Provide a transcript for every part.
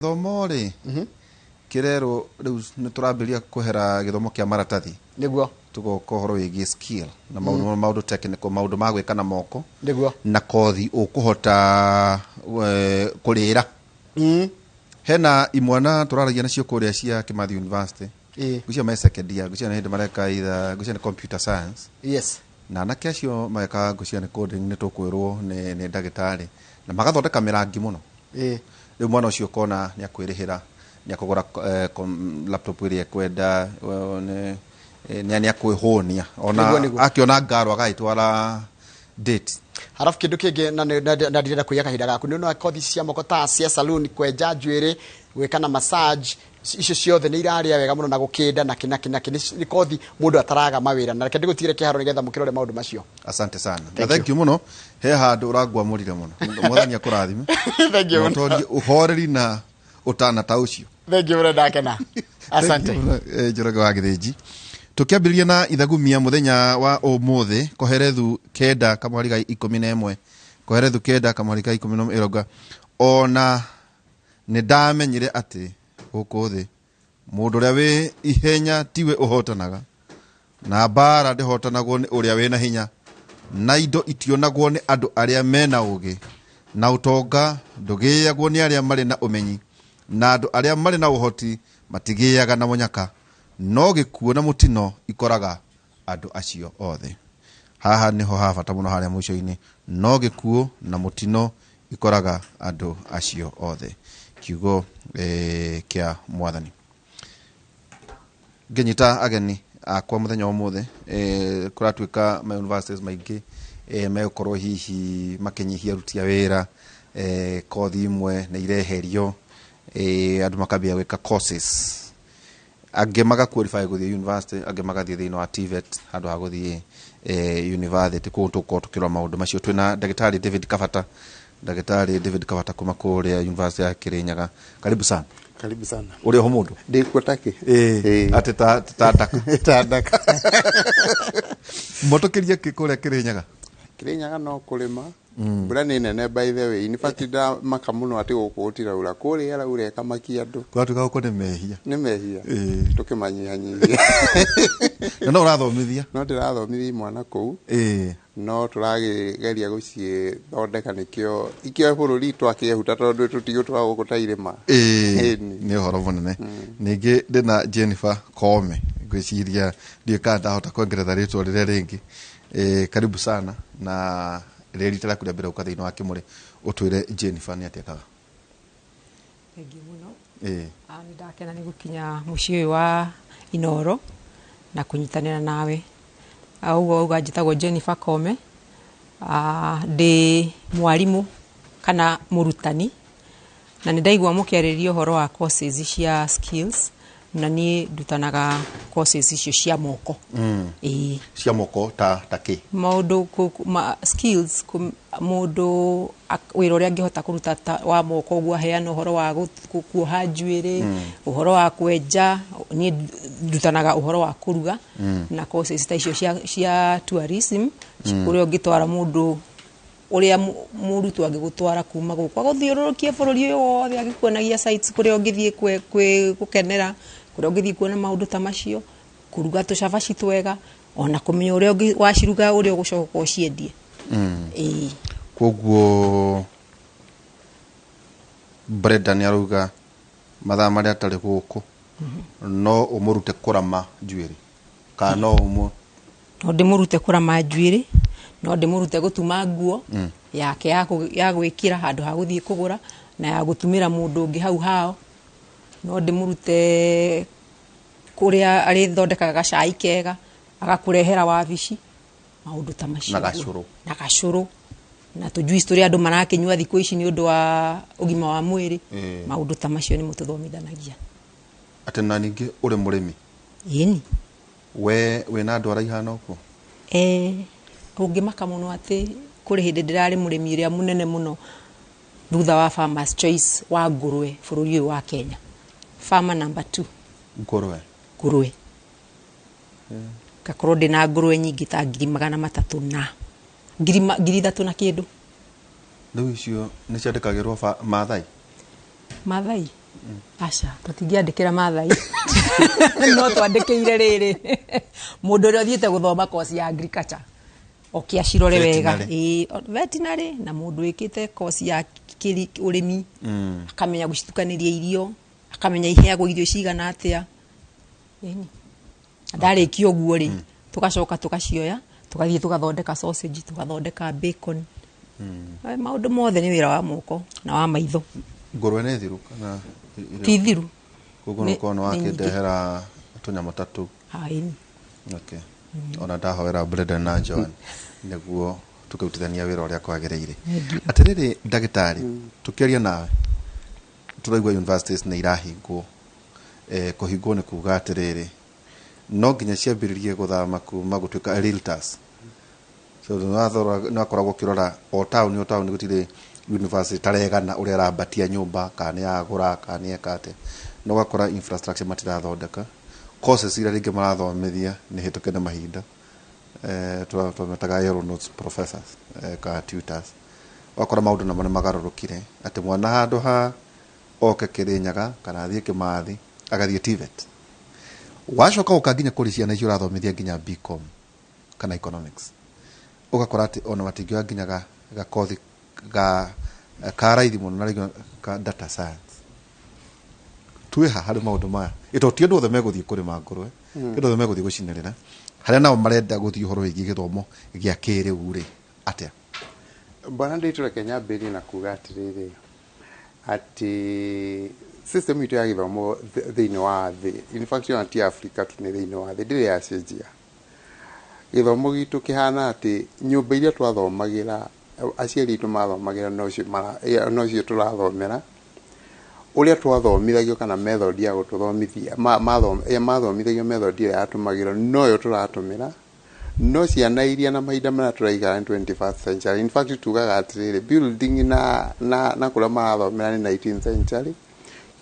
Gĩthomo rĩ, kĩrerwo rĩu nĩ tũrambĩrĩria kwehera gĩthomo kĩa maratathi. Tũgoka ũhoro wĩgiĩ skill na maũndũ, maũndũ technical, maũndũ ma gwĩka na moko. Na kothi ũkũhota kũrĩra. Hena imwana tũraragia nacio kũrĩa cia Kimathi University. Ngwĩciria me second year, ngwĩciria nĩ hĩndĩ mareka either, ngwĩciria nĩ computer science. Na anake acio mareka ngwĩciria nĩ coding, nĩ tũkwĩrwo nĩ ndagĩtarĩ. Na magathondeka mĩrangi mũno. Rĩu mwana ũcio ũkona nĩ akwĩrĩhĩra, nĩ akũgũra laptop ĩrĩa ekwenda, nĩ akwĩhũnia. Ona akĩona ngaro agagĩtwara date. Halafu kindu kingi na na ndirenda kuiya kahinda gaku ni no kothi cia moko ta cia saloon, kwenja njuĩrĩ, gwĩka na massage, icio ciothe nĩ iraria wega mũno na gũkĩnda na kĩ na kĩ na kĩ. Nĩ kothi mũndũ ataraga mawĩra, na reke ndĩgũtigĩre kĩharo nĩgetha mũkĩrore maũndũ macio. Asante sana. Na thank you mũno. He handũ ũrangwamũrire mũno. Mwathani akũrathime. Thank you mũno. Mũtorie ũhoreri na ũtana ta ũcio. Thank you mũno, ndakena. Asante. Thank you mũno, Njoroge wa Gĩthĩnji. Tũkĩambĩrĩria na ithagumia mũthenya wa ũmũthĩ, Koherethu 9 kamweri ga 11. Koherethu 9 kamweri ga 11 ĩrauga, ona nĩ ndamenyire atĩ gũkũ thĩ mũndũ ũrĩa wĩ ihenya tiwe ũhotanaga, na mbara ndĩhotanagwo nĩ ũrĩa wĩna hinya, na indo itionagwo nĩ andũ arĩa mena ũũgĩ, na ũtonga ndũgĩagwo nĩ arĩa marĩ na ũmenyi, na andũ arĩa marĩ na ũhoti matigĩaga na mũnyaka, no gĩkuũ na mũtino ikoraga andũ acio othe. Haha nĩho ha bata mũno harĩa mũico-inĩ, no gĩkuũ na mũtino ikoraga andũ acio othe. Kiugo kĩa Mwathani. Ngĩnyita ageni akwa mũthenya wa ũmũthĩ, kũratuĩka ma universities maingĩ, megũkorwo hihi makĩnyihia aruti a wĩra, kothi imwe nĩ ireherio, andũ makambia gwĩka courses, angĩ maga qualify gũthiĩ university, angĩ magathiĩ thĩinĩ wa TVET handũ ha gũthiĩ university. Koguo tũgũkorwo tũkĩrora maũndũ macio. Twĩna ndagĩtarĩ David Kabata, ndagĩtarĩ David Kabata kuma kũrĩa University ya Kirinyaga. Karibu sana. Karibu sana. Ũrĩ oho mũndũ? Ndĩkuo takĩ. Atĩ ta ndaka. Ta ndaka. Mũtũkĩrie kĩ kũrĩa Kirinyaga? Kirinyaga no kũrĩma. Mbura nĩ nene by the way. In fact ndamaka mũno atĩ gũkũ gũtiraura. Kũrĩa ĩraura ĩkamakia andũ. Kũratuĩka gũkũ nĩ mehia. Nĩ mehia. Tũkĩmanyihanyihia. Na no ũrathomithia? No ndĩrathomithia imwana kũu. No tũrageria gũcithondeka nĩkĩo ikĩoe bũrũri twakĩehuta tondũ tũtigũtũra gũkũ ta irĩma. Ĩni. Nĩ ũhoro mũnene. Ningĩ ndĩna Jennifer Koome, ngwĩciria ndiũĩ kana ndahota kuongerera rĩtwa rĩrĩa rĩngĩ. Karibu sana, na rĩrĩ rita rĩaku rĩa mbere gũka thĩinĩ wa Kĩmũrĩ, ũtwĩre Jennifer nĩ atĩa ekaga? Thank you mũno. Nĩ ndakena nĩ gũkinya mũciĩ ũyũ wa Inooro na kũnyitanĩra nawe. Ũguo wauga njĩtagwo Jennifer Koome. Ndĩ mwarimũ kana mũrutani, na nĩ ndaigua mũkĩarĩrĩria ũhoro wa courses cia skills, na niĩ ndutanaga courses icio cia moko. Cia moko ta kĩ? Maũndũ ma skills, mũndũ wĩra ũrĩa angĩhota kũruta ta wa moko, ũguo aheana ũhoro wa kuoha njuĩrĩ, ũhoro wa kwenja, niĩ ndutanaga ũhoro wa kũruga, na courses ta icio cia tourism, kũrĩa ũngĩtwara mũndũ ũrĩa mũrutwo angĩgũtwara kuma gũkũ agũthiũrũrũkie bũrũri ũyũ wothe, agĩkuonagia sites kũrĩa ũngĩthiĩ gũkenera, kũrĩa ũngĩthiĩ kuona maũndũ ta macio, kũruga tũcabaci twega, ona kũmenya ũrĩa waciruga ũrĩa ũgũcoka ũciendie. Koguo Brenda nĩ arauga mathaa marĩa atarĩ gũkũ no ũmũrute kũrama njuĩrĩ, kana no ũmũ No ndĩmũrute kũrama njuĩrĩ, no ndĩmũrute gũtuma nguo yake ya gwĩkĩra handũ ha gũthiĩ kũgũra, na ya gũtumĩra mũndũ ũngĩ hau hao. No ndĩmũrute kũrĩa arĩthondekaga gacai kega, agakũrehera wabici, maũndũ ta macio. Na gacũrũ. Na gacũrũ. Na tũ juice tũrĩa andũ marakĩnyua thikũ ici nĩ ũndũ wa ũgima wa mwĩrĩ. Maũndũ ta macio nĩmo tũthomithanagia. Atĩ na ningĩ ũrĩ mũrĩmi? Ĩni. We wĩna andũ arĩa ihana ũguo? Ũngĩmaka mũno atĩ kũrĩ hĩndĩ ndĩrarĩ mũrĩmi ũrĩa mũnene mũno thutha wa Farmers Choice wa ngũrwe bũrũri ũyũ wa Kenya. Farmer number 2. Ngũrwe? Ngũrwe. Ngakorwo ndĩna ngũrwe nyingĩ ta ngiri magana matatũ na ngiri ithatũ na kĩndũ. Rĩu icio nĩ ciandĩkagĩrwo Maathai? Maathai? Aca, tũtingĩandĩkĩra Mathai, no twandĩkĩire rĩrĩ mũndũ ũrĩa ũthiĩte gũthoma kosi ya agriculture oke acirore wega. Veterinary. Ĩĩ, veterinary, na mũndũ wĩkĩte kosi ya ũrĩmi, akamenya gũcitukanĩria irio, akamenya iheagwo irio cigana atĩa. Ĩni ndarĩkia ũguo rĩ, tũgacoka tũgacioya, tũgathiĩ tũgathondeka sausage, tũgathondeka bacon. Maũndũ mothe nĩ wĩra wa moko na wa maitho. Ngũrwe nĩ thiru kana Ti thiru. Koguo nũkorwo nĩ nĩ nyingĩ. wakĩndehera tũnyamũ ta tũu. Ĩni. Okay. Ona ndahoera Brendan na Joan nĩguo tũkĩrutithania wĩra ũrĩa kwagĩrĩire. Atĩrĩrĩ ndagĩtarĩ, tũkĩaria nawe tũraigua universities nĩ irahingwo. Kũhingwo nĩ kuga atĩrĩrĩ, no nginya ciambĩrĩrie gũthama kuma gũtuĩka realtors. So nĩ wakoragwo ũkĩrora o taũni, o taũni gũtirĩ university taregana ũrĩa arambatia nyũmba, kana nĩ agũra kana nĩ eka atĩa, no ũgakora infrastructure matirathondeka, courses iria rĩngĩ marathomithia nĩ hĩtũke nĩ mahinda. Twametaga aeronauts professors, kana tutors. Ũgakora maũndũ namo nĩ magarũrũkire, atĩ mwana handũ ha oke Kĩrĩnyaga kana athiĩ Kĩmathi, agathiĩ TVET. Wacoka ũka nginya kũrĩ ciana icio ũrathomithia nginya BCom kana economics, ũgakora atĩ ona matingĩoya nginya gakothi ka raithi mũno, na rĩngĩ ka data science. Twĩha harĩ maũndũ maya ĩto ti andũ othe megũthiĩ kũrĩma ngũrwe, ti andũ othe megũthiĩ gũcinĩrĩra harĩa nao marenda gũthiĩ ũhoro wĩgiĩ gĩthomo gĩa kĩrĩu rĩ, atĩa? Bwana Nditũ, reke nyambĩrĩrie na kuga atĩrĩrĩ, atĩ system itũ ya gĩthomo thĩinĩ wa thĩ, in fact ona ti Africa tu, nĩ thĩinĩ wa thĩ, ndĩrĩ yacenjia. Gĩthomo gitũ kĩhana atĩ nyũmba iria twathomagĩra, aciari aitũ mathomagĩra, nocio tũrathomera. Ũrĩa twathomithagio kana method ya gũtũthomithia, mathomithagio, method ĩrĩa yatũmagĩrwo noyo tũratũmĩra. No ciana iria na mahinda marĩa tũraikara nĩ 21st century. In fact tugaga atĩrĩrĩ, building na kũrĩa marathomera nĩ 19th century,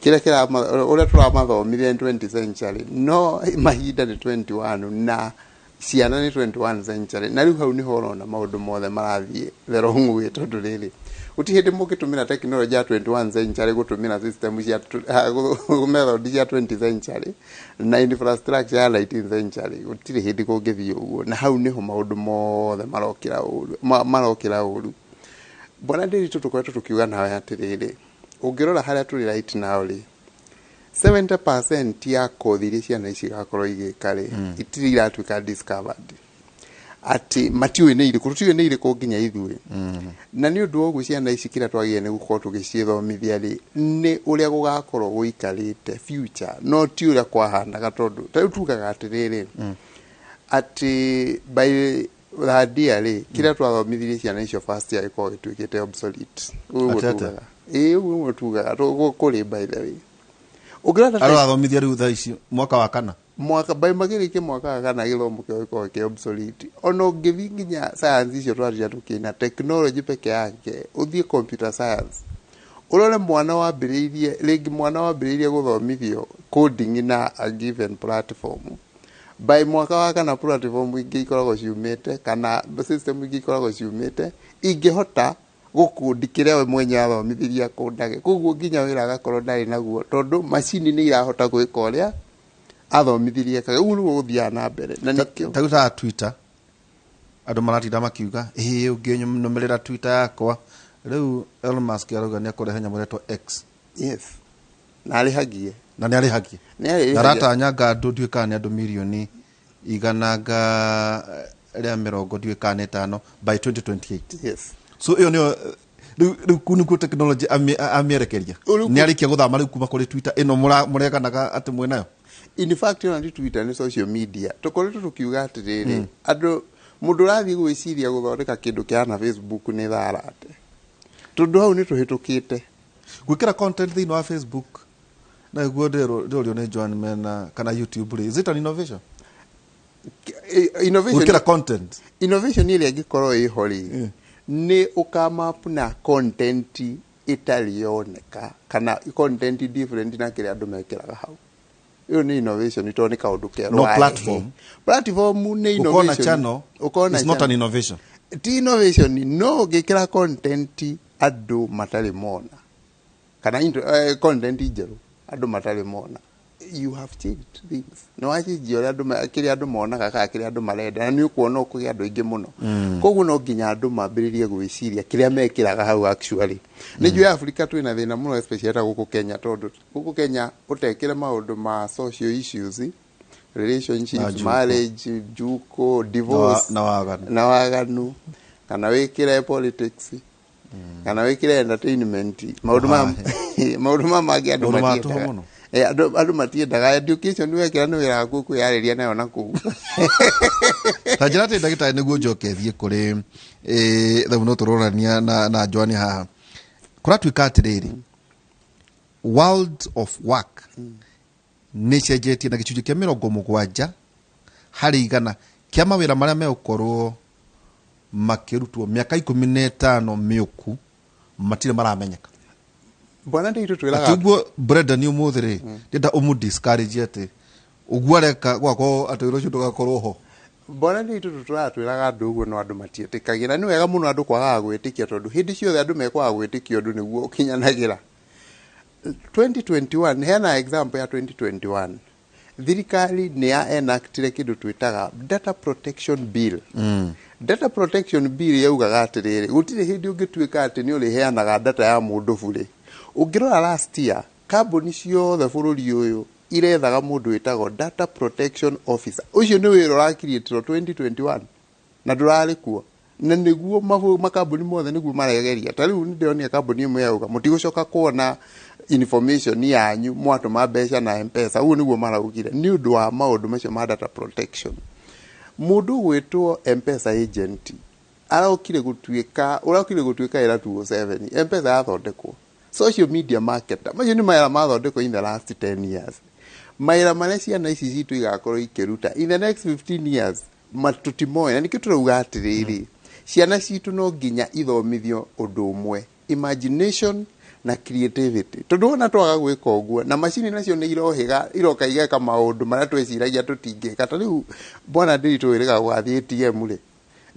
kĩrĩa ũrĩa tũramathomithia nĩ 20th century, no mahinda nĩ 21 na ciana nĩ 21 century. Na rĩu hau nĩho ũrona maũndũ mothe marathiĩ the wrong way, tondũ rĩrĩ, gũtirĩ hĩndĩ mũngĩtũmĩra technology ya 21 century gũtũmĩra system cia method cia 20th century na infrastructure ya 19th century. Gũtirĩ hĩndĩ kũngĩthiĩ ũguo, na hau nĩho maũndũ mothe marokĩra ũru, marokĩra ũru. Bwana Ndĩritũ, tũkoretwo tũkiuga nawe atĩrĩrĩ, ũngĩrora harĩa tũrĩ right now rĩ, 70% ya kothi iria ciana ici igakorwo igĩka rĩ, itirĩ iratuĩka discovered, atĩ matiũĩ nĩ irĩkũ, tũtiũĩ nĩ irĩkũ nginya ithuĩ. Na nĩ ũndũ wa ũguo, ciana ici kĩrĩa twagĩrĩire nĩ gũkorwo tũgĩcithomithia rĩ, nĩ ũrĩa gũgakorwo gũikarĩte future, no ti ũrĩa kwahanaga, tondũ ta rĩu tugaga atĩrĩrĩ, atĩ by third year rĩ, kĩrĩa twathomithirie ciana icio first year gĩkorwo gĩtuĩkĩte obsolete. Ũguo Atĩ atĩa? tugaga, ĩĩ, ũguo nĩguo tugaga. Kũrĩ by the way ũngĩrora ta Arathomithia rĩu thaa ici mwaka wa kana. Mwaka by magĩrĩkie mwaka wa kana, gĩthomo kĩao gĩkorwo kĩ obsolete. Ona ũngĩthiĩ nginya science icio twaria tũkĩna technology peke yake, ũthiĩ computer science, ũrore mwana wambĩrĩirie rĩngĩ, mwana wambĩrĩirie gũthomithio coding na a given platform, by mwaka wa kana platform ingĩ ikoragwo ciumĩte kana system ingĩ ikoragwo ciumĩte ingĩhota gũkũndi kĩrĩa we mwenye athomithirie akũndage. Koguo nginya wĩra agakorwo ndarĩ naguo, tondũ macini nĩ irahota gwĩka ũrĩa athomithirie kage. Ũguo nĩguo gũthiaga na mbere, na nĩkĩo Ta rĩu ta Twitter, andũ maratinda makiuga ĩĩ, ũngĩnũmĩrĩra Twitter yakwa. Rĩu Elon Musk arauga nĩ akũrehe nyamũ ĩretwo X. Yes, na arĩhagie. Na nĩ arĩhagie. Nĩ arĩhagia. Na aratanyanga andũ, ndiũĩ kana nĩ andũ mirioni igana nga rĩa mĩrongo ndiũĩ kana nĩ ĩtano by 2028. So ĩyo nĩyo rĩu kuu nĩkuo technology amĩerekeria. Ũrĩu nĩ arĩkia gũthama rĩu kuma kũrĩ Twitter ĩno mũreganaga atĩ mwĩnayo. In fact ona ti Twitter, nĩ social media. Tũkoretwo tũkiuga atĩrĩrĩ, andũ, mũndũ ũrathiĩ gwĩciria gũthondeka kĩndũ kĩhana Facebook nĩ tharate, tondũ hau nĩ tũhĩtũkĩte. Gwĩkĩra content thĩinĩ wa Facebook, na nĩguo ndĩrorio nĩ Joan mena kana YouTube rĩ, is it an innovation? Innovation Gwĩkĩra content. Innovation ĩrĩa ĩngĩkorwo ĩho rĩ, nĩ ũkamapu na content ĩtarĩ yoneka kana content different na kĩrĩa andũ mekĩraga hau. Ĩyo nĩ innovation, tondũ nĩ kaũndũ kerũ No warehe. Platform. Platform nĩ Ũkona innovation. Channel Ũkona is not an channel. innovation. Ti innovation, no ũngĩkĩra content andũ matarĩ mona kana content njerũ. Andũ matarĩ mona. You have changed things, nĩ wacenjia ũrĩa andũ kĩrĩa andũ monaga kana kĩrĩa andũ marenda, na nĩ ũkuona ũkũgĩa andũ aingĩ mũno. Koguo no nginya andũ mambĩrĩrie gwĩciria kĩrĩa mekĩraga hau. Actually, nĩ njũĩ Africa twĩna thĩna mũno, especially ta gũkũ Kenya, tondũ gũkũ Kenya ũtekĩre maũndũ ma social issues, relationships, Na njuko. marriage, njuko, divorce na waganu. Na waganu, kana wĩkĩre politics, kana wĩkĩre entertainment, maũndũ ma mangĩ andũ Maũndũ ma tũhũ matiendaga. mũno. Andũ matiendaga education. Wekĩra nĩ wĩra waku kwĩyarĩria nayo na kũu. Ta njĩra atĩ ndagĩtarĩ, nĩguo njoke thiĩ kũrĩ thau, no tũrorania na Joan haha. Kũratuĩka atĩrĩrĩ, world of work nĩ cenjetie na gĩcunjĩ kĩa 70% kĩa mawĩra marĩa megũkorwo makĩrutwo mĩaka 15 mĩũku matirĩ maramenyeka. Bwana nditũ, twĩraga Atĩ ũguo Brenda nĩ ũmũthĩ rĩ, ndĩrenda ũmũ discourage atĩ ũguo areka gwakorwo atĩ wĩra ũcio ndũgakorwo ho. Bwana nditũ, tũratwĩraga andũ ũguo, no andũ matiĩtĩkagĩra. Nĩ wega mũno andũ kwagaga gwĩtĩkia, tondũ hĩndĩ ciothe andũ mekwaga gwĩtĩkia ũndũ nĩguo ũkinyanagĩra. 2021, heana example ya 2021, thirikari nĩ ya enactire kĩndũ twĩtaga Data Protection Bill. Data Protection Bill yaugaga atĩrĩrĩ, gũtirĩ hĩndĩ ũngĩtuĩka atĩ nĩ ũrĩheanaga data ya mũndũ burĩ. Ũngĩrora last year, kambuni ciothe bũrũri ũyũ irethaga mũndũ wĩtagwo data protection officer. Ũcio nĩ wĩra ũrakiriĩtirwo 2021 na ndũrarĩ kuo, na nĩguo makambuni mothe nĩguo maregeria. Ta rĩu nĩ ndĩronire kambuni ĩmwe yauga mũtigũcoka kuona information yanyu mwatũma mbeca na Mpesa. Ũguo nĩguo maraugire nĩ ũndũ wa maũndũ macio ma data protection. Mũndũ ũgwĩtwo Mpesa agent arokire gũtuĩka, ũrokire gũtuĩka ĩra 207 Mpesa yathondekwo. Social media marketer, macio nĩ mawĩra mathondekwo in the last 10 years. Mawĩra marĩa ciana ici citũ igakorwo ikĩruta in the next 15 years matutimoĩ, na nĩkĩo tũrauga atĩrĩrĩ, ciana citũ no nginya ithomithio ũndũ ũmwe, imagination na creativity, tondũ wona twaga gwĩka ũguo, na macini nacio nĩ irohĩga, iroka igeka maũndũ marĩa tweciragia tũtingĩka. Ta rĩu bwana ndĩritũ, wĩrĩga gũgathiĩ ATM rĩ,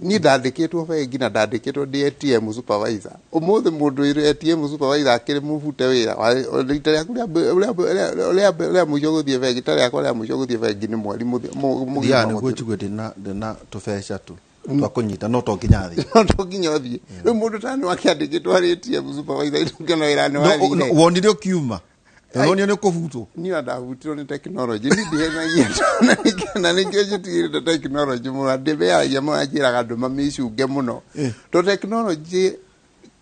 niĩ ndandĩkĩtwo bengi na ndandĩkĩtwo ndĩ ATM supervisor. Ũmũthĩ mũndũ wĩ ATM supervisor akĩrĩ mũbute wĩra. Rita rĩaku rĩa mũico gũthiĩ bengi, ta rĩakwa rĩa mũico gũthiĩ bengi nĩ mweri mũgima Thiaga nĩguo mũthiru. njigue ndĩna tũbeca tu twa kũnyita, no to nginya thiĩ. No to nginya ũthiĩ. Rĩu mũndũ ta nĩ wakĩandĩkĩtwo arĩ ATM supervisor, ndũngĩona wĩra nĩ wathire. Wonire ũkiuma, wonire nĩ ũkũbutwo. Niĩ ndabutirwo nĩ tekinoronjĩ. Niĩ ndihenagia, na nĩkĩo njĩtigĩrĩte tekinoronjĩ mũno, ndĩmearagia mũno, njĩraga andũ mamĩcunge mũno, to tekinoronjĩ,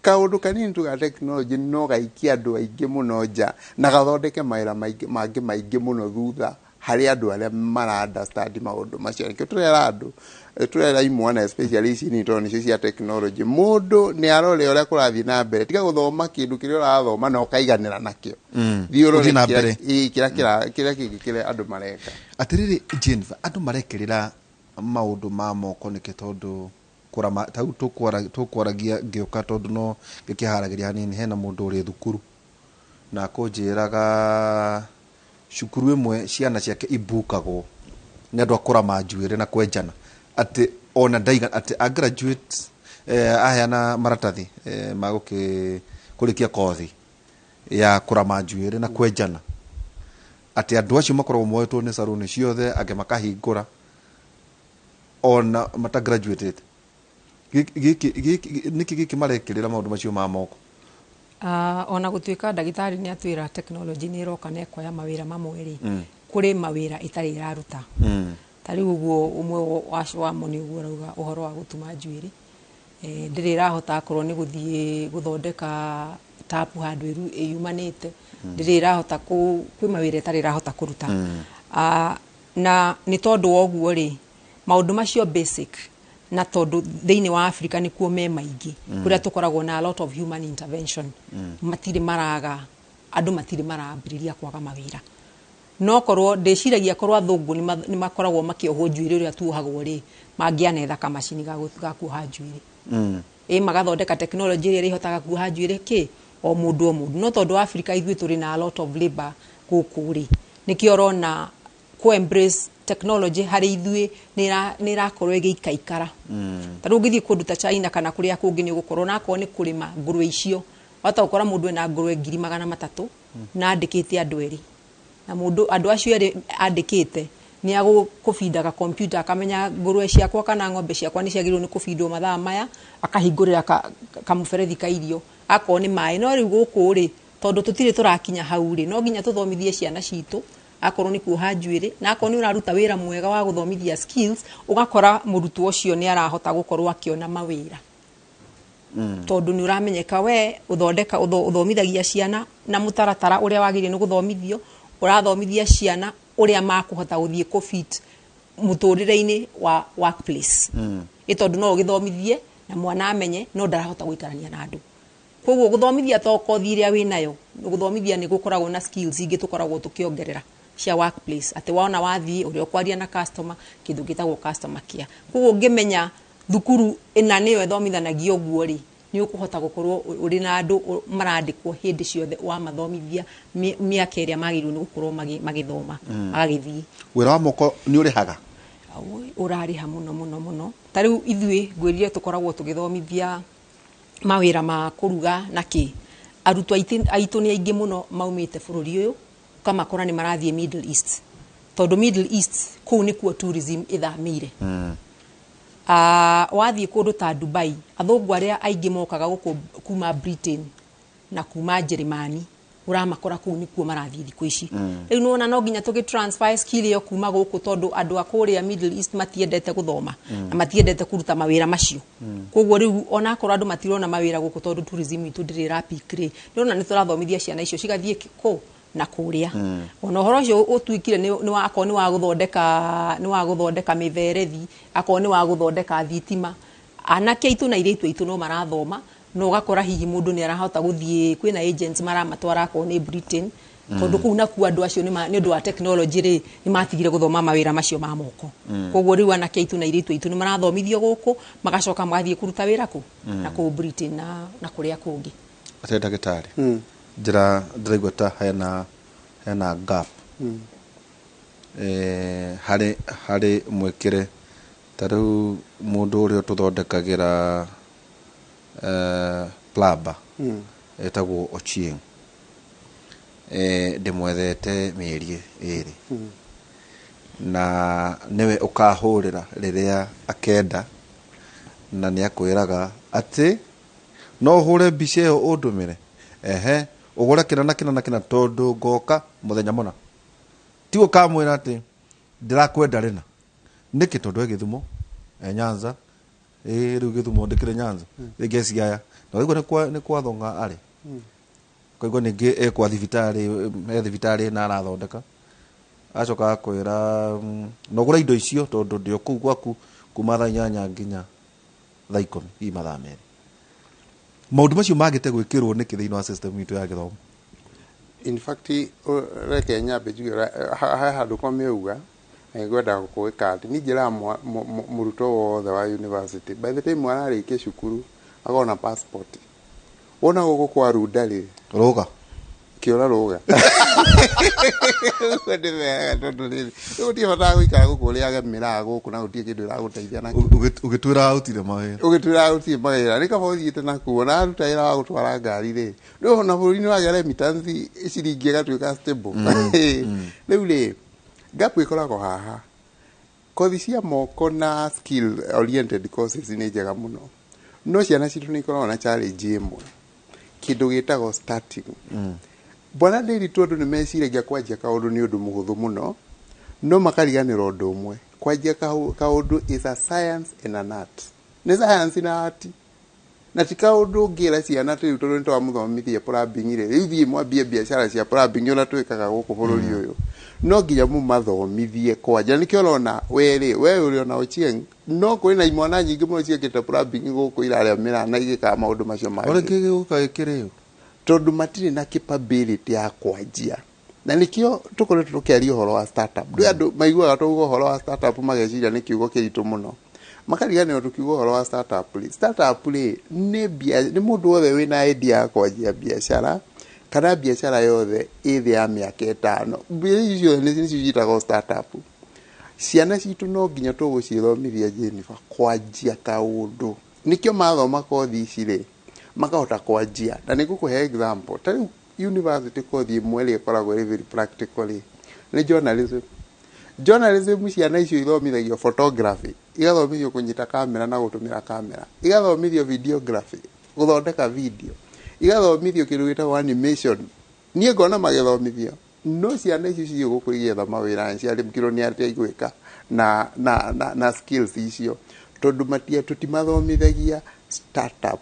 kaũndũ kanini tu ga tekinoronjĩ no gaikie andũ aingĩ mũno nja na gathondeke mawĩra mangĩ maingĩ mũno thutha harĩ andũ arĩa mara understand maũndũ macio. Nĩkĩo tũrera andũ, tũrera imwana especially ici nini, tondũ nĩcio cia tekinoronjĩ. Mũndũ nĩ arore ũrĩa kũrathiĩ na mbere. Tiga gũthoma kĩndũ kĩrĩa ũrathoma na ũkaiganĩra nakĩo. Thiĩ ũrore Ũthiĩ na kĩrĩa mbere. Ĩĩ, kĩrĩa kĩngĩ kĩrĩa andũ mareka. Atĩrĩrĩ Jennifer, andũ marekĩrĩra maũndũ ma moko nĩkĩ? Tondũ kũrama ta rĩu tũkwaragia ngĩũka, tondũ no ngĩkĩharagĩria hanini, hena mũndũ ũrĩ thukuru na kũnjĩraga cukuru ĩmwe ciana ciake ibukagwo nĩ andũ a kũrama njuĩrĩ na kwenjana, atĩ ona ndaiga atĩ a graduate, aheana maratathi ma gũkĩ kũrĩkia kothi ya kũrama njuĩrĩ na kwenjana, atĩ andũ acio makoragwo moetwo nĩ saruni ciothe, angĩ makahingũra ona mata graduated. Gĩkĩ nĩkĩ gĩkĩ marekĩrĩra maũndũ macio ma moko? Ona gũtuĩka ndagĩtarĩ nĩ atwĩra tekinoronjĩ nĩ ĩroka na ĩkoya mawĩra mamwe rĩ, kũrĩ mawĩra ĩtarĩ ĩraruta. Ta rĩu ũguo ũmwe wamo nĩ ũguo ũrauga ũhoro wa gũtuma njuĩrĩ. Ndĩrĩ ĩrahota akorwo nĩ gũthiĩ gũthondeka tapu handũ ĩyumanĩte, ndĩrĩ ĩrahota kwĩ mawĩra ĩtarĩ ĩrahota kũruta. Na nĩ tondũ wa ũguo rĩ, maũndũ macio basic, na tondũ thĩinĩ wa Africa nĩkuo me maingĩ, kũrĩa tũkoragwo na a lot of human intervention, matirĩ maraga, andũ matirĩ marambĩrĩria kwaga mawĩra. No korwo ndĩciragia korwo athũngũ nĩ makoragwo makĩohwo njuĩrĩ ũrĩa tuohagwo rĩ, mangĩanetha kamacini ga kuoha njuĩrĩ, ĩ magathondeka tekinoronjĩ ĩrĩa ĩrĩhotaga kuoha njuĩrĩ kĩ o mũndũ o mũndũ. No tondũ Africa ithuĩ tũrĩ na a lot of labor gũkũ rĩ, nĩkĩo ũrona ku embrace technology harĩ ithuĩ nĩ ĩrakorwo ĩgĩikaikara. Ta rĩu ũngĩthiĩ kũndũ ta China kana kũrĩa kũngĩ, nĩ ũgũkorwo na akorwo nĩ kũrĩma ngũrwe icio, wahota gũkora mũndũ ena ngũrwe 300,000. Na andĩkĩte andũ erĩ, na mũndũ andũ acio erĩ andĩkĩte nĩ agũkũbindaga computer, akamenya ngũrwe ciakwa kana ng'ombe ciakwa nĩ ciagĩrĩirwo nĩ kũbindwo mathaa maya, akahingũrĩra kamũberethi ka irio, akorwo nĩ maĩ. No rĩu gũkũ rĩ, tondũ tũtirĩ tũrakinya hau rĩ, no nginya tũthomithie ciana citũ, akorwo nĩ kuoha njuĩrĩ, na akorwo nĩ ũraruta wĩra mwega wa gũthomithia skills, ũgakora mũrutwo ũcio nĩ arahota gũkorwo akĩona mawĩra, tondũ nĩ ũramenyeka we ũthondeka ũthomithagia ciana na mũtaratara ũrĩa wagĩrĩire nĩ gũthomithio, ũrathomithia ciana ũrĩa makũhota gũthiĩ kũfit mũtũrĩre-inĩ wa workplace. Ĩ tondũ no ũgĩthomithie na mwana amenye, no ndarahota gũikarania na andũ. Koguo gũthomithia to kothi ĩrĩa wĩnayo, gũthomithia nĩ gũkoragwo na skills ingĩ tũkoragwo tũkĩongerera cia workplace, atĩ wona wathiĩ ũrĩa ũkwaria na customer, kĩndũ gĩtagwo customer care. Koguo ũngĩmenya thukuru ĩna nĩyo ĩthomithanagia ũguo rĩ, nĩ ũkũhota gũkorwo ũrĩ na andũ marandĩkwo hĩndĩ ciothe, wamathomithia mĩaka ĩrĩa magĩrĩirwo nĩ gũkorwo magĩthoma, magagĩthiĩ. Wĩra wa moko nĩ ũrĩhaga? Ũrarĩha mũno mũno mũno. Ta rĩu ithuĩ ngwĩrire tũkoragwo tũgĩthomithia mawĩra ma kũruga na kĩ, arutwo aitũ nĩ aingĩ mũno maumĩte bũrũri ũyũ, ũkamakora nĩ marathiĩ Middle East, tondũ Middle East kũu nĩkuo tourism ĩthamĩire. Wathiĩ kũndũ ta Dubai, athũngũ arĩa aingĩ mokaga gũkũ kuma Britain na kuma Njĩrĩmani, ũramakora kũu nĩkuo marathiĩ thikũ ici. Rĩu nĩwona no nginya tũgĩ transfer skill ĩyo kuma gũkũ, tondũ andũ a kũrĩa Middle East matiendete gũthoma na matiendete kũruta mawĩra macio. Koguo rĩu onakorwo andũ matirona mawĩra gũkũ tondũ tourism itũ ndĩrĩ ĩra-pick rĩ, nĩũrona nĩ tũrathomithia ciana icio cigathiĩ kũ na kũrĩa. Ona ũhoro ũcio ũtuĩkire nĩ wa akorwo nĩ wa gũthondeka mĩberethi, akorwo nĩ wa gũthondeka thitima, anake aitũ na airĩtu aitũ no marathoma, no ũgakora hihi mũndũ nĩ arahota gũthiĩ, kwĩna agents maramatwara akorwo nĩ Britain, tondũ kũu nakuo andũ acio nĩ ũndũ wa technology rĩ, nĩ matigire gũthoma mawĩra macio ma moko. Koguo rĩu anake aitũ na airĩtu aitũ nĩ marathomithio gũkũ, magacoka magathiĩ kũruta wĩra kũ na kũu Britain na kũrĩa kũngĩ. Atĩ ndagĩtarĩ, njĩra ndĩraigua ta hena gap harĩ mwĩkĩre. Ta rĩu mũndũ ũrĩa ũtũthondekagĩra plumber etagwo Ochieng, ndĩmwethete mĩeri 2, na nĩwe ũkahũrĩra rĩrĩa akenda, na nĩ akwĩraga atĩ no ũhũre mbica ĩyo ũndũmĩre, ehe, ũgũre kĩna na kĩna na kĩna, tondũ ngoka mũthenya mũna. Ti ũkamwĩra atĩ ndĩrakwenda rĩna nĩkĩ, tondũ e Gĩthumo, e Nyanza, ĩ rĩu Gĩthumo ndĩkĩrĩ Nyanza, rĩngĩ e Siaya, na waigua nĩ kwa Thong'a arĩ, ũkaigua ningĩ e kwa thibitarĩ, e thibitarĩ na arathondeka, acoka akwĩra na ũgũre indo icio tondũ ndĩ o kũu gwaku kuma thaa 8 nginya thaa 10, hihi mathaa 2. Maũndũ macio magĩte gwĩkĩrwo nĩkĩ thĩinĩ wa system itũ ya gĩthomo? In fact, reke nyambe njuge he handũ kwa mĩauga na ngwenda gwĩka atĩ niĩ njĩraga mũrutwo wothe wa university, by the time ararĩkia cukuru akorwo na passport, wona gũkũ kwa runda rĩ, rũga. Kĩũra rũga. Ũguo ndĩmeraga, tondũ rĩrĩ rĩu gũtirĩ gũikara gũkũ ũrĩage mĩraa gũkũ na gũtirĩ kĩndũ ĩragũteithia nakĩo. Ũgĩtwĩra gũtirĩ mawĩra. Ũgĩtwĩra gũtirĩ mawĩra, nĩ kaba ũthiĩte nakuo na aruta wĩra wa gũtwara ngari rĩ, rĩu ona bũrũri nĩ wagĩa remittance, ciringi ĩgatuĩka stable. Rĩu rĩ, gap ĩkoragwo haha. Kothi cia moko na skill oriented courses nĩ njega mũno, no ciana citũ nĩ ikoragwo na challenge ĩmwe, kĩndũ gĩtagwo starting. Bwana ndĩri, tondũ nĩ meciragia kwanjia kaũndũ nĩ ũndũ mũhũthũ mũno, no makariganĩrwo ũndũ ũmwe: kwanjia kaũndũ is a science and an art. Nĩ science na art, na ti kaũndũ ũngĩra ciana atĩ rĩu tondũ nĩ twamũthomithia plumbing rĩ, rĩu thiĩ mwambie biacara cia plumbing ũrĩa twĩkaga gũkũ bũrũri ũyũ. No nginya mũmathomithie kwanja. Nĩkĩo ũrona we rĩ, we ũrĩ ona Ochieng, no kwĩna imwana nyingĩ mũno ciĩkĩte plumbing gũkũ, irarĩa mĩraa na igĩkaga maũndũ macio Ũrĩ mangĩ, kĩgĩũka gĩkĩrĩ tondũ matirĩ na capability ya kwanjia. Na nĩkĩo tũkoretwo tũkĩaria ũhoro wa startup. Ndĩ andũ maiguaga twauga ũhoro wa startup mageciria nĩ kiugo kĩritũ mũno, makariganĩrwo tũkiuga ũhoro wa startup rĩ, startup rĩ nĩ mũndũ wothe wĩna idea ya kwanjia biacara, kana biacara yothe ĩ thĩ ya mĩaka 5. Mbia icio nĩcio ciĩtagwo startup. Ciana citũ no nginya tũgũcithomithia, Jennifer, kwanjia kaũndũ. Nĩkĩo mathoma kothi ici rĩ, makahota kwanjia. Na nĩ ngũkũhe example, ta rĩu University kothi ĩmwe ĩrĩa ĩkoragwo ĩrĩ very practical rĩ, nĩ journalism. Journalism, ciana icio ithomithagio photography, igathomithio kũnyita kamera na gũtũmĩra kamera, igathomithio videography, gũthondeka video, igathomithio kĩndũ gĩtagwo animation. Niĩ ngona magĩthomithio, no ciana icio ciĩ gũkũ igĩetha mawĩra ciarĩmkirwo nĩ atĩa igwĩka na skills icio, tondũ matia tũtimathomithagia startup,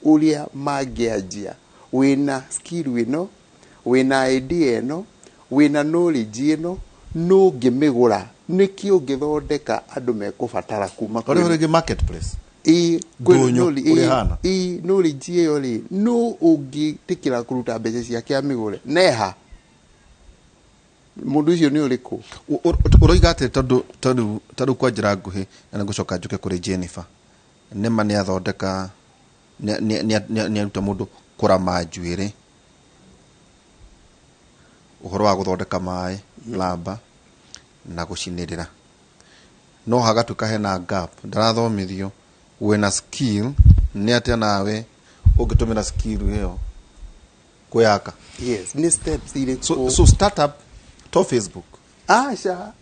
ũrĩa mangĩanjia. Wĩna skill ĩno, wĩna idea ĩno, wĩna knowledge ĩno, no ũngĩmĩgũra, nĩkĩ ũngĩthondeka andũ mekũbatara kuma Ũrĩa rĩngĩ marketplace. Ĩ, Ndũnyũ, ũrĩa ĩhana. Ĩ, knowledge ĩyo rĩ, no ũngĩtĩkĩra kũruta mbeca ciake amĩgũre neha? Mũndũ ũcio nĩ ũrĩkũ? Ũroiga atĩ tondũ tarĩu kwa njĩra nguhĩ, na nĩngũcoka njũke kũrĩ Jennifer, nĩma nĩ athondeka, nĩ aruta mũndũ kũrama njuĩrĩ, ũhoro wa gũthondeka maĩ plumber na gũcinĩrĩra, no hagatuĩka hena gap, ndarathomithio wĩna skill nĩ atĩa nawe ũngĩtũmĩra skill ĩyo kwĩyaka. Yes, nĩ steps irĩkũ? So startup to Facebook? Aca,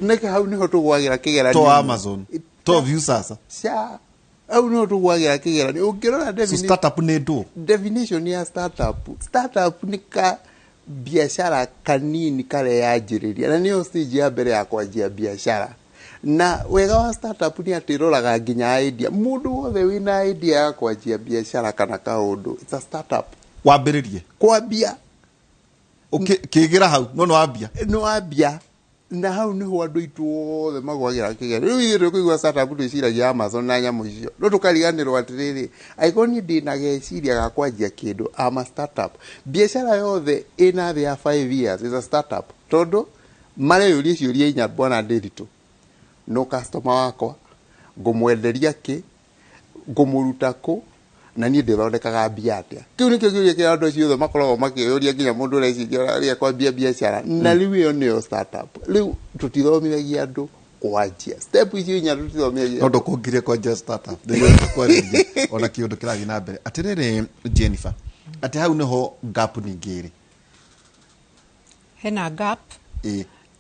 nĩkĩ hau nĩho tũgwagĩra kĩgeranio. To Amazon, to Viusasa? Ca, hau nĩho tũgwagĩra kĩgeranio ũngĩrora. So startup nĩ ndũ? Definition ya startup, startup nĩ ka biacara kanini kareyanjĩrĩria, na nĩyo stage ya mbere ya kwanjia biacara. Na wega wa startup nĩ atĩ ĩroraga nginya idea. Mũndũ wothe wĩna idea ya kwanjia biacara kana kaũndũ, it's a startup. Wambĩrĩrie. Kwambia. Kĩgĩra hau no nĩ wambia. Nĩ wambia, na hau niho andũ aitũ othe magwagĩra kĩgerio. Rĩu ithuĩ tũkũigua startup twĩciragia Amazon na nyamũ icio, no tũkariganĩrwo atĩrĩrĩ, angĩkorwo niĩ ndĩna geciria ga kwanjia kĩndũ, ama startup. Biacara yothe ĩna thĩ ya 5 years is a startup, tondũ mareyũria ciũria inya, bwana Ndĩritũ: no customer wakwa ngũmwenderia kĩ, ngũmũruta kũ, na niĩ ndĩthondekaga mbia atĩa? Kĩu nĩkĩo kĩũria kĩrĩa andũ acio othe makoragwo makĩyũria, nginya mũndũ ũreciria ũrĩa kwambia biacara. Na rĩu ĩyo nĩyo startup. Rĩu tũtithomithagia andũ kwanjia step icio inya, tũtithomithagia. No ndũkũngirie kwanjia startup nĩguo kwarĩria ona kĩũndũ kĩrathiĩ na mbere. Atĩrĩrĩ Jennifer, atĩ hau nĩho gap ningĩ ĩrĩ? Hena gap.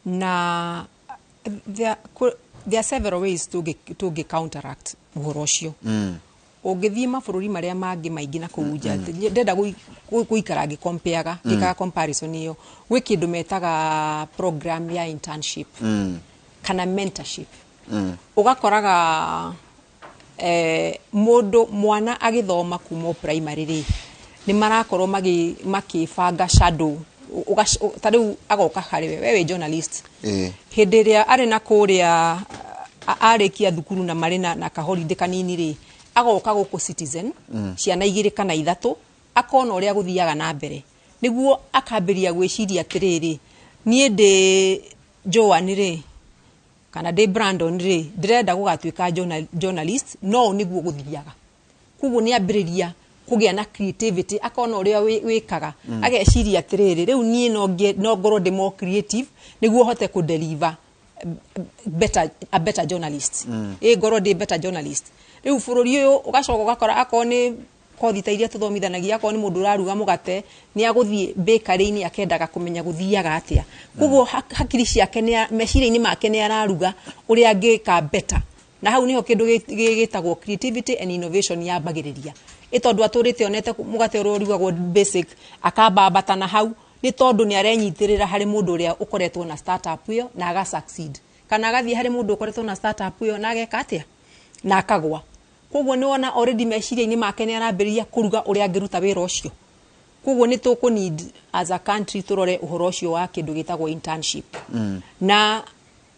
Na there are several ways tũngĩ counteract ũhoro ũcio. Ũngĩthiĩ mabũrũri marĩa mangĩ maingĩ na kũu nja, ndenda gũikara ngĩkompeaga, ngĩkaga comparison ĩyo, gwĩ kĩndũ metaga program ya internship kana mentorship. Ũgakoraga mũndũ mwana agĩthoma kuma o primary rĩ, nĩ marakorwo makĩbanga shadow. Ta rĩu agoka harĩ we, we wĩ journalist, hĩndĩ ĩrĩa arĩ na kũrĩa arĩkia thukuru na marĩ na kaholiday kanini rĩ, agoka gũkũ Citizen, ciana igĩrĩ kana ithatũ, akona ũrĩa gũthiaga na mbere, nĩguo akambĩrĩria gwĩciria atĩrĩrĩ, niĩ ndĩ Joan rĩ, kana ndĩ Brandon rĩ, ndĩrenda gũgatuĩka journalist, no ũũ nĩguo gũthiaga. Koguo nĩ ambĩrĩria kũgĩa na creativity, akona ũrĩa wĩkaga, ageciria atĩrĩrĩ, rĩu niĩ no ngorwo ndĩ more creative nĩguo hote kũ-deliver better, a better journalist, ĩ ngorwo ndĩ better journalist. Rĩu bũrũri ũyũ ũgacoka ũgakora akorwo nĩ kothi ta iria tũthomithanagia, akorwo nĩ mũndũ ũraruga mũgate, nĩ agũthiĩ bakery-inĩ, akendaga kũmenya gũthiaga atĩa. Koguo hakiri ciake meciria-inĩ make nĩ araruga ũrĩa angĩka better, na hau niho kĩndũ gĩtagwo creativity and innovation yambagĩrĩria. Ĩ tondũ atũrĩte onete mũgate ũrĩa ũrugagwo basic, akambambata na hau, nĩ tondũ nĩ arenyitĩrĩra harĩ mũndũ ũrĩa ũkoretwo na startup ĩyo na aga succeed, kana agathiĩ harĩ mũndũ ũkoretwo na startup ĩyo na ageka atĩa na akagwa. Koguo nĩ wona already meciria-inĩ make nĩ arambĩrĩria kũruga ũrĩa angĩruta wĩra ũcio. Koguo nĩ tũkũ need as a country tũrore ũhoro ũcio wa kĩndũ gĩtagwo internship. Na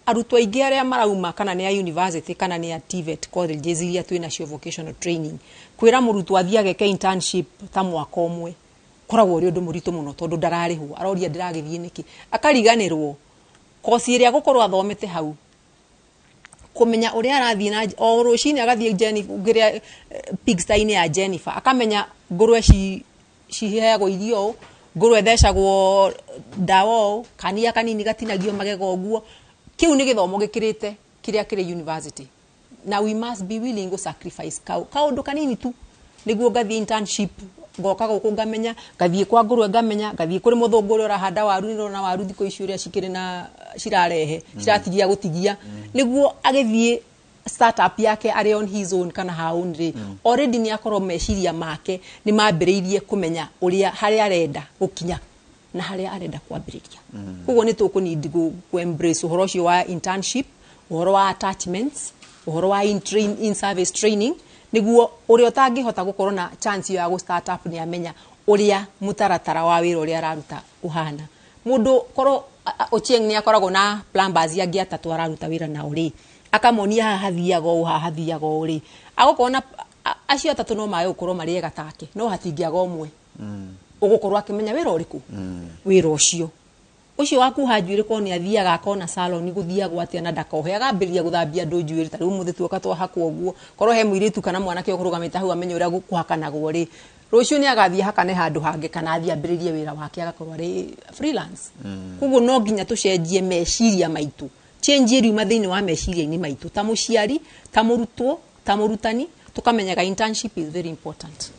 arutwo aingĩ arĩa marauma, kana nĩ a university kana nĩ a TVET colleges iria twĩ nacio, vocational training, kwĩra mũrutwo athiĩ ageke internship ta mwaka ũmwe koragwo ũrĩ ũndũ mũritũ mũno, tondũ ndararĩhwo. Aroria, ndĩragĩthiĩ nĩkĩ? Akariganĩrwo kosi ĩrĩa gũkorwo athomete hau, kũmenya ũrĩa arathiĩ na o rũcinĩ agathiĩ kĩrĩa pigsty-inĩ ya Jennifer, akamenya ngũrwe ciheagwo irio ũũ, ngũrwe ĩthecagwo ndawa ũũ, kania kanini gatinagio magego ũguo. Kĩu nĩ gĩthomo gĩkĩrĩte kĩrĩa kĩrĩ university, na we must be willing to sacrifice kaũndũ kanini tu nĩguo ngathiĩ internship. Ngoka gũkũ ngamenya, ngathiĩ kwa ngũrwe ngamenya, ngathiĩ kũrĩ mũthũngũ ũrĩa ũrahanda waru. Nĩrona waru thikũ ici ũrĩa cikĩrĩ na cirarehe, ciratigia gũtigia, nĩguo agĩthiĩ startup yake arĩ on his own kana her own rĩ, already nĩ akorwo meciria make nĩ mambĩrĩirie kũmenya ũrĩa harĩa arenda gũkinya na harĩa arenda kwambĩrĩria. Koguo nĩ tũkũ need ku embrace ũhoro ũcio wa internship, ũhoro wa attachments, ũhoro wa in service training, nĩguo ũrĩa ũtangĩhota gũkorwo na chance ĩyo ya gũ start up nĩ amenya ũrĩa mũtaratara wa wĩra ũrĩa araruta ũhana. Mũndũ korwo Ochieng nĩ akoragwo na plumbers angĩ atatũ araruta wĩra nao rĩ, akamonia haha hathiaga ũũ, haha hathiaga ũũ rĩ, agũkorwo na acio atatũ no mage gũkorwo marĩ ega take, no hatingĩaga ũmwe ũgũkorwo akĩmenya wĩra ũrĩkũ, wĩra ũcio ũcio wa kuoha njuĩrĩ. Korwo nĩ athiaga akona salon gũthiagwo atĩa na ndakohe, agambĩrĩria gũthambia andũ njuĩrĩ. Ta rĩu ũmũthĩ tuoka twahakwo ũguo, korwo he mũirĩtu kana mwanake ũkũrũgamĩte hau amenye ũrĩa kũhakanagwo rĩ, rũciũ nĩ agathiĩ hakane handũ hangĩ kana athiĩ ambĩrĩrie wĩra wake, agakorwo arĩ freelance. Koguo no nginya tũcenjie meciria maitũ, change ĩriuma thĩinĩ wa meciria-inĩ maitũ, ta mũciari, ta mũrutwo, ta mũrutani, tũkamenyaga internship is very important.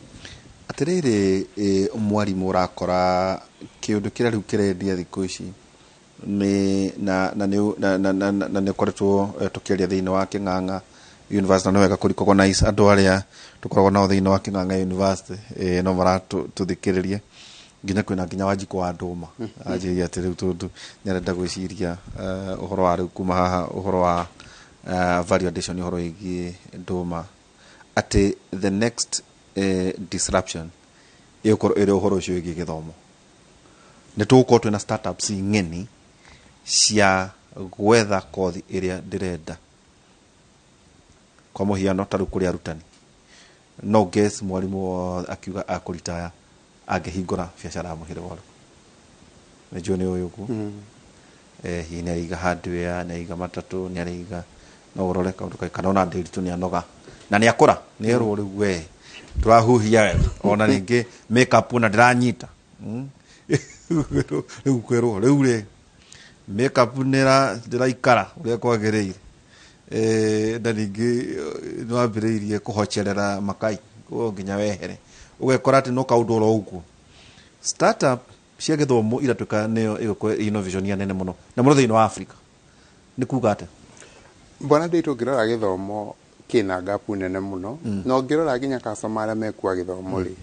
Atĩrĩrĩ, mwarimũ, ũrakora kĩũndũ kĩrĩa rĩu kĩrendia thikũ ici nĩ na na nĩ na na na na nĩ ũkoretwo tũkĩaria thĩinĩ wa Kĩng'ang'a University, na nĩ wega kũ-recognize andũ arĩa tũkoragwo nao thĩinĩ wa Kĩng'ang'a University, no maratũthikĩrĩria nginya kwĩna nginya Wanjikũ wa Ndũma anjĩria atĩ rĩu tondũ nĩ arenda gwĩciria ũhoro wa rĩu kuma haha, ũhoro wa value addition, ũhoro wĩgiĩ ndũma, atĩ the next disruption ĩgũkorwo ĩrĩ ũhoro ũcio wĩgiĩ gĩthomo. Nĩ tũgũkorwo twĩna startups ng'eni cia gwetha kothi ĩrĩa ndĩrenda. Kwa mũhiano, ta rĩu kũrĩ arutani, no guess mwarimũ wothe akiuga akũritaya angĩhingũra biacara ya mũhĩrĩga ũrĩkũ? Nĩnjũĩ nĩ ũĩ ũguo. Hihi nĩ arĩiga hardware, nĩ arĩiga matatũ, nĩ arĩiga, no ũrore kaũndũ kau, kana ona Ndĩritũ nĩ anoga na nĩ akũra, nĩ erwo rĩu we tũrahuhia wega, ona rĩngĩ makeup ona ndĩranyita. Rĩu kwĩrwo rĩu rĩ makeup nĩ ndĩraikara ũrĩa kwagĩrĩire. Na ningĩ nĩ wambĩrĩirie kũhocerera makai, koguo nginya wehere ũgekora atĩ no kaũndũ oro ũguo. Startup cia gĩthomo iratuĩka nĩyo ĩgũkorwo innovation ya nene mũno na mũno thĩinĩ wa Africa, nĩ kuga atĩa? Bwana Nditũ, ũngĩrora gĩthomo kĩna gap nene mũno, na ũngĩrora nginya customer arĩa mekua gĩthomo rĩ,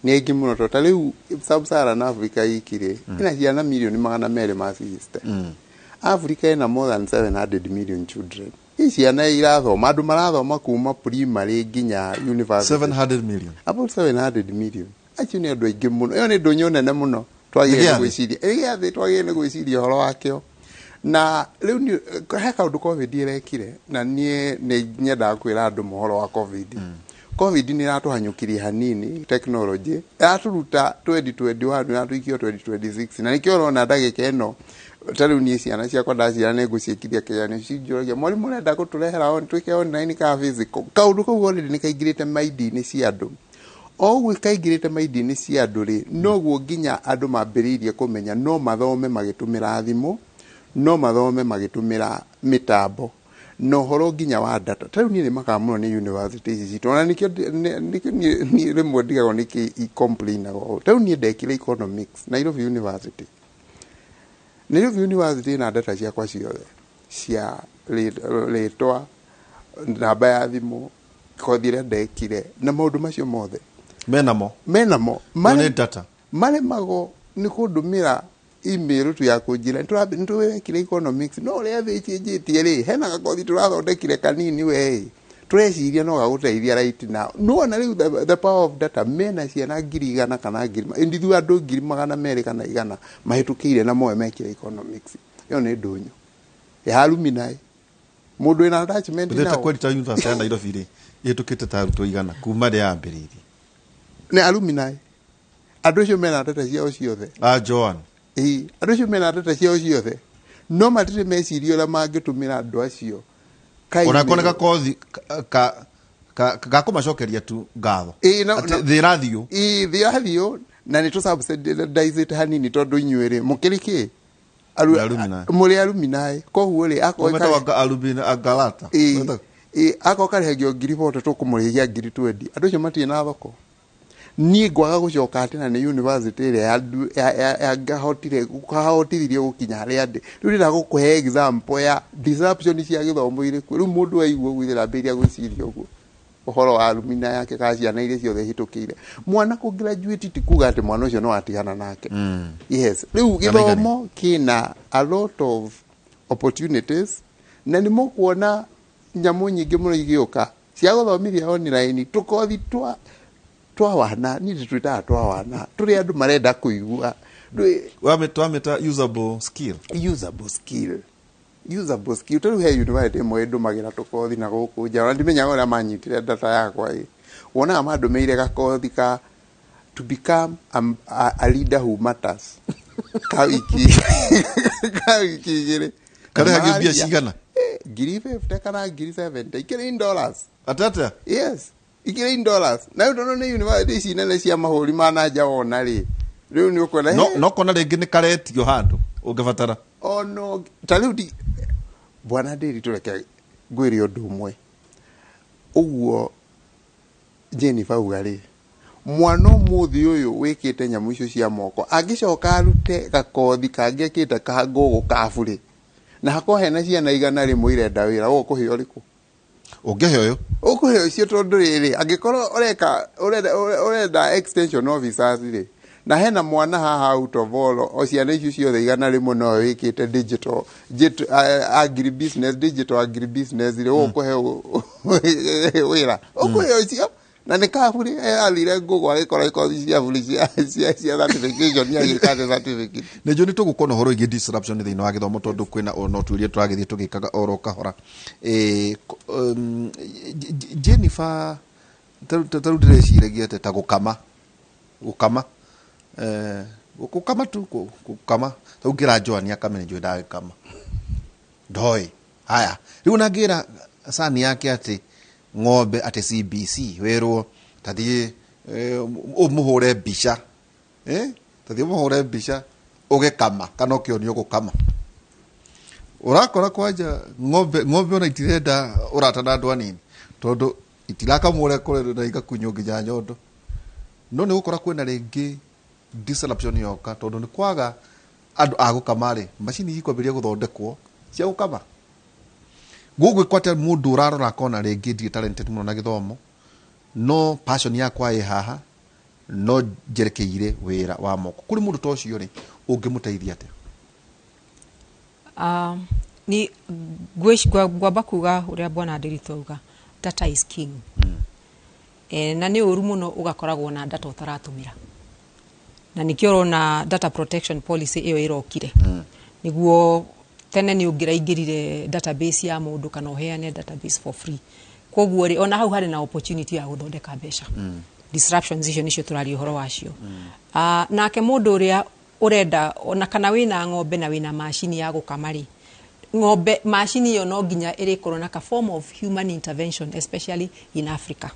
nĩ aingĩ mũno, tondũ ta rĩu Sub-Saharan Africa iki rĩ, ĩna ciana mirioni 260. Africa ĩna more than 700 million children. I ciana irathoma, andũ marathoma kuma primary nginya university. 700 million? About 700 million. Acio nĩ andũ aingĩ mũno. Ĩyo nĩ ndũnyũ nene mũno twagĩrĩire Nĩ gĩathĩ? gwĩciria. Ĩ gĩathĩ twagĩrĩire nĩ gwĩciria ũhoro wakĩo. Na rĩu he kaũndũ COVID ĩrekire, na niĩ nĩ nyendaga kwĩra andũ mohoro wa COVID. COVID nĩ ĩratũhanyũkirie hanini technology, ĩratũruta 2021, ĩratũikia 2026, na nĩkĩo ũrona ndagĩka ĩno ta rĩu niĩ ciana ciakwa ndaciĩra nĩ ngũciĩkithia kĩgeranio, cinjũragia, "Mwarimũ, ũrenda gũtũrehera on twĩke online ka physical?" Kaũndũ kau already nĩ kaingĩrĩte maindi-inĩ cia andũ. O ũguo kaingĩrĩte maindi-inĩ cia andũ rĩ, noguo nginya andũ mambĩrĩirie kũmenya no mathome magĩtũmĩra thimũ, no mathome magĩtũmĩra mĩtambo na ũhoro nginya wa data. Ta rĩu niĩ nĩ makaga mũno nĩ university ici citũ, ona nĩkĩo nĩkĩo niĩ rĩmwe ndigagwo nĩkĩ i complainaga ũũ. Ta rĩu niĩ ndekire economics Nairobi University. Nairobi University ĩna data ciakwa ciothe cia rĩtwa, namba ya thimũ, kothi ĩrĩa ndekire na maũndũ macio mothe. Menamo? Menamo. Ĩyo nĩ data. Maremagwo nĩ kũndũmĩra email tu ya kũnjĩra nĩtũrekire economics, no ũrĩa thĩ ĩcenjetie rĩ, hena gakothi tũrathondekire kanini we tũreciria no gagũteithia right now. Nĩwona rĩu the power of data? Mena ciana 100,000 kana ngiri indithu andũ 200,000 kana 100 mahĩtũkĩire na moe mekire economics. Ĩyo nĩ ndũnyũ ya alumni, mũndũ wĩna attachment Ũthiĩte nao. Kweli ta university ya Nairobi rĩ, ĩhĩtũkĩte ta arutwo 100 kuma rĩa yambĩrĩirie? Nĩ alumni, andũ acio mena data ciao ciothe. A Joan. Ĩĩ, andũ acio mena data ciao ciothe, no matirĩ meciria ũrĩa mangĩtũmĩra andũ acio ka Ona email. koneka kothi ka gakũmacokeria tu ngatho. Ĩĩ, Atĩ thĩ ĩrathiũ. Ĩĩ, thĩ ĩrathiũ na nĩ tũ hanini tondũ inyuĩ rĩ mũkĩrĩ kĩ? Alumni. Mũrĩ alumni, koguo rĩ akorwo Metagwo alumni agalata. Ĩĩ, akorwo karĩhagio 40,000, tũkũmũrĩhia 20,000. Andũ acio matirĩ na thoko. Niĩ ngwaga gũcoka atĩ na nĩ university ĩrĩa yangahotire kahotithirie gũkinya harĩa ndĩ. Rĩu ndĩrenda gũkũhe example ya disruption cia gĩthomo irĩkũ. Rĩu mũndũ aigua ũguo ithe ndambĩrĩria gwĩciria ũguo ũhoro wa rumina yake kana ciana iria ciothe hĩtũkĩire. Mwana kũ graduate ti kuga atĩ mwana ũcio no atigana nake. Yes, rĩu gĩthomo kĩna a lot of opportunities, na nĩ mũkuona nyamũ nyingĩ mũno igĩũka cia gũthomithia online, tũkothi twa wana, niĩ ndĩtwĩtaga twa wana, tũrĩa andũ marenda kũigua. Twamĩta usable skill. Usable skill, usable skill. Tarĩu he university ĩmwe ĩndũmagĩra tũkothi na gũkũ nja, ona ndimenyaga ũrĩa manyitire data yakwa ĩ. Wonaga mandũmĩire gakothi ka to become a leader who matters ka wiki 2. Karĩhagio mbia cigana? 50,000 kana 70,000, ikĩrĩ in dollars. Atata. Yes, ikĩrĩ in dollars. Na rĩu tondũ nĩ university ici nene cia mahũri ma na nja, wona rĩ, rĩu nĩ ũkuona. No no kona rĩngĩ nĩ karetio handũ ũngĩbatara. Ono ta rĩu ndi bwana ndĩri, tũreke ngwĩre ũndũ ũmwe ũguo Jennifer auga rĩ, mwana ũmũthĩ ũyũ wĩkĩte nyamũ icio cia moko angĩcoka arute gakothi kangĩ ekĩte ka ngũgũ kabure, na hakorwo hena ciana 100 irenda wĩra, ũguo ũkũhe ũrĩkũ? Ũngĩhe ũyũ. Ũkũhe ũcio, tondũ rĩrĩ, angĩkorwo ũreka ũrenda extension officers rĩ, na hena mwana haha out of all o ciana icio ciothe 100 no wĩkĩte digital agribusiness, digital agribusiness rĩ, ũkũhe wĩra, ũkũhe ũcio. Na nĩ kaburi athire ngũgũ agĩkora ikothi cia buri cia certification, agĩka certificate. Nĩ njũĩ nĩ tũgũkorwo na ũhoro wĩgiĩ disruption thĩinĩ wa gĩthomo, tondũ kwĩna ona ũtuĩria tũragĩthiĩ tũgĩkaga oro kahora. Jennifer, tarĩu ndĩreciragia atĩ ta gũkama gũkama tu gũkama, tarĩu ngĩra Joan akame, nĩ njũĩ ndagĩkama ndoĩ. Haya, rĩu ona ngĩra sani yake atĩ ng'ombe atĩ CBC wĩrwo tathiĩ ũmũhũre mbica, tathiĩ ũmũhũre mbica ũgĩkama kana ũkĩonio gũkama, ũrakora kwanja ng'ombe ona itirenda ũrata na andũ anini, tondũ itirakamwo ũrĩa kũrĩ na igakunywo nginya nyondo. No nĩ gũkora kwĩna rĩngĩ disruption yoka, tondũ nĩ kwaga andũ a gũkama rĩ, macini ikwambĩrĩria gũthondekwo cia gũkama. Gũgwĩkwo atĩa mũndũ ũrarora akona rĩngĩ ndirĩ talented mũno na gĩthomo, no passion yakwa ĩ haha, no njerekeire wĩra wa moko? Kũrĩ mũndũ ta ũcio rĩ, ũngĩmũteithia atĩa? Ni ngwamba kuga ũrĩa bwana Ndiritu auga, data is king. Na nĩ ũru mũno ũgakoragwo na data ũtaratũmĩra, na nĩkĩo ũrona data protection policy ĩyo ĩrokire. Nĩguo tene nĩ ũngĩraingĩrire database ya mũndũ kana ũheane database for free. Koguo rĩ, ona hau harĩ na opportunity ya gũthondeka mbeca. Disruptions icio nĩcio tũraria ũhoro wacio. Nake mũndũ ũrĩa ũrenda ona kana wĩna ng'ombe na wĩna macini ya gũkama rĩ, ng'ombe macini ĩyo no nginya ĩrĩkorwo na ka form of human intervention, especially in Africa.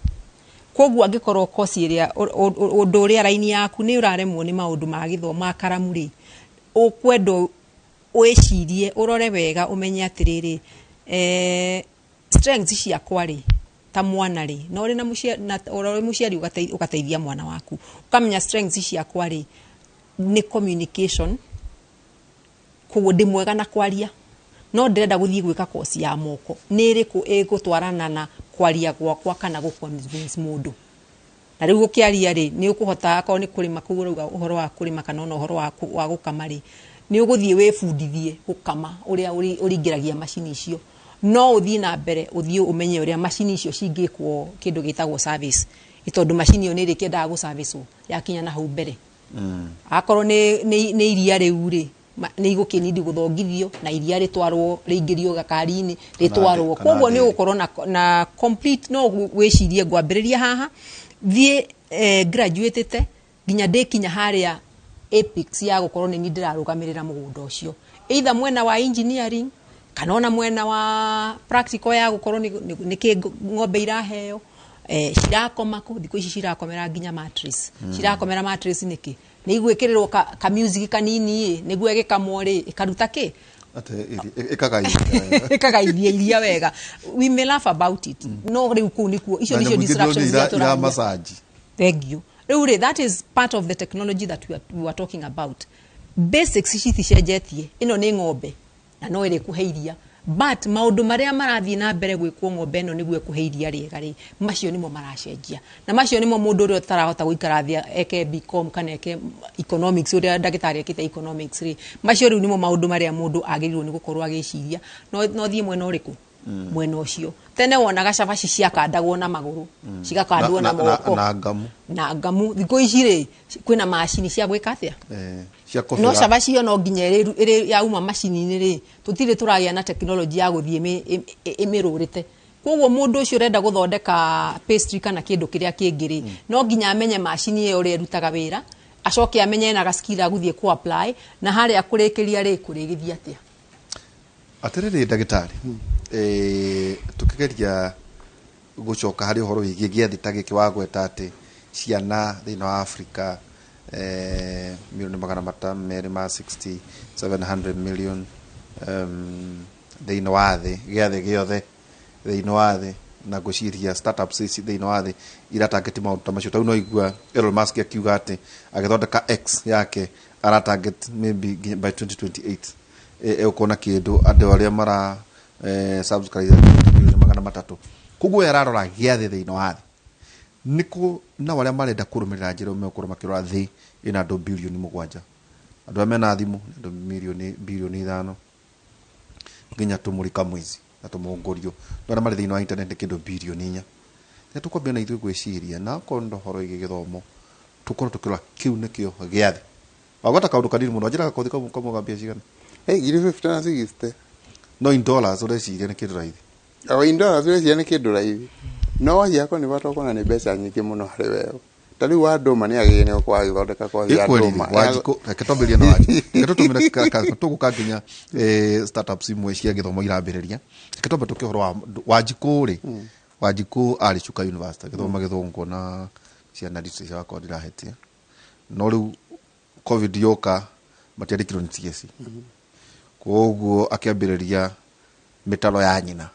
Koguo angĩkorwo kosi ĩrĩa ũndũ ũrĩa raini yaku nĩ ũraremwo nĩ maũndũ ma gĩthomo ma karamu rĩ, ũkwendwo wĩcirie, ũrore wega, ũmenye atĩrĩrĩ, strengths ciakwa rĩ, ta mwana rĩ, na ũrĩ na na ũrĩ mũciari ũgateithia mwana waku ũkamenya strengths ciakwa rĩ nĩ communication, koguo ndĩ mwega na kwaria, no ndĩrenda gũthiĩ gwĩka kosi ya moko, nĩ ĩrĩkũ ĩgũtwarana na kwaria gwakwa kana gũ convince mũndũ? Na rĩu gũkĩaria rĩ, nĩ ũkũhota akorwo nĩ kũrĩma kũu ũrauga ũhoro wa kũrĩma, kana ona ũhoro wa gũkama rĩ, nĩ ũgũthiĩ wĩbundithie gũkama ũrĩa ũringĩragia macini icio, no ũthiĩ na mbere ũthiĩ ũmenye ũrĩa macini icio cingĩkwo kĩndũ gĩtagwo service, nĩ tondũ macini ĩyo nĩ ĩrĩkĩendaga gũ-service yakinya na hau mbere. Akorwo nĩ iria rĩu rĩ, nĩ igũkĩnindi gũthongithio na iria rĩtwarwo rĩingĩrio gakari-inĩ rĩtwarwo. Kana Koguo nĩ ndĩri. ũgũkorwo na complete, no wĩcirie ngwambĩrĩria haha thiĩ graduate nginya ndĩkinya harĩa apex ya gũkorwo nĩ niĩ ndĩrarũgamĩrĩra mũgũnda ũcio, either mwena wa engineering kana ona mwena wa practical ya gũkorwo nĩ kĩ ng'ombe iraheo, cirakoma kũ. Thikũ ici cirakomera nginya mattress. Cirakomera mattress nĩkĩ? Nĩ igwĩkĩrĩrwo ka music kanini ĩ, nĩguo ĩgĩkamwo rĩ, ĩkaruta kĩ? Atĩ ĩkagaithia. Ĩkagaithia iria wega. We may laugh about it, no rĩu kũu nĩkuo icio Na nĩcio nyamũ ingĩ disruptions ndĩrona iria ira tũraria. massage. Thank you. Rĩu rĩ, that is part of the technology that we are talking about. Basics ici iticenjetie. Ĩno nĩ ng'ombe na no ĩrĩkũhe iria, but maũndũ marĩa marathiĩ na mbere gwĩkwo ng'ombe ĩno nĩguo ĩkũhe iria rĩega rĩ, macio nĩmo maracenjia, na macio nĩmo mũndũ ũrĩa ũtarahota gũikara thĩ eke BCom kana eke economics, ũrĩa ndagĩtarĩ ekĩte economics rĩ, macio rĩu nĩmo maũndũ marĩa mũndũ agĩrĩirwo nĩ gũkorwo agĩciria. No thiĩ mwena ũrĩkũ, mwena ũcio. Tene wonaga cabaci ciakandagwo na magũrũ, cigakandwo na moko. Na ngamu. Na ngamu. Thikũ ici rĩ, kwĩna macini cia gwĩka atĩa? Cia no kũbĩra. Cabaci ĩyo no nginya ĩrĩ yauma macini-inĩ rĩ, tũtirĩ tũragĩa na tekinoronjĩ ya gũthiĩ ĩmĩrũrĩte. Koguo mũndũ ũcio ũrenda gũthondeka pastry kana kĩndũ kĩrĩa kĩngĩ rĩ, no nginya amenye macini ĩyo ũrĩa ĩrutaga wĩra, acoke amenye ena gaskill gũthiĩ ku apply na harĩa kũrĩkĩria rĩ, kũrĩgĩthiĩ atĩa. Atĩrĩrĩ ndagĩtarĩ, tũkĩgeria gũcoka harĩ ũhoro wĩgiĩ gĩathĩ ta gĩkĩ wagweta atĩ ciana thĩinĩ wa Afrika milioni magana merĩ ma 60 700 million thĩinĩ wa thĩ, gĩathĩ gĩothe thĩinĩ wa thĩ, na ngwĩciria startups ici thĩinĩ wa thĩ iratarget maũndũ ta macio. Tarĩu no igua Elon Musk akiuga atĩ agĩthondeka X yake aratarget maybe nginya by 2028 egũkorwo na kĩndũ andũ arĩa mara subscribe milioni 300. Koguo we ararora gĩathĩ thĩinĩ wa thĩ nĩkũ, nao arĩa marenda kũrũmĩrĩra njĩra ĩyo megũkorwo makĩrora thĩ ĩna andũ bilioni 7, andũ arĩa mena thimũ nĩ andũ milioni bilioni 5, nginya tũmũrika mwizi na tũmũngũrio, andũ arĩa marĩ thĩinĩ wa internet nĩ kĩndũ bilioni 4. Nĩ tũkwambia na ithuĩ gwĩciria na okorwo nĩ ũhoro wĩgiĩ gĩthomo, tũkorwo tũkĩrora kĩu nĩkĩo gĩathĩ. Wagweta kaũndũ kanini mũno, njĩra gakothi kamwe kamwe ga mbia cigana? Hey, ngiri 50 na 60. No in dollars ũreciria nĩ kĩndũ raithi? O in dollars ũreciria nĩ kĩndũ raithi, no waciako nĩ bata ũkona nĩ mbeca nyingĩ mũno harĩ wewe. Ta rĩu wa ndũma nĩ agĩrĩire nĩ gũkorwo agĩthondeka kothi ya Ĩkweri ndũma. Wanjikũ, reke twambĩrĩrie na Wanjikũ, reke tũtũmĩre tũgũka nginya startups imwe cia gĩthomo irambĩrĩria. Reke twambe tũke ũhoro wa Wanjikũ rĩ. Wanjikũ arĩ Chuka University agĩthoma gĩthũngũ na ciana literature, wakwa ndirahetia, no rĩu COVID yoka matiandĩkirwo nĩ TSC, koguo akĩambĩrĩria mĩtaro ya nyina,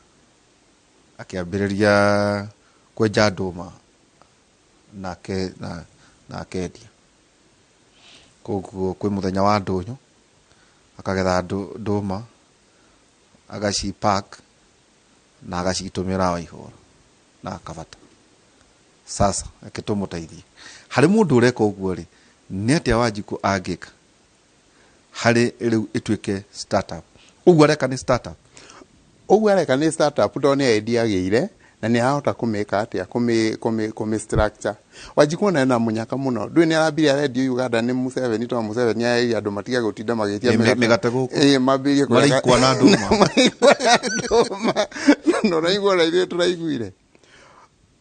akĩambĩrĩria kwenja ndũma na akendia. Koguo kwĩ mũthenya wa ndũnyũ akagetha ndũma, agacipack na agacitũmĩra Waihũra na akabata. Sasa reke tũmũteithie harĩ mũndũ ũreka ũguo rĩ, nĩ atĩa Wanjikũ angĩka harĩ rĩu ĩtuĩke startup? Ũguo areka nĩ startup? Ũguo areka nĩ startup, tondũ nĩ idea agĩire na nĩ arahota kũmĩka atĩa, kũmĩ structure. Wanjikũ ona ena mũnyaka mũno, ndũĩ nĩ arambire arendio Uganda nĩ Museveni, tondũ Museveni arerire andũ matige gũtinda magĩtia mĩgate gũkũ. Ĩ, mambĩrĩrie kũrĩa Maraikwa na ndũma. Maraikwa na ndũma. Na ũraigua ona ithuĩ tũraiguire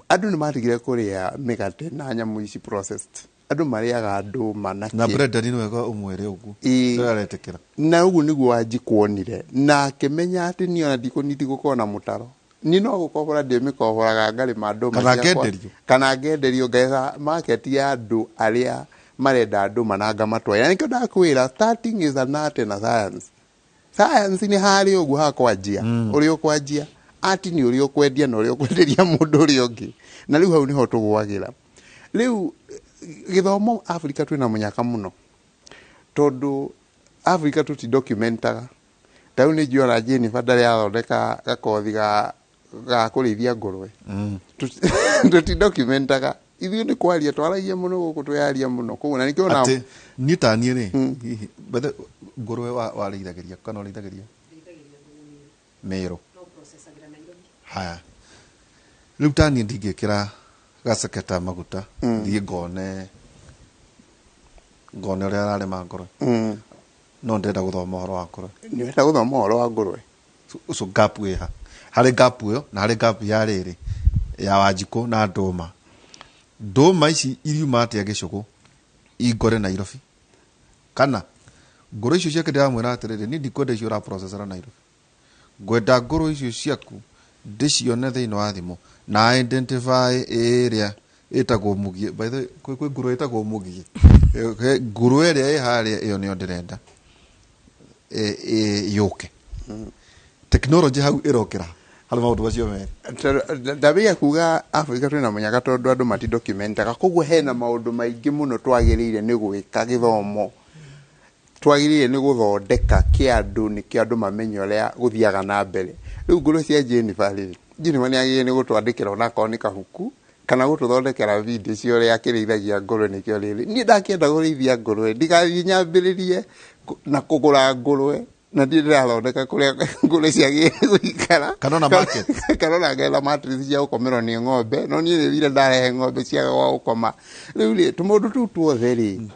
andũ nĩ matigire kũrĩa mĩgate na nyamũ ici processed, andũ marĩaga ndũma na na kĩ. Brenda nĩ wega ũmwĩre ũguo. Ĩ. Ndĩraretĩkĩra. Na ũguo nĩguo Wanjikũ onire na akĩmenya atĩ niĩ ona ndikũniti gũkorwo na mũtaro, niĩ no gũkobora ndĩmĩkoboraga ngarĩma ndũma Kana ciakwa. ngenderio. Kana ngenderio, ngetha market ya andũ arĩa marenda ndũma na ngamatwarĩra. Nĩkĩo ndakwĩra starting is an art and a science. Science nĩ harĩ ũguo hakwanjia, ũrĩa ũkwanjia, art nĩ ũrĩa ũkwendia na ũrĩa ũkwenderia mũndũ ũrĩa ũngĩ, na rĩu hau nĩho tũgwagĩra. Rĩu gĩthomo Africa twĩna mũnyaka mũno, tondũ Africa tũti documentaga. Ta rĩu nĩ njũĩ ona Jennifer ndarĩ athondeka gakothi ga kũrĩithia ngũrwe. Tũti documentaga ithuĩ, nĩ kwaria twaragia mũno gũkũ, twĩyaria mũno, koguo na nĩkĩo ona Atĩ niĩ ta niĩ rĩ, hihi bethe ngũrwe warĩithagĩria kana ũrĩithagĩria Mĩrũ? Haya, rĩu ta niĩ ndingĩkĩra gaceketa maguta thiĩ ngone ũrĩa ararĩma ngũrwe, no ndĩrenda gũthoma ũhoro wa ngũrwe. Nĩ ũrenda gũthoma ũhoro wa ngũrwe. So gap ĩha harĩ gap ĩyo na harĩ gap ya rĩrĩ ya Wanjikũ na ndũma. Ndũma ici iriuma atĩa gĩcũgũ ingore Nairobi? Kana ngũrũ icio ciake ndĩramwĩra atĩrĩrĩ, niĩ ndikwenda icio ũraprocessera Nairobi, ngwenda ngũrũ icio ciaku ndĩcione thĩinĩ wa thimũ na identify ĩrĩa ĩtagwo mũgiĩ. By the way, kwĩ ngũrũ ĩtagwo mũgiĩ. Ngũrũ ĩrĩa ĩ harĩa ĩyo nĩyo ndĩrenda yũke. Technology hau ĩrokĩra. Harĩ maũndũ macio merĩ. Ndambĩia kuga Africa twĩna mũnyaka tondũ andũ matidocumentaga, koguo hena maũndũ maingĩ mũno twagĩrĩire nĩ gwĩka gĩthomo, twagĩrĩire nĩ gũthondeka kĩandũ nĩkĩo andũ mamenye ũrĩa gũthiaga na mbere. Rĩu ngũrũ cia Jennifer rĩ, Jennifer nĩ agĩrĩire nĩ gũtwandĩkĩra onakorwo nĩ kabuku kana gũtũthondekera video cia ũrĩa akĩrĩithagia ngũrwe. Nĩkĩo rĩrĩ niĩ ndakĩenda kũrĩithia ngũrwe, ndigathiĩ nyambĩrĩrie na kũgũra ngũrwe na ndirĩ ndĩrathondeka kũrĩa ngũrwe ciagĩrĩire gũikara. Kana ona market. Kana ona ngetha mattress cia gũkomerwo nĩ ng'ombe, no niĩ nĩ thire ndarehe ng'ombe ciaga gwa gũkoma. Rĩu rĩ, tũmaũndũ tũu tuothe rĩ,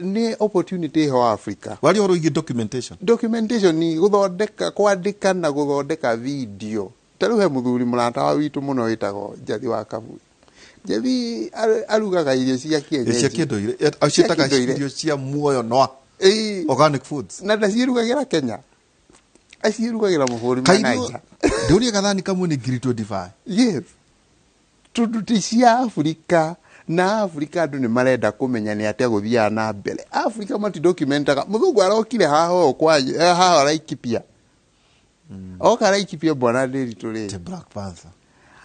nĩ opportunity ho Africa. Waria ũhoro wĩgiĩ documentation. Documentation ni gũthondeka, kwandĩka na gũthondeka video. Ta rĩu he mũthuri mũrata wa witũ mũno wĩtagwo Njathi wa Kabui. Njathi arugaga irio cia kienyeji. Cia kĩndũire, ciĩtaga kĩndũire. Irio cia muoyo noa. Ĩĩ. Organic foods. Na ndacirugagĩra Kenya, acirugagĩra mabũrũri ma Kairio Naija. ndũrie gathani kamwe nĩ 25,000. Yes, tondũ ti cia Afrika, na Afrika andũ nĩ marenda kũmenya nĩ atĩa gũthiaga na mbere Afrika. Matidocumentaga. Mũthũngũ arokire haha ũũ kwanyu, haha Laikipia, oka Laikipia, bwana Ndĩritũ rĩ. The Black Panther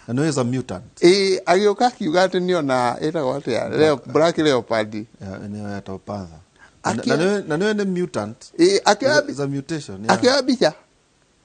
na nĩ is a mutant. Ĩĩ, agĩũka akiuga atĩ nĩona ĩtagwo atĩa, black leopard. Yeah, nĩyo yetagwo panther. Na nĩyo nĩ mutant. Ĩĩ, akĩoya Is a mutation, yeah. Akĩoya mbica,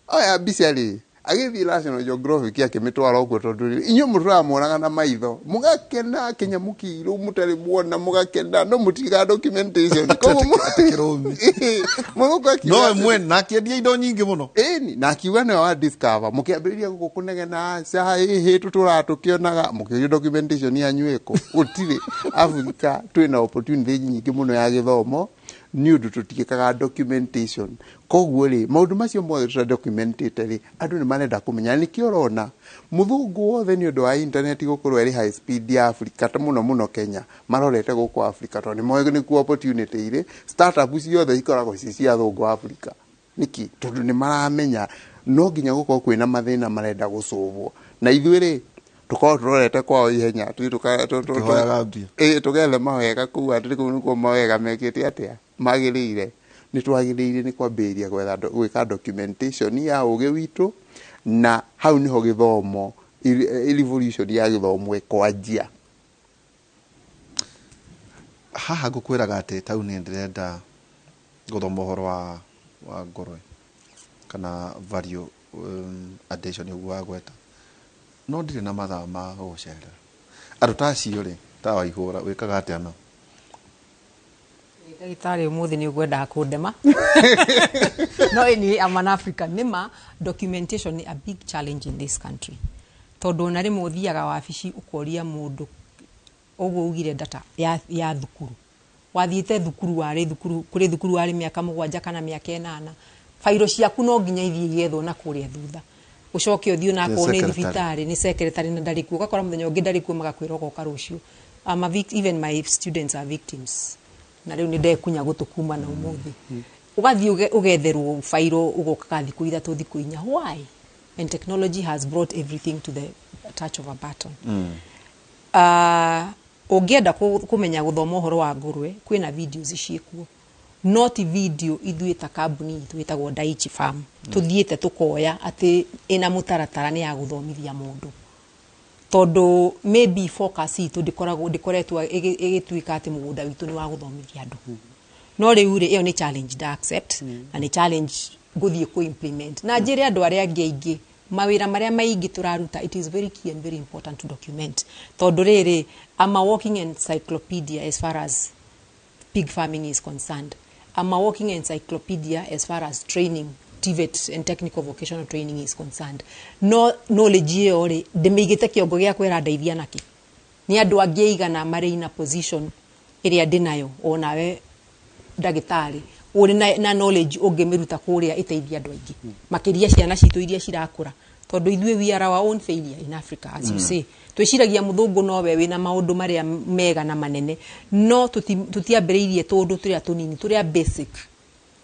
oya mbica rĩ, agĩthiĩ National Geographic akĩmĩtwara ũguo, tondũ rĩ, inyuĩ mũtũramuonaga na maitho mũgakena, kĩnyamũ kĩirũ mũtarĩ muona mũgakena, no mũtigaga documentation. Koguo Atĩ kĩrũmi. Ĩĩ, mũthũngũ akiuga No atĩ- ĩmwe na akĩendia indo nyingĩ mũno. Ĩni, na akiuga nĩwe wa discover. Mũkĩambĩrĩria gũkũ kũnegena aca ĩhĩ tũtũraga tũkĩonaga, mũkĩũrio documentation yanyu ĩkũ? Gũtirĩ. Africa twĩna opportunity nyingĩ mũno ya gĩthomo nĩ ũndũ tũtiĩkaga documentation. Koguo rĩ, maũndũ macio mothe tũtadocumentĩte rĩ, andũ nĩ marenda kũmenya. Na nĩkĩo ũrona mũthũngũ wothe, nĩ ũndũ wa internet gũkorwo ĩrĩ high speed ya Africa, ta mũno mũno Kenya, marorete gũkũ Africa tondũ nĩ moĩ nĩkuo opportunity irĩ. Startup ciothe ikoragwo ci cia athũngũ Africa. Nĩkĩ? Tondũ nĩ maramenya no nginya gũkorwo kwĩna mathĩna marenda gũcũvwo, na ithuĩ rĩ, tũkorwo tũrorete kwao ihenya tũthiĩ Tũkĩhoyaga mbia. Ĩĩ, tũgethe mawega kũu, atĩ kũu nĩkuo mawega mekĩte atĩa magĩrĩire. Nĩ twagĩrĩire nĩ kwambĩrĩria gwetha gwĩka documentation ya ũgĩ witũ, na hau nĩho gĩthomo, revolution ya gĩthomo ĩkwanjia. Haha ngũkwĩraga atĩ taũni ndĩrenda gũthoma ũhoro wa ngũrwe kana value addition ũguo wagweta, no ndirĩ na mathaa ma gũgũcerera. Andũ ta acio rĩ, ta Waihũra, wĩkaga atĩa nao? Ndagĩtarĩ, ũmũthĩ nĩ ũkwendaga kũndema, no anyway, I'm an African. Nĩma documentation nĩ a big challenge in this country, tondũ ona rĩmwe ũthiaga wabici ũkoria mũndũ ũguo ugire data ya thukuru, wathiĩte thukuru, warĩ thukuru, kũrĩ thukuru warĩ mĩaka 7 kana mĩaka 8, bairo ciaku no nginya ithiĩ igethwo na kũrĩa thutha, ũcoke ũthiĩ onakorwo nĩ secretary. Thibitarĩ nĩ secretary na ndarĩ kuo, ũgakora mũthenya ũngĩ ndarĩ kuo, magakwĩra ũgoka rũciũ. I'm a even my students are victims, na rĩu nĩ ndekunya gũtũ kuma na ũmũthĩ. Ũgathiĩ ũgetherwo bairo, ũgokaga thikũ 3, thikũ 4. Why? And technology has brought everything to the touch of a button. Ũngĩenda kũmenya gũthoma ũhoro wa ngũrwe, kwĩna videos ciĩkuo, no ti video ithuĩ ta kambuni itũ ĩtagwo Daichi Farm tũthiĩte tũkoya atĩ ĩna mũtaratara nĩ ya gũthomithia mũndũ, tondũ maybe focus itũ ndĩkoragwo, ndĩkoretwo ĩgĩtuĩka atĩ mũgũnda witũ nĩ wa gũthomithia andũ. No rĩu rĩ, ĩyo nĩ challenge nda accept, na nĩ challenge ngũthiĩ kũ implement na njĩre andũ arĩa angĩ aingĩ mawĩra marĩa maingĩ tũraruta. It is very key and very important to document, tondũ rĩrĩ, I'm a walking encyclopedia as far as pig farming is concerned. I'm a walking encyclopedia as far as training, TVET and technical vocational training is concerned. No knowledge ĩyo rĩ, ndĩmĩigĩte kĩongo gĩa kwĩra ndeithia nakĩ nĩ andũ angĩ aigana marĩ in a position ĩrĩa ndĩnayo, onawe ndagĩtarĩ ũrĩ na knowledge ũngĩmĩruta kũrĩa ĩteithie andũ aingĩ, makĩria ciana citũ iria cirakũra, tondũ ithuĩ we are our own failure in Africa. As you say, twĩciragia mũthũngũ nowe wĩna maũndũ marĩa mega na manene, no tũtiambĩrĩirie tũndũ tũrĩa tũnini, tũrĩa basic,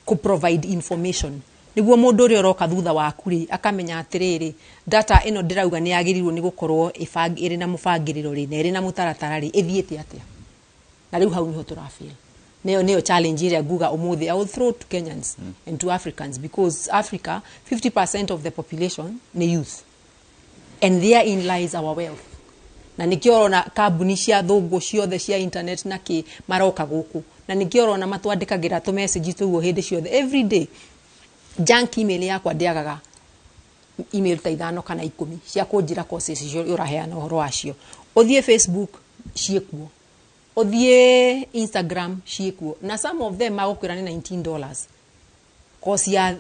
kũ provide information nĩguo mũndũ ũrĩa ũroka thutha waku rĩ, akamenya atĩrĩrĩ, data ĩno ndĩrauga nĩ yagĩrĩirwo nĩ gũkorwo ĩrĩ na mũbangĩrĩro rĩ, na ĩrĩ na mũtaratara rĩ, ĩthiĩte atĩa? Na rĩu hau niho tũrafail. Nĩyo challenge ĩrĩa nguga ũmũthĩ I will throw to Kenyans and to Africans, because Africa, 50% of the population nĩ youth, and therein lies our wealth. Na nĩkĩo ũrona kambuni cia thũngũ ciothe cia internet na kĩ maroka gũkũ, na nĩkĩo ũrona matwandĩkagĩra tũ message tũguo hĩndĩ ciothe, every day. Junk email yakwa ndĩagaga email ta 5 kana 10 cia kũnjĩra courses icio ũraheana ũhoro wacio. Ũthiĩ Facebook ciĩkuo, ũthiĩ Instagram ciĩkuo, na some of them magũkwĩra nĩ $19 course ya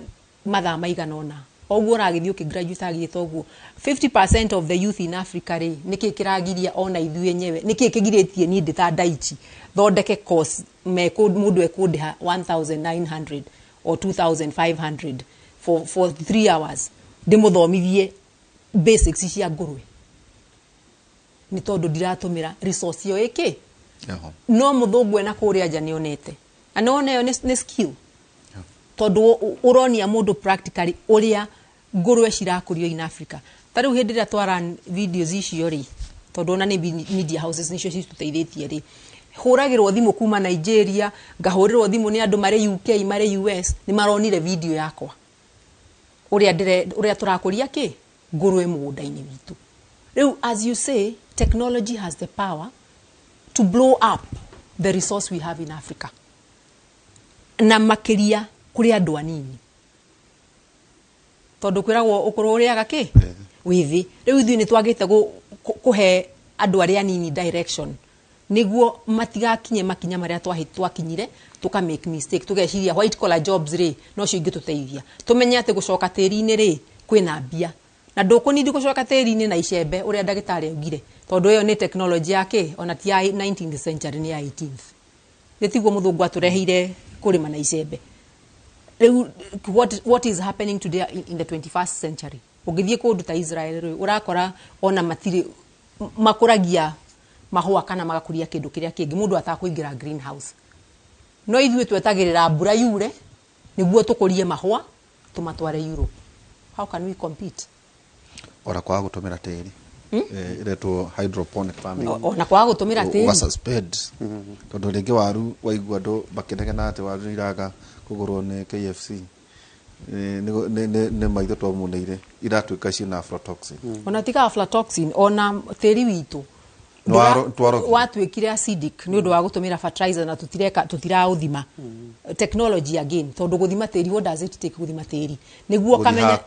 mathaa maigana ũna. Ũguo ũragĩthiĩ ũkĩgraduate agĩte ũguo. 50% of the youth in Africa rĩ, nĩkĩ kĩragiria ona ithuĩ enyewe, nĩkĩ kĩgirĩtie niĩ ndĩ ta Ndaichi thondeke course mũndũ ekũndĩha 1900 or 2500 for 3 hours ndĩmũthomithie basics cia ngũrwe? Nĩ tondũ ndiratũmĩra resource ĩyo ĩkĩ no mũthũngũ ena kũrĩa nja nĩonete, na nĩwona ĩyo nĩ skill, tondũ ũronia mũndũ practically ũrĩa ngũrwe cirakũrio in Africa. Ta rĩu hĩndĩ ĩrĩa twara videos icio rĩ, tondũ ona nĩ media houses nĩcio citũteithĩtie rĩ, hũragĩrwo thimũ kuma Nigeria, ngahũrĩrwo thimũ nĩ andũ marĩ UK, marĩ US, nĩ maronire video yakwa ũrĩa tũrakũria kĩ ngũrwe mũgũnda-inĩ witũ. Rĩu, as you say, technology has the power to blow up the resource we have in Africa, na makĩria kũrĩ andũ anini, tondũ kwĩragwo ũkũrũ ũrĩaga kĩ wĩthĩ. Rĩu ithuĩ nĩ twagĩte kũhe andũ arĩa anini direction nĩguo matigakinye makinya marĩa twakinyire tuka make mistake, tugeciria white collar jobs rĩ nocio ingĩtũteithia. Tũmenye atĩ gũcoka tĩri-inĩ rĩ kwĩna mbia, na ndũkũnindi gũcoka tĩri-inĩ na icembe ũrĩa ndagĩtarĩ augire, tondũ ĩyo nĩ technology ya kĩ ona ti ya 19th century, nĩ ya 18th. Nĩ tiguo mũthũngũ atũreheire kũrĩma na icembe. Rĩu what is happening today in the 21st century, ũngĩthiĩ kũndũ ta Israel rĩ, ũrakora ona matirĩ makũragia mahũa kana magakũria kĩndũ kĩrĩa kĩngĩ mũndũ atakũingĩra greenhouse. No ithuĩ twetagĩrĩra mbura yure nĩguo tũkũrie mahũa tũmatware Europe. How can we compete? Ona kwaga gũtũmĩra tĩri, ĩretwo hydroponic farming. Ona kwaga gũtũmĩra tĩri. Ũga suspend, tondũ rĩngĩ waru waigua andũ makĩnegena atĩ waru iraga kũgũrwo nĩ KFC, nĩ maitho twamuneire iratuĩka ciĩna aflatoxin. Ona tiga aflatoxin, ona tĩri witũ watuĩkire acidic nĩ ũndũ wa gũtũmĩra fertilizer na tũtiraũthima. Technology again, tondũ gũthima tĩri, what does it take gũthima tĩri nĩguo kamenya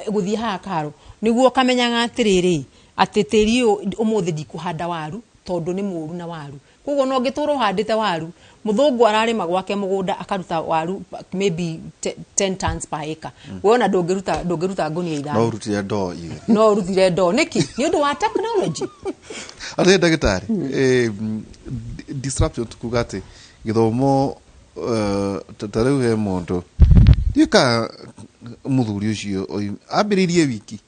gũthiĩ haha karo nĩguo kamenyaga atĩrĩrĩ atĩ tĩri ũyũ ũmũthĩ ndikũhanda waru tondũ nĩ mũru na waru. Koguo no ngĩtũra ũhandĩte waru, mũthũngũ ararĩma gwake mũgũnda akaruta waru maybe 10 tons per acre. We ona ndũngĩruta ngũnia 5. No ũrutire ndoo igĩrĩ. No ũrutire ndoo nĩkĩ? Nĩ ũndũ wa technology. Atĩ ndagĩtarĩ, disruption tukuga atĩ gĩthomo ta rĩu he mũndũ ndiũĩ kana mũthuri ũcio ambĩrĩirie wiki,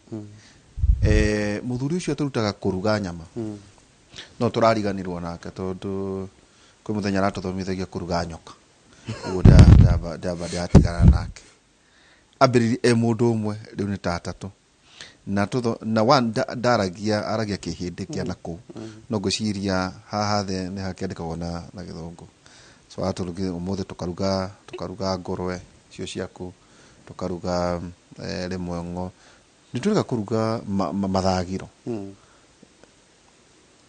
mũthuri ũcio atũrutaga kũruga nyama, no tũrariganĩrwo nake tondũ kwĩ mũthenya aratũthomithagia kũruga nyoka, ũguo ndamba ndĩratigana nake. Ambĩrĩirie e mũndũ ũmwe, rĩu nĩ ta atatũ, na one ndaragia aragia kĩhĩndĩ kĩa nakũu, no ngwĩciria haha thĩ nĩ hakĩandĩkagwo na gĩthũngũ. So atũrugire ũmũthĩ tũkaruga ngũrwe icio ciaku, tũkaruga rĩmwe ng'o, nĩ tũrega kũruga mathagiro.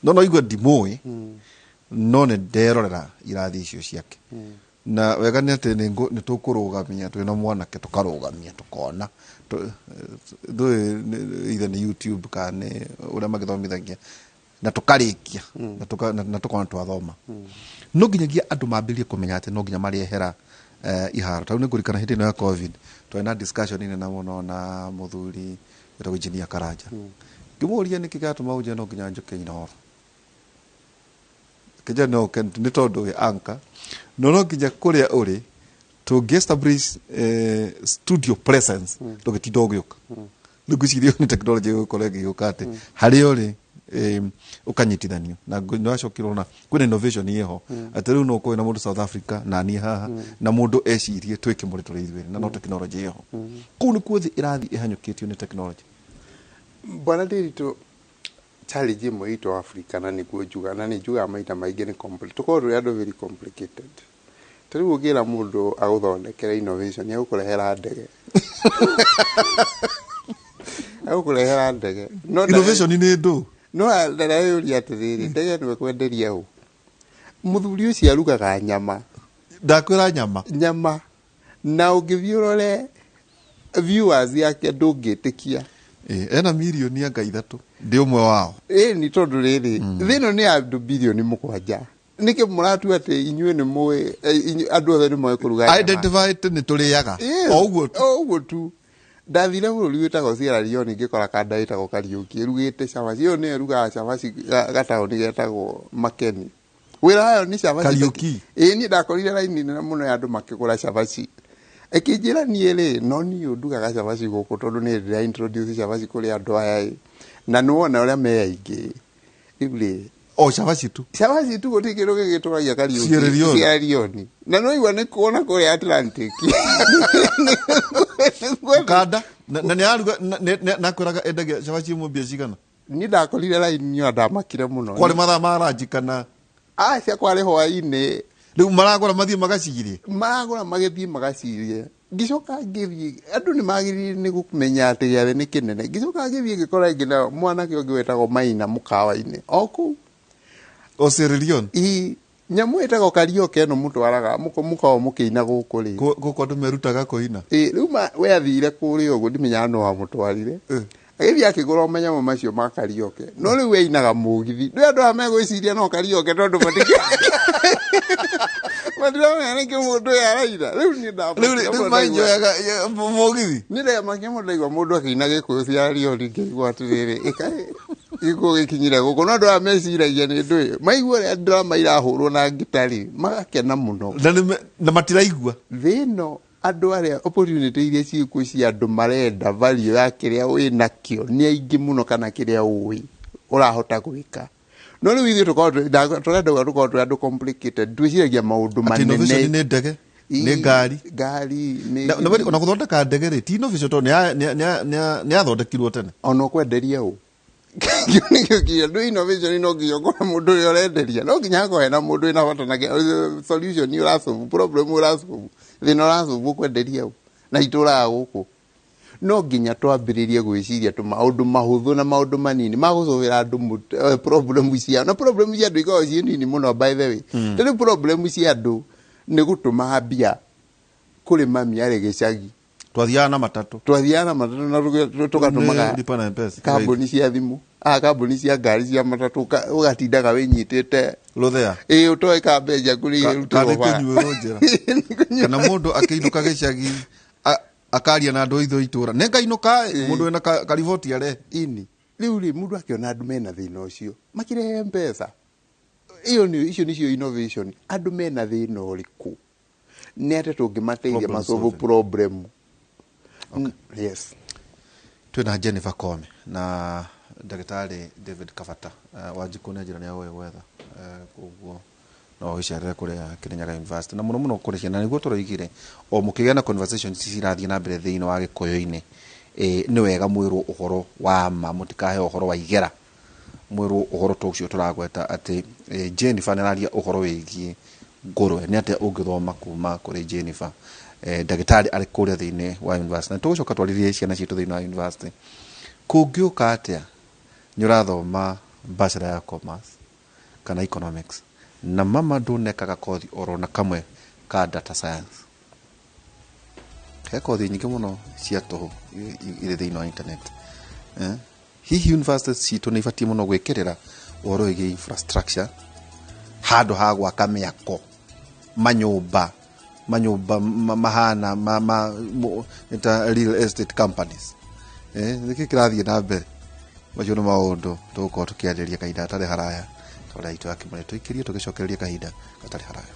No igue ndimũĩ, no nĩ nderorera irathi icio ciake. Na wega nĩ atĩ nĩ tũkũrũgamia twĩna mwanake, tũkarũgamia tũkona ndũĩ either nĩ YouTube kana nĩ ũrĩa magĩthomithagia, na tũkarĩkia na tũkona twathoma. No nginyagia andũ mambĩrĩrie kũmenya atĩ no nginya marĩehera iharo. Tondũ nĩ ngũririkana hĩndĩ ĩno ya COVID twarĩ na discussion nene mũno na mũthuri wĩtagwo Engineer Karanja, ngĩmũria nĩkĩ gĩatũma ũnjĩre no nginya njũke Inooro. Kĩnjĩra no nĩ tondũ wĩ anchor, no nginya kũrĩa ũrĩ tũngĩ establish studio presence ndũgĩtinda ũgĩũka. Rĩu ngwĩciria nĩ technology ĩgũkorwo ĩgĩũka atĩ harĩa ũrĩ ũkanyitithanio na nĩwacokire ona kwĩna innovation ĩho atĩ rĩu no ũkorwo na mũndũ South Africa na niĩ haha, na mũndũ ecirie twĩke mũrĩ tũrĩ ithuerĩ, na no technology ĩho. Kũu nĩkuo thĩ ĩrathiĩ ĩhanyũkĩtio nĩ technology. Bwana Ndiritu, challenge ĩmwe itũ Africa, na nĩguo njuga, na nĩ njugaga maita maingĩ, nĩ tũkorwo tũrĩ andũ very complicated. Ta rĩu ũngĩra mũndũ agũthondekere innovation, agũkũrehera ndege. Agũkũrehera ndege. No Innovation nĩ ndũ. No ndareyũria atĩrĩrĩ, ndege ĩno ĩkwenderia ũ? Mũthuri ũcio arugaga nyama. Ndakwĩra nyama. Nyama. Na ũngĩthiĩ ũrore viewers yake ndũngĩtĩkia. Ena mirioni anga 3 ndĩ ũmwe wao. Ĩĩ nĩ tondũ rĩrĩ, thĩ ĩno nĩ ya andũ 7 bilioni. Nĩkĩ mũratua atĩ inyuĩ nĩ mũĩ, andũ othe nĩ moĩ kũruga nyama? Identify atĩ nĩ tũrĩaga. Yes, O ũguo tu. O ũguo tu. Ndathire bũrũri wĩtagwo Sierra Leone ngĩkora kanda ĩtagwo Kariũki ĩrugĩte cabaci. Ĩyo nĩyo ĩrugaga cabaci gataũni getagwo Makeni. Wĩra wayo nĩ cabaci. Kariũki? Ĩĩ niĩ ndakorire raini nene mũno ya andũ makĩgũra cabaci. Ĩkĩnjĩra niĩ rĩ, no niĩ ndugaga cabaci gũkũ tondũ nĩ ndĩra introduce cabaci kũrĩ andũ aya ĩ. Na nĩwona ũrĩa me aingĩ. Rĩu rĩ, O cabaci tu. Cabaci tu gũtirĩ kĩndũ gĩgĩtũragia Kariũki. Sierra Leone. Sierra Leone. Na nĩwaigua nĩ kuona kũrĩa Atlantic. Kanda na nĩ aruga nakwĩraga endagia cabaci ĩmwe mbia cigana? Niĩ ndakorire raini ĩyo ndamakire mũno. Kwarĩ mathaa ma ranji kana? Aca, kwarĩ hwaĩ-inĩ. Rĩu maragũra mathiĩ magacirie? Maragũra magĩthiĩ magacirie. Ngĩcoka ngĩthiĩ, andũ nĩ magĩrĩire nĩ kũmenya atĩ gĩathĩ nĩ kĩnene. Ngĩcoka ngĩthiĩ ngĩkora ĩngĩ nayo mwanake ũngĩ wetagwo Maina mũkawa-inĩ o kũu. O Sierra Leone? Ii, nyamũ ĩtagwo karaoke ĩno mũtwaraga mũkoragwo mũkĩina gũkũ rĩ. Gũkũ andũ merutaga kũina. Ĩ, rĩu we athire kũrĩa ũguo ndimenyaga no amũtwarire. Agĩthiĩ akĩgũra manyamũ macio ma karaoke. No rĩu we ainaga mũgithi. Ndũĩ andũ aya megwĩciria no karaoke tondũ matiramenya nĩkĩ mũndũ ũyũ araina. Rĩu niĩ ndamakire Rĩu mũno rĩu ndaigua. mainjoyaga mũgithi. Niĩ ndamakire mũno ndaigua mũndũ akĩina Gĩkũyũ Sierra Leone ngĩigua atĩrĩrĩ, ĩkaĩ gĩkũyũ gĩkinyire gũkũ. No andũ aya meciragia nĩ ndũĩ. Maigua ũrĩa drama irahũrwo na ngitari, magakena mũno. Na na matiraigua. Thĩ ĩno andũ arĩa opportunity iria ciĩkuo cia andũ marenda value ya kĩrĩa wĩ nakĩo nĩ aingĩ mũno kana kĩrĩa ũĩ ũrahota gwĩka. No rĩu ithuĩ tũkoragwo tũrenda uga tũkoragwo twĩ andũ complicated, twĩciragia maũndũ Atĩ innovation manene. nĩ ndege, nĩ ngari. Ngari, nĩ Na ona gũthondeka ndege rĩ, ti innovation tondũ nĩ yathondekirwo tene. Ona ũkwenderia ũ? Kĩu nĩkĩo kinya ndũ innovation no nginya ũkorwo mũndũ ũrĩa ũrenderia, no nginya hakorwo hena mũndũ wĩna bata na solution ũrasolve, problem ũrasolve, thĩna ũrasolve, ũkwenderia ũ? Na itũraga gũkũ. No nginya twambĩrĩrie gwĩciria tũ maũndũ mahũthũ na maũndũ manini ma gũcũvĩra andũ problem ciao. Na problem cia andũ ikoragwo ciĩ nini mũno by the way. Ta rĩu problem cia andũ nĩ gũtũma mbia kũrĩ mami arĩ gĩcagi. Twathiaga na matatũ. Twathiaga na matatũ na tũgatũmaga Nĩ lipa na M-Pesa. kambuni cia thimũ, kambuni cia ngari cia matatũ, ũgatindaga wĩnyitĩte Rũthea. Ĩĩ, ũtoĩ ka mbeca kũrĩa irutĩrwo Kana bara. kũnyuĩrwo njĩra. Kana mũndũ akĩinũka gĩcagi akaria na andũ a itho itũra. Nĩ ngainũka ĩ, mũndũ wĩna kariboti arehe. Ini. Rĩu rĩ, mũndũ akĩona andũ mena thĩna ũcio, makĩrehe mbeca. Ĩyo nĩ, icio nĩcio innovation. Andũ mena thĩna ũrĩkũ? Nĩ atĩa tũngĩmateithia Problem masolve solving. problem? Yes. Twĩna Jennifer Koome na ndagĩtarĩ David Kabata. Wanjikũ nĩ njĩra nĩ agũgĩ gwetha. Koguo no ũgĩcerere kũrĩa Kirinyaga University na mũno mũno kũrĩ ciana nĩguo tũroigire o mũkĩgĩa na conversations ici cirathiĩ na mbere thĩinĩ wa Gĩkũyũ-inĩ, nĩ wega mwĩrwo ũhoro wa ma, mũtikaheo ũhoro wa igera, mwĩrwo ũhoro ta ũcio tũragweta atĩ Jennifer nĩ araria ũhoro wĩgiĩ ngũrwe, nĩ atĩa ũngĩthoma kuma kũrĩ Jennifer, ndagĩtarĩ arĩ kũrĩa thĩinĩ wa university. Na tũgũcoka twarĩrie ciana citũ thĩinĩ wa university. Kũngĩũka atĩa nĩ ũrathoma bachelor ya commerce kana economics na mama ndũnekaga kothi oro na kamwe ka data science? He kothi nyingĩ mũno cia tũhũ irĩ thĩinĩ wa internet. Hihi university citũ nĩ ibatiĩ mũno gwĩkĩrĩra ũhoro wĩgiĩ infrastructure handũ ha gwaka mĩako manyũmba mahana ta real estate companies? Nĩkĩ kĩrathiĩ na mbere? Macio nĩ maũndũ tũgũkorwo tũkĩarĩrĩria kahinda gatarĩ haraya. Tabarĩra itũ ya Kĩmũrĩ tũikĩrie tũgĩcokereria kahinda gatarĩ haraya.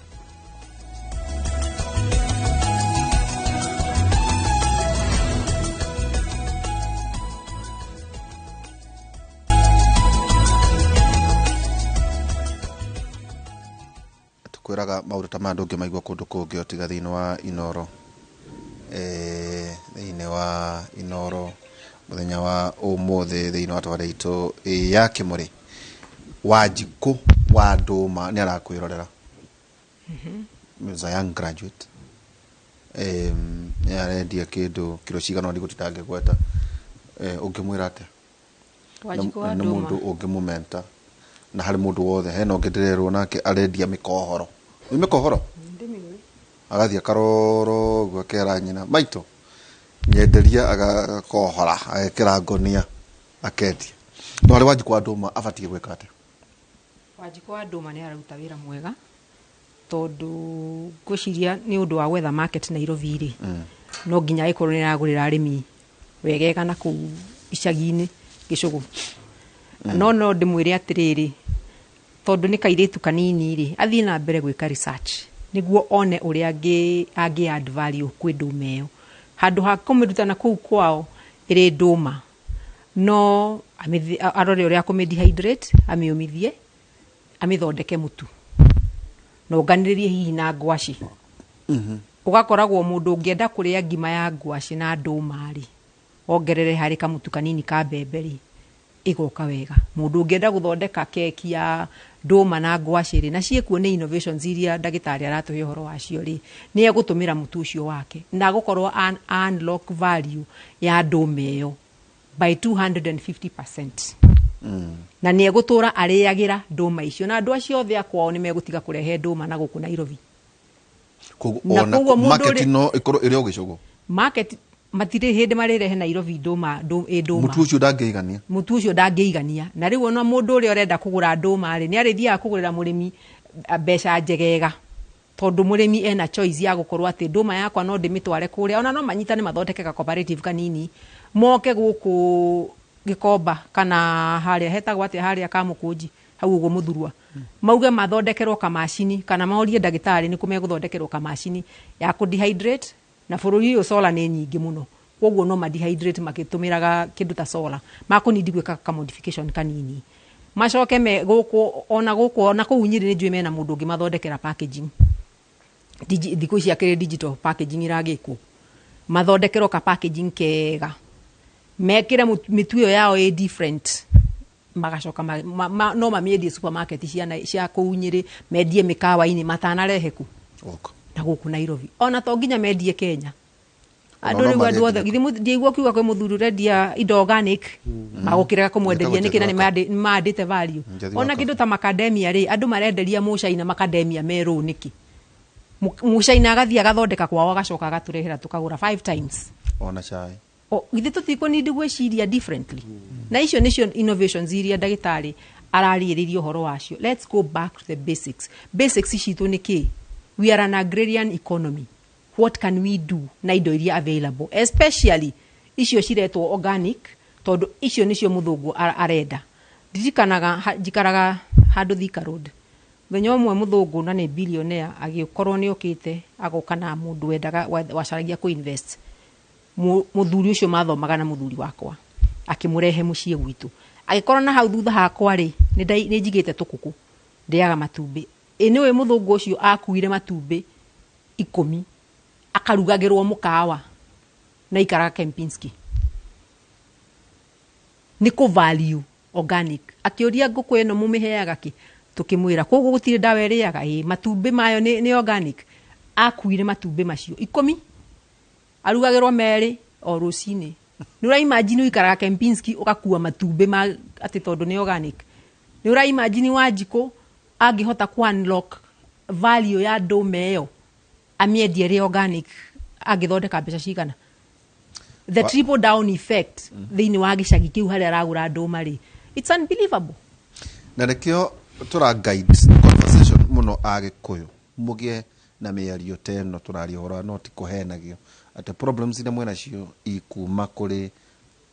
Tukwĩraga maũndũ ta maya ndũngĩmaigua kũndũ kũngĩ o tiga thĩinĩ wa Inoro. Thĩinĩ wa Inoro mũthenya wa ũmũthĩ thĩinĩ wa tabarĩra itũ ya Kĩmũrĩ, Wanjikũ wa Ndũma nĩ arakwĩrorera. Is a young graduate, nĩ arendia kĩndũ kiro cigana ũna ndigũtinda ngĩgweta. Ũngĩmwĩra atĩa? Wanjikũ wa Nĩ Ndũma. Mũndũ ũngĩmũmenta na harĩ mũndũ wothe hena ũngĩ ndĩrerwo nake arendia mĩkohoro, nĩ mĩkohoro, agathiĩ akaroro ũguo akera nyina maitũ nyenderia, agakohora agekĩra ngonia akendia. No harĩ Wanjikũ wa Ndũma, abatiĩ gwĩka atĩa? Wanjikũ wa Ndũma nĩ araruta wĩra mwega, tondũ ngwĩciria nĩ ũndũ wa gwetha market Nairobi rĩ, no nginya ĩkorwo nĩ ĩragũrĩra arĩmi wegega na kũu icagi-inĩ gĩcũgũ. No ndĩmwĩre atĩrĩrĩ, tondũ nĩ kairĩtu kanini rĩ, athiĩ na mbere gwĩka research nĩguo one ũrĩa angĩ add value kwĩ ndũma ĩyo, handũ ha kũmĩruta na kũu kwao ĩrĩ ndũma, no arore ũrĩa akũmĩ dehydrate, amĩũmithie, amĩthondeke mũtu na ũnganĩrĩrie hihi na ngwaci. Ũgakoragwo mũndũ ũngĩenda kũrĩa ngima ya ngwaci na ndũma rĩ, ongerere harĩ kamũtu kanini ka mbembe rĩ, ĩgoka wega. Mũndũ ũngĩenda gũthondeka keki ya ndũma na ngwacĩ rĩ, na ciĩkuo nĩ innovations iria ndagĩtarĩ aratũhe ũhoro wacio rĩ, nĩ egũtũmĩra mũtu ũcio wake na gũkorwo unlock value ya ndũma ĩyo by 250%, na nĩ egũtũra arĩagĩra ndũma icio, na andũ acio othe a kwao nĩ megũtiga kũrehe ndũma na gũkũ Nairobi. Koguo Na ona koguo mũndũ market no ĩkorwo ĩrĩ o gĩcũgũ. Market matirĩ hĩndĩ marĩrehe Nairobi ndũma ĩ ndũma. Mũtu ũcio ndangĩigania. Mũtu ũcio ndangĩigania, na rĩu ona mũndũ ũrĩa ũrenda kũgũra ndũma rĩ, nĩ arĩthiaga kũgũrĩra mũrĩmi mbeca njegega, tondũ mũrĩmi ena choice ya gũkorwo atĩ ndũma yakwa no ndĩmĩtware kũrĩa. Ona no manyitane mathondeke ka cooperative kanini, moke gũkũ Gĩkomba kana harĩa hetagwo atĩa, harĩa Kamũkũnji hau ũguo Mũthurwa, mauge mathondekerwo kamacini, kana morie ndagĩtarĩ nĩkũ megũthondekerwo kamacini ya kũ dehydrate. Na bũrũri ũyũ solar nĩ nyingĩ mũno, koguo no ma dehydrate makĩtũmĩraga kĩndũ ta solar, makũnindi gwĩka ka modification kanini, macoke me gũkũ, ona gũkũ, ona kũu Nyĩrĩ nĩ njũĩ mena mũndũ ũngĩmathondekera packaging. Thikũ ici akĩrĩ digital packaging iragĩkwo, mathondekerwo ka packaging kega, mekĩre mĩtu ĩyo yao ĩ different, magacoka no mamĩendie supermarket cia kũu Nyĩrĩ, mendie mĩkawa-inĩ matanarehe ku Gũkũ. Na gũkũ Nairobi. Ona to nginya mendie Kenya. Ona Andũ no rĩu andũ othe marĩendia. githĩ ndiaigua ũkiuga kwĩ mũthuri ũrendia indo organic, magũkĩrega kũmwenderia Njĩtagwo nĩkĩ na Njathi wa nĩ mandĩte value. Njathi wa Ona Kabu. kĩndũ ta macadamia rĩ, andũ marenderia mũcaina macadamia merũ nĩkĩ? Mũcaina agathiĩ agathondeka kwao, agacoka agatũrehera, tũkagũra five times. Ona cai. O, githĩ tũtikũnindi gwĩciria differently? Na icio nĩcio innovations iria ndagĩtarĩ ararĩrĩria ũhoro wacio. Let's go back to the basics. Basics citũ nĩ kĩ? We are an agrarian economy. What can we do na indo iria available, especially icio ciretwo organic, tondũ icio nĩcio mũthũngũ arenda. Ndirikanaga njikaraga handũ Thika Road. Mũthenya ũmwe mũthũngũ, na nĩ billionaire, agĩkorwo nĩ okĩte, agoka na mũndũ wendaga wacaragia kũ invest. Mũthuri ũcio mathomaga na mũthuri wakwa, akĩmũrehe mũciĩ gwitũ, agĩkorwo na hau thutha hakwa rĩ, nĩ njigĩte tũkũkũ ndĩaga matumbĩ. Ĩ nĩũĩ mũthũngũ ũcio akuire matumbĩ 10, akarugagĩrwo mũkawa, na ikaraga Kempinski. Nĩ kũ value organic. Akĩũria, ngũkũ ĩno mũmĩheaga kĩ? Tũkĩmwĩra koguo gũtirĩ ndawa ĩrĩaga, ĩ matumbĩ mayo nĩ organic. Akuire matumbĩ macio 10, arugagĩrwo merĩ o rũcinĩ. Nĩ ũra imagine ũikaraga Kempinski ũgakua matumbĩ ma atĩ tondũ nĩ organic? Nĩ ũra imagine Wanjikũ angĩhota ku unlock value ya ndũma ĩyo, amĩendie ĩrĩ organic, angĩthondeka mbeca cigana? The triple down effect thĩinĩ wa gĩcagi kĩu harĩa aragũra ndũma rĩ, it's unbelievable. Na nĩkĩo tũra guide conversation mũno, Agĩkũyũ mũgĩe na mĩario ta ĩno tũraria ũhoro wa, no ti kũhenagio atĩ problems iria mwĩnacio ikuma kũrĩ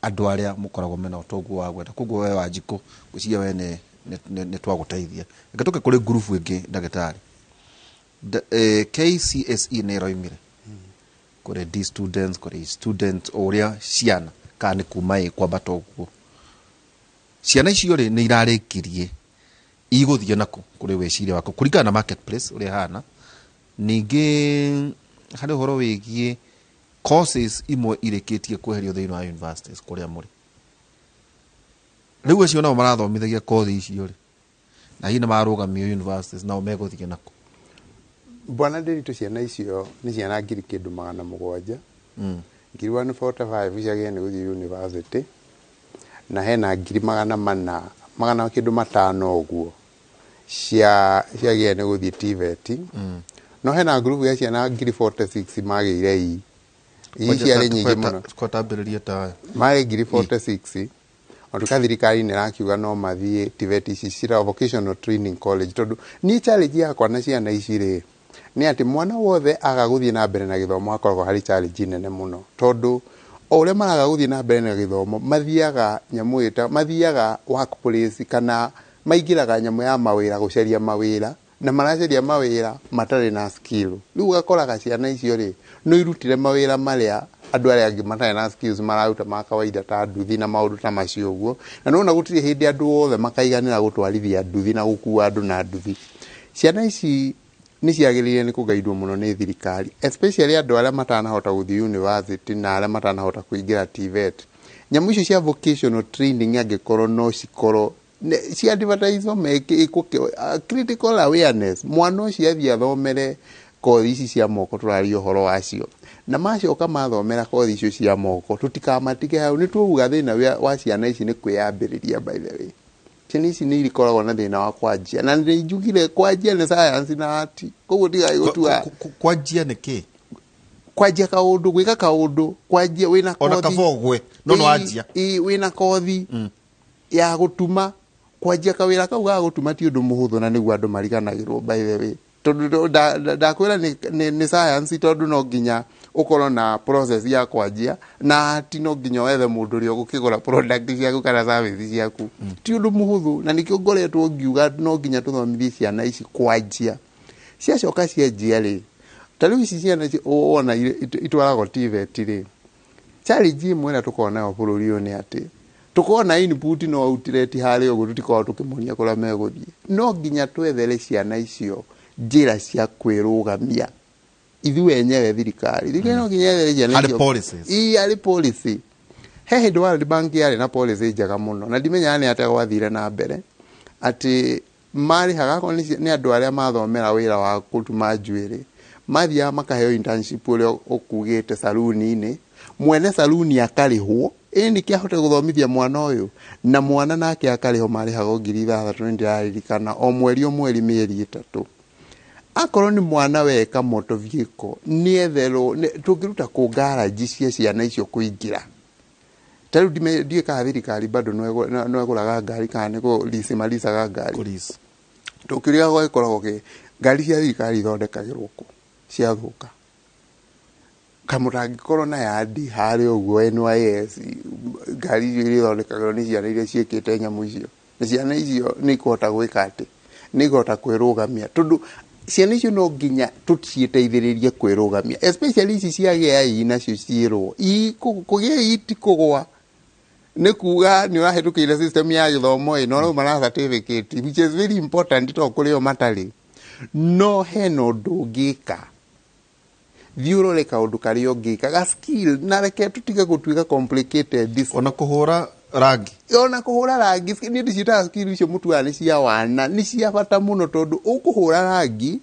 andũ arĩa mũkoragwo mena ũtongu wa gwetha. Koguo we Wanjikũ, ngwĩciria we nĩ twagũteithia. Reke tũke kũrĩ ngurubu ĩngĩ, ndagĩtarĩ. KCSE nĩ ĩroimire kũrĩ D students, kũrĩ E students, o ũrĩa ciana kana nĩ kuma ĩ kwambata ũguo, ciana icio rĩ nĩ irarĩkirie, igũthiĩ nakũ kũrĩ wĩciria waku kũringana na marketplace ũrĩa hana? Ningĩ harĩ ũhoro wĩgiĩ courses imwe irĩkĩtie kweherio thĩinĩ wa universities kũrĩa mũrĩ rĩu, acio nao marathomithagia kothi icio rĩ, na hihi nĩ marũgamio universities, nao megũthiĩ nakũ? Bwana Ndiritu, ciana icio nĩ ciana ngiri kĩndũ 700, 145 ciagĩrĩire nĩ gũthiĩ university, na hena ngiri 400 magana kĩndũ 500 ũguo cia ciagĩrĩire nĩ gũthiĩ TVET. No hena ngurubu ya ciana 46,000 magĩire i i ciarĩ nyingĩ mũno. Kwatambĩrĩria ta Marĩ 46,000, ontuka thirikari nĩ ĩrakiuga no mathiĩ TVET ici cira vocational training college. Tondũ niĩ challenge yakwa na ciana ici rĩ, nĩ atĩ mwana wothe aga gũthiĩ na mbere na gĩthomo akoragwo harĩ challenge nene mũno, tondũ o ũrĩa maraga gũthiĩ na mbere na gĩthomo, mathiaga nyamũ ĩta mathiaga workplace kana maingĩraga nyamũ ya mawĩra, gũcaria mawĩra, na maracaria mawĩra matarĩ na skill. Rĩu ũgakoraga ciana icio rĩ, no irutire mawĩra marĩa andũ arĩa angĩ matarĩ na skills mararuta ma kawaida, ta nduthi na maũndũ ta macio ũguo. Na nĩwona gũtirĩ hĩndĩ andũ othe makaiganĩra gũtwarithia nduthi na gũkua andũ na nduthi. Ciana ici nĩ ciagĩrĩire nĩ kũgaidwo mũno nĩ thirikari, especially andũ arĩa matanahota gũthiĩ university na arĩa matanahota kũingĩra TVET. Nyamũ icio cia vocational training, angĩkorwo no cikorwo cia advertise, critical awareness, mwana ũcio athiĩ athomere kothi ici cia moko tũraria ũhoro wacio, na macoka mathomera kothi icio cia moko, tũtikamatige hau. Nĩ tuauga thĩna wa ciana ici nĩ kwĩyambĩrĩria. By the way, ciana ici nĩ irikoragwo na thĩna wa kwanjia, na nĩ njugire kwanjia nĩ science na art, koguo tigai gũtua. Kwanjia nĩ kĩ? Kwanjia kaũndũ, gwĩka kaũndũ, kwanjia wĩna Ona kothi. Kaba ũgwe no nĩ wanjia. Ĩ, wĩna kothi ya gũtuma, kwanjia kawĩra kau ga gũtuma ti ũndũ mũhũthũ, na nĩguo andũ mariganagĩrwo, by the way, tondũ ndakwĩra nĩ science, tondũ no nginya ũkorwo na process ya kwanjia, na ti no nginya wethe mũndũ ũrĩa ũgũkĩgũra product ciaku kana service ciaku. Ti ũndũ mũhũthũ, na nĩkĩo ngoretwo ngiuga no nginya tũthomithie ciana ici kwanjia. Ciacoka cianjia rĩ, ta rĩu ici ciana wona itwaragwo TVET rĩ, challenge ĩmwe ĩrĩa tũkoragwo nayo bũrũri ũyũ nĩ atĩ tũkoragwo na input no outlet harĩa ũguo, tũtikoragwo tũkĩmonia kũrĩa megũthiĩ. No nginya twethere ciana icio njĩra cia kwĩrũgamia ithuĩ enyewe. Thirikari no nginya yethere ciana Harĩ icio. policies. Ii, harĩ policy. He hĩndĩ World Bank yarĩ na policy njega mũno, na ndimenyaga nĩ atĩa gwathire na mbere, atĩ marĩhaga akorwo nĩ andũ arĩa mathomera wĩra wa gũtuma njuĩrĩ, mathiaga makaheo internship ũrĩa ũkugĩte saluni-inĩ, mwene saluni akarĩhwo ĩ nĩkĩ ahote gũthomithia mwana ũyũ, na mwana nake akarĩhwo, marĩhagwo 6,000, nĩ ndĩraririkana, o mweri o mweri mĩeri 3. Akorwo nĩ mwana weka motor vehicle, nĩ etherwo tũngĩruta kũ garage cia ciana icio kũingĩra. Ta rĩu ndiũĩ kana thirikari bado no ĩgũraga ngari kana nĩ kũ malisaga ngari. Kũlease. Tũkĩũria gũgĩkoragwo kĩ ngari cia thirikari ithondekagĩrwo kũ ciathũka, kamũtangĩkorwo na yandi harĩa ũguo NYS, ngari icio iria ithondekagĩrwo nĩ ciana iria ciĩkĩte nyamũ icio, na ciana icio nĩ ikũhota gwĩka atĩ nĩ ikũhota kwĩrũgamia, tondũ ciana icio no nginya tũciĩteithĩrĩrie kwĩrũgamia, especially ici ciagĩa ii, nacio ciĩrwo ii kũgĩa ii ti kũgwa, nĩ kuga nĩ ũrahĩtũkĩire system ya gĩthomo ĩno, rauma na certificate, which is very important, to kũrĩ o matarĩ. No hena ũndũ ũngĩka, thiĩ ũrore kaũndũ karĩa ũngĩka ga skill, na reke tũtige gũtuĩka complicated this. Ona kũhũra rangi. Ona kũhũra rangi, niĩ ndĩciĩtaga skill icio mũtuaga nĩ cia wana, nĩ cia bata mũno, tondũ ũkũhũra rangi,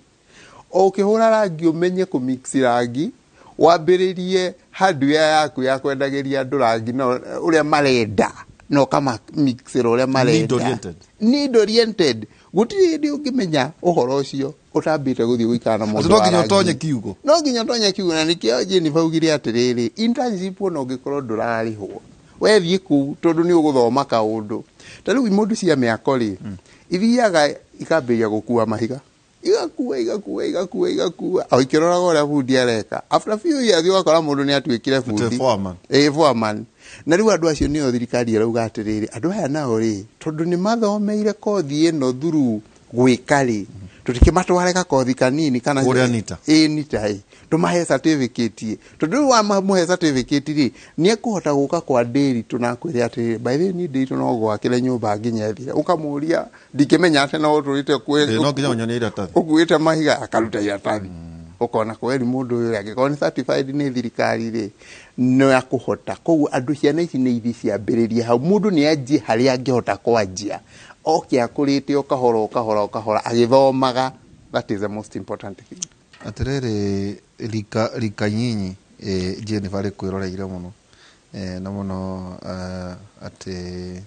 o ũkĩhũra rangi ũmenye kũmix rangi, wambĩrĩrie hardware yaku ya kwendagĩria andũ rangi na ũrĩa marenda, na ũkamamixĩra ũrĩa marenda. Need oriented. Need oriented. Gũtirĩ hĩndĩ ũngĩmenya ũhoro ũcio ũtambĩte gũthiĩ gũikara na mũndũ Atĩ no wa nginya rangi. ũtonye kiugo. No nginya ũtonye kiugo, na nĩkĩo Jennifer augire atĩrĩrĩ, internship ona ũngĩkorwo ndũrarĩhwo, wethiĩ kũu tondũ nĩ ũgũthoma kaũndũ. Ta rĩu imũndũ cia mĩako rĩ, ithiaga ikambĩrĩria gũkua mahiga, igakua, igakua, igakua, igakua, o ikĩroraga ũrĩa bundi areka. After few years ũgakora mũndũ nĩ atuĩkire bundi. Foreman. Ĩ, foreman. Na rĩu andũ acio nĩo thirikari ĩrauga atĩrĩrĩ, andũ aya nao rĩ, tondũ nĩ mathomeire kothi ĩno through gwĩka rĩ, tũtikĩmatware gakothi kanini kana Kũrĩa NITA. Ĩ, NITA ĩ, tũmahe certificate ĩ, tondũ rĩu wamũhe certificate rĩ, nĩ ekũhota gũka kwa Ndĩritũ na akwĩre atĩrĩrĩ, by the way, niĩ Ndĩritũ no gwakĩre nyũmba nginya ĩthire. Ũkamũria, ndingĩmenya atĩ no ũtũrĩte Ĩ, no nginya ũnyonie iratathi. Ũkuĩte mahiga, akaruta iratathi, ũkona kweri mũndũ ũyũ angĩkorwo nĩ certified nĩ thirikari rĩ, no akũhota. Koguo andũ, ciana ici nĩ ithi ciambĩrĩrie hau, mũndũ nĩ anjie harĩa angĩhota kwanjia, oke akũrĩte o kahora o kahora o kahora agĩthomaga. That is the most important thing. Atĩrĩrĩ, rika nyinyi Jennifer rĩkwĩroreire mũno na mũno atĩ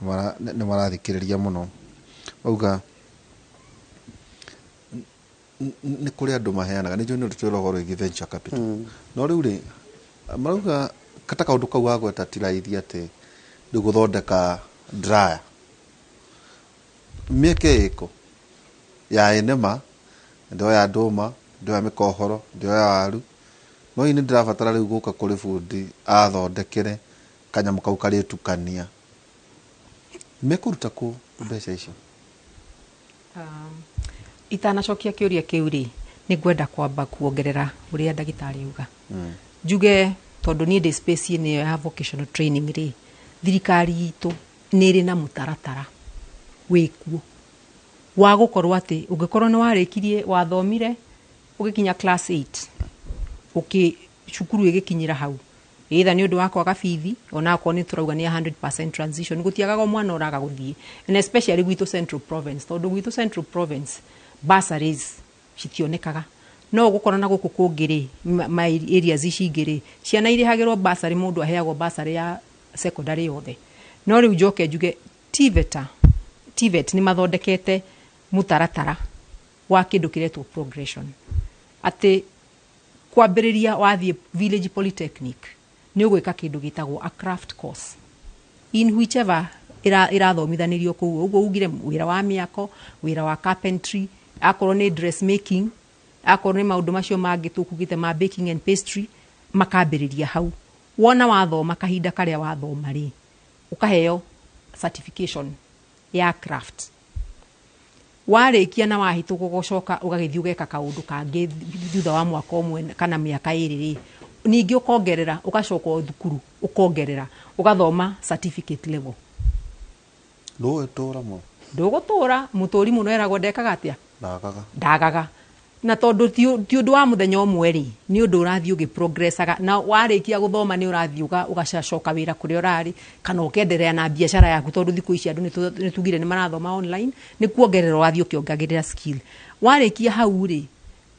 nĩ marathikĩrĩria mũno. Mauga nĩ kũrĩ andũ maheanaga, nĩ njũĩ nĩ tũrĩ ũhoro wĩgiĩ venture capital, no rĩu rĩ marauga kata kaũndũ kau wagweta ti raithi, atĩ rĩu gũthondeka dryer, mĩeke ĩko ya enema, ndoya ndũma, ndoya mĩkohoro, ndoya waru, no hihi nĩ ndĩrabatara rĩu gũka kũrĩ bundi athondekere kanyamũ kau karĩtukania, mekũruta kũ mbeca icio? Itanacokia kĩũria kĩu rĩ, nĩ ngwenda kwamba kuongerera ũrĩa ndagĩtarĩ auga. Njuge tondũ niĩ ndĩ space-inĩ ĩyo ya vocational training rĩ, thirikari itũ nĩ ĩrĩ na mũtaratara wĩkuo wa gũkorwo atĩ ũngĩkorwo nĩ warĩkirie, wathomire ũgĩkinya class 8, ũkĩ cukuru ĩgĩkinyĩra hau, either nĩ ũndũ wa kwaga bithi, ona akorwo nĩ tũrauga nĩ 100% transition, gũtiagaga mwana ũraga gũthiĩ, and especially gwitũ Central Province, tondũ gwitũ Central Province bursaries citionekaga. No ũgũkora na gũkũ kũngĩ rĩ, ma areas ici ingĩ rĩ, ciana irĩhagĩrwo bursary, mũndũ aheagwo bursary ya secondary yothe. No rĩu njoke njuge TVET nĩ mathondekete mũtaratara wa kĩndũ kĩretwo progression, atĩ kwambĩrĩria wathiĩ village polytechnic nĩ ũgwĩka kĩndũ gĩtagwo a craft course in whichever ĩrathomithanĩrio kũu. Ũguo ugire wĩra wa mĩako, wĩra wa carpentry, akorwo nĩ dressmaking, akorwo nĩ maũndũ macio mangĩ tũkugĩte ma baking and pastry, makambĩrĩria hau. Wona wathoma kahinda karĩa wathoma rĩ, ũkaheo certification ya craft. Warĩkia na wahĩtũka, ũgacoka ũgagĩthiĩ ũgeka kaũndũ kangĩ thutha wa mwaka ũmwe kana mĩaka 2 rĩ, ningĩ ũkongerera, ũgacoka o thukuru ũkongerera, ũgathoma certificate level. Ndũgũtũra mũno. Ndũgũtũra mũtũri mũno, eragwo ndekaga atĩa? Ndagaga. Ndagaga. Na tondũ ti ũndũ wa mũthenya ũmwe rĩ, nĩ ũndũ ũrathiĩ ũgĩprogressaga, na warĩkia gũthoma nĩ ũrathiĩ ũgacoka wĩra kũrĩa ũrarĩ, kana ũkenderea na biacara yaku, tondũ thikũ ici andũ nĩ tugire nĩ marathoma online, nĩ kuongerera ũrathiĩ ũkĩongagĩrĩra skill. Warĩkia hau rĩ,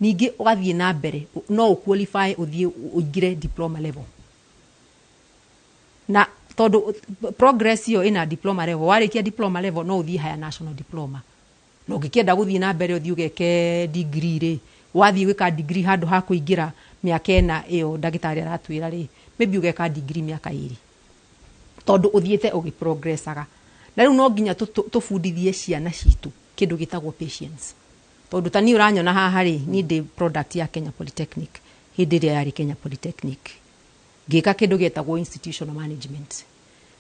ningĩ ũgathiĩ na mbere, no ũqualify ũthiĩ ũingĩre diploma level. Na tondũ progress ĩyo ĩna diploma level, warĩkia diploma level no ũthiĩ higher national diploma. Na ũngĩkĩenda gũthiĩ na mbere ũthiĩ ũgeke degree rĩ, wathiĩ gwĩka degree, handũ ha kũingĩra mĩaka 4 ĩyo ndagĩtarĩ aratwĩra rĩ, maybe ũgeka degree mĩaka 2, tondũ ũthiĩte ũgĩprogressaga. Na rĩu no nginya tũbundithie ciana citũ kĩndũ gĩtagwo patience, tondũ ta niĩ ũranyona haha rĩ, niĩ ndĩ product ya Kenya Polytechnic. Hĩndĩ ĩrĩa yarĩ Kenya Polytechnic, ngĩka kĩndũ gĩetagwo institutional management,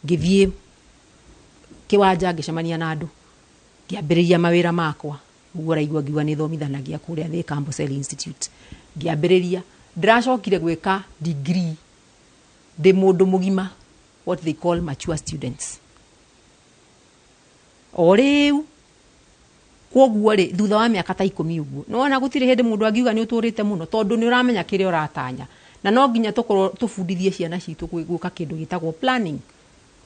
ngĩthiĩ kĩwanja, ngĩcemania na andũ, ngĩambĩrĩria mawĩra makwa. Ũguo ũraigua ngiuga nĩ thomithanagia kũrĩa Thika Amboseli Institute, ngĩambĩrĩria. Ndĩracokire gwĩka degree ndĩ mũndũ mũgima, what they call mature students. O rĩu kwoguo rĩ, thutha wa mĩaka ta 10 ũguo, nĩwona gũtirĩ hĩndĩ mũndũ angiuga nĩ ũtũrĩte mũno, tondũ nĩ ũramenya kĩrĩa ũratanya. Na no nginya tũkorwo tũbundithie ciana citũ gwĩka kĩndũ gĩtagwo planning,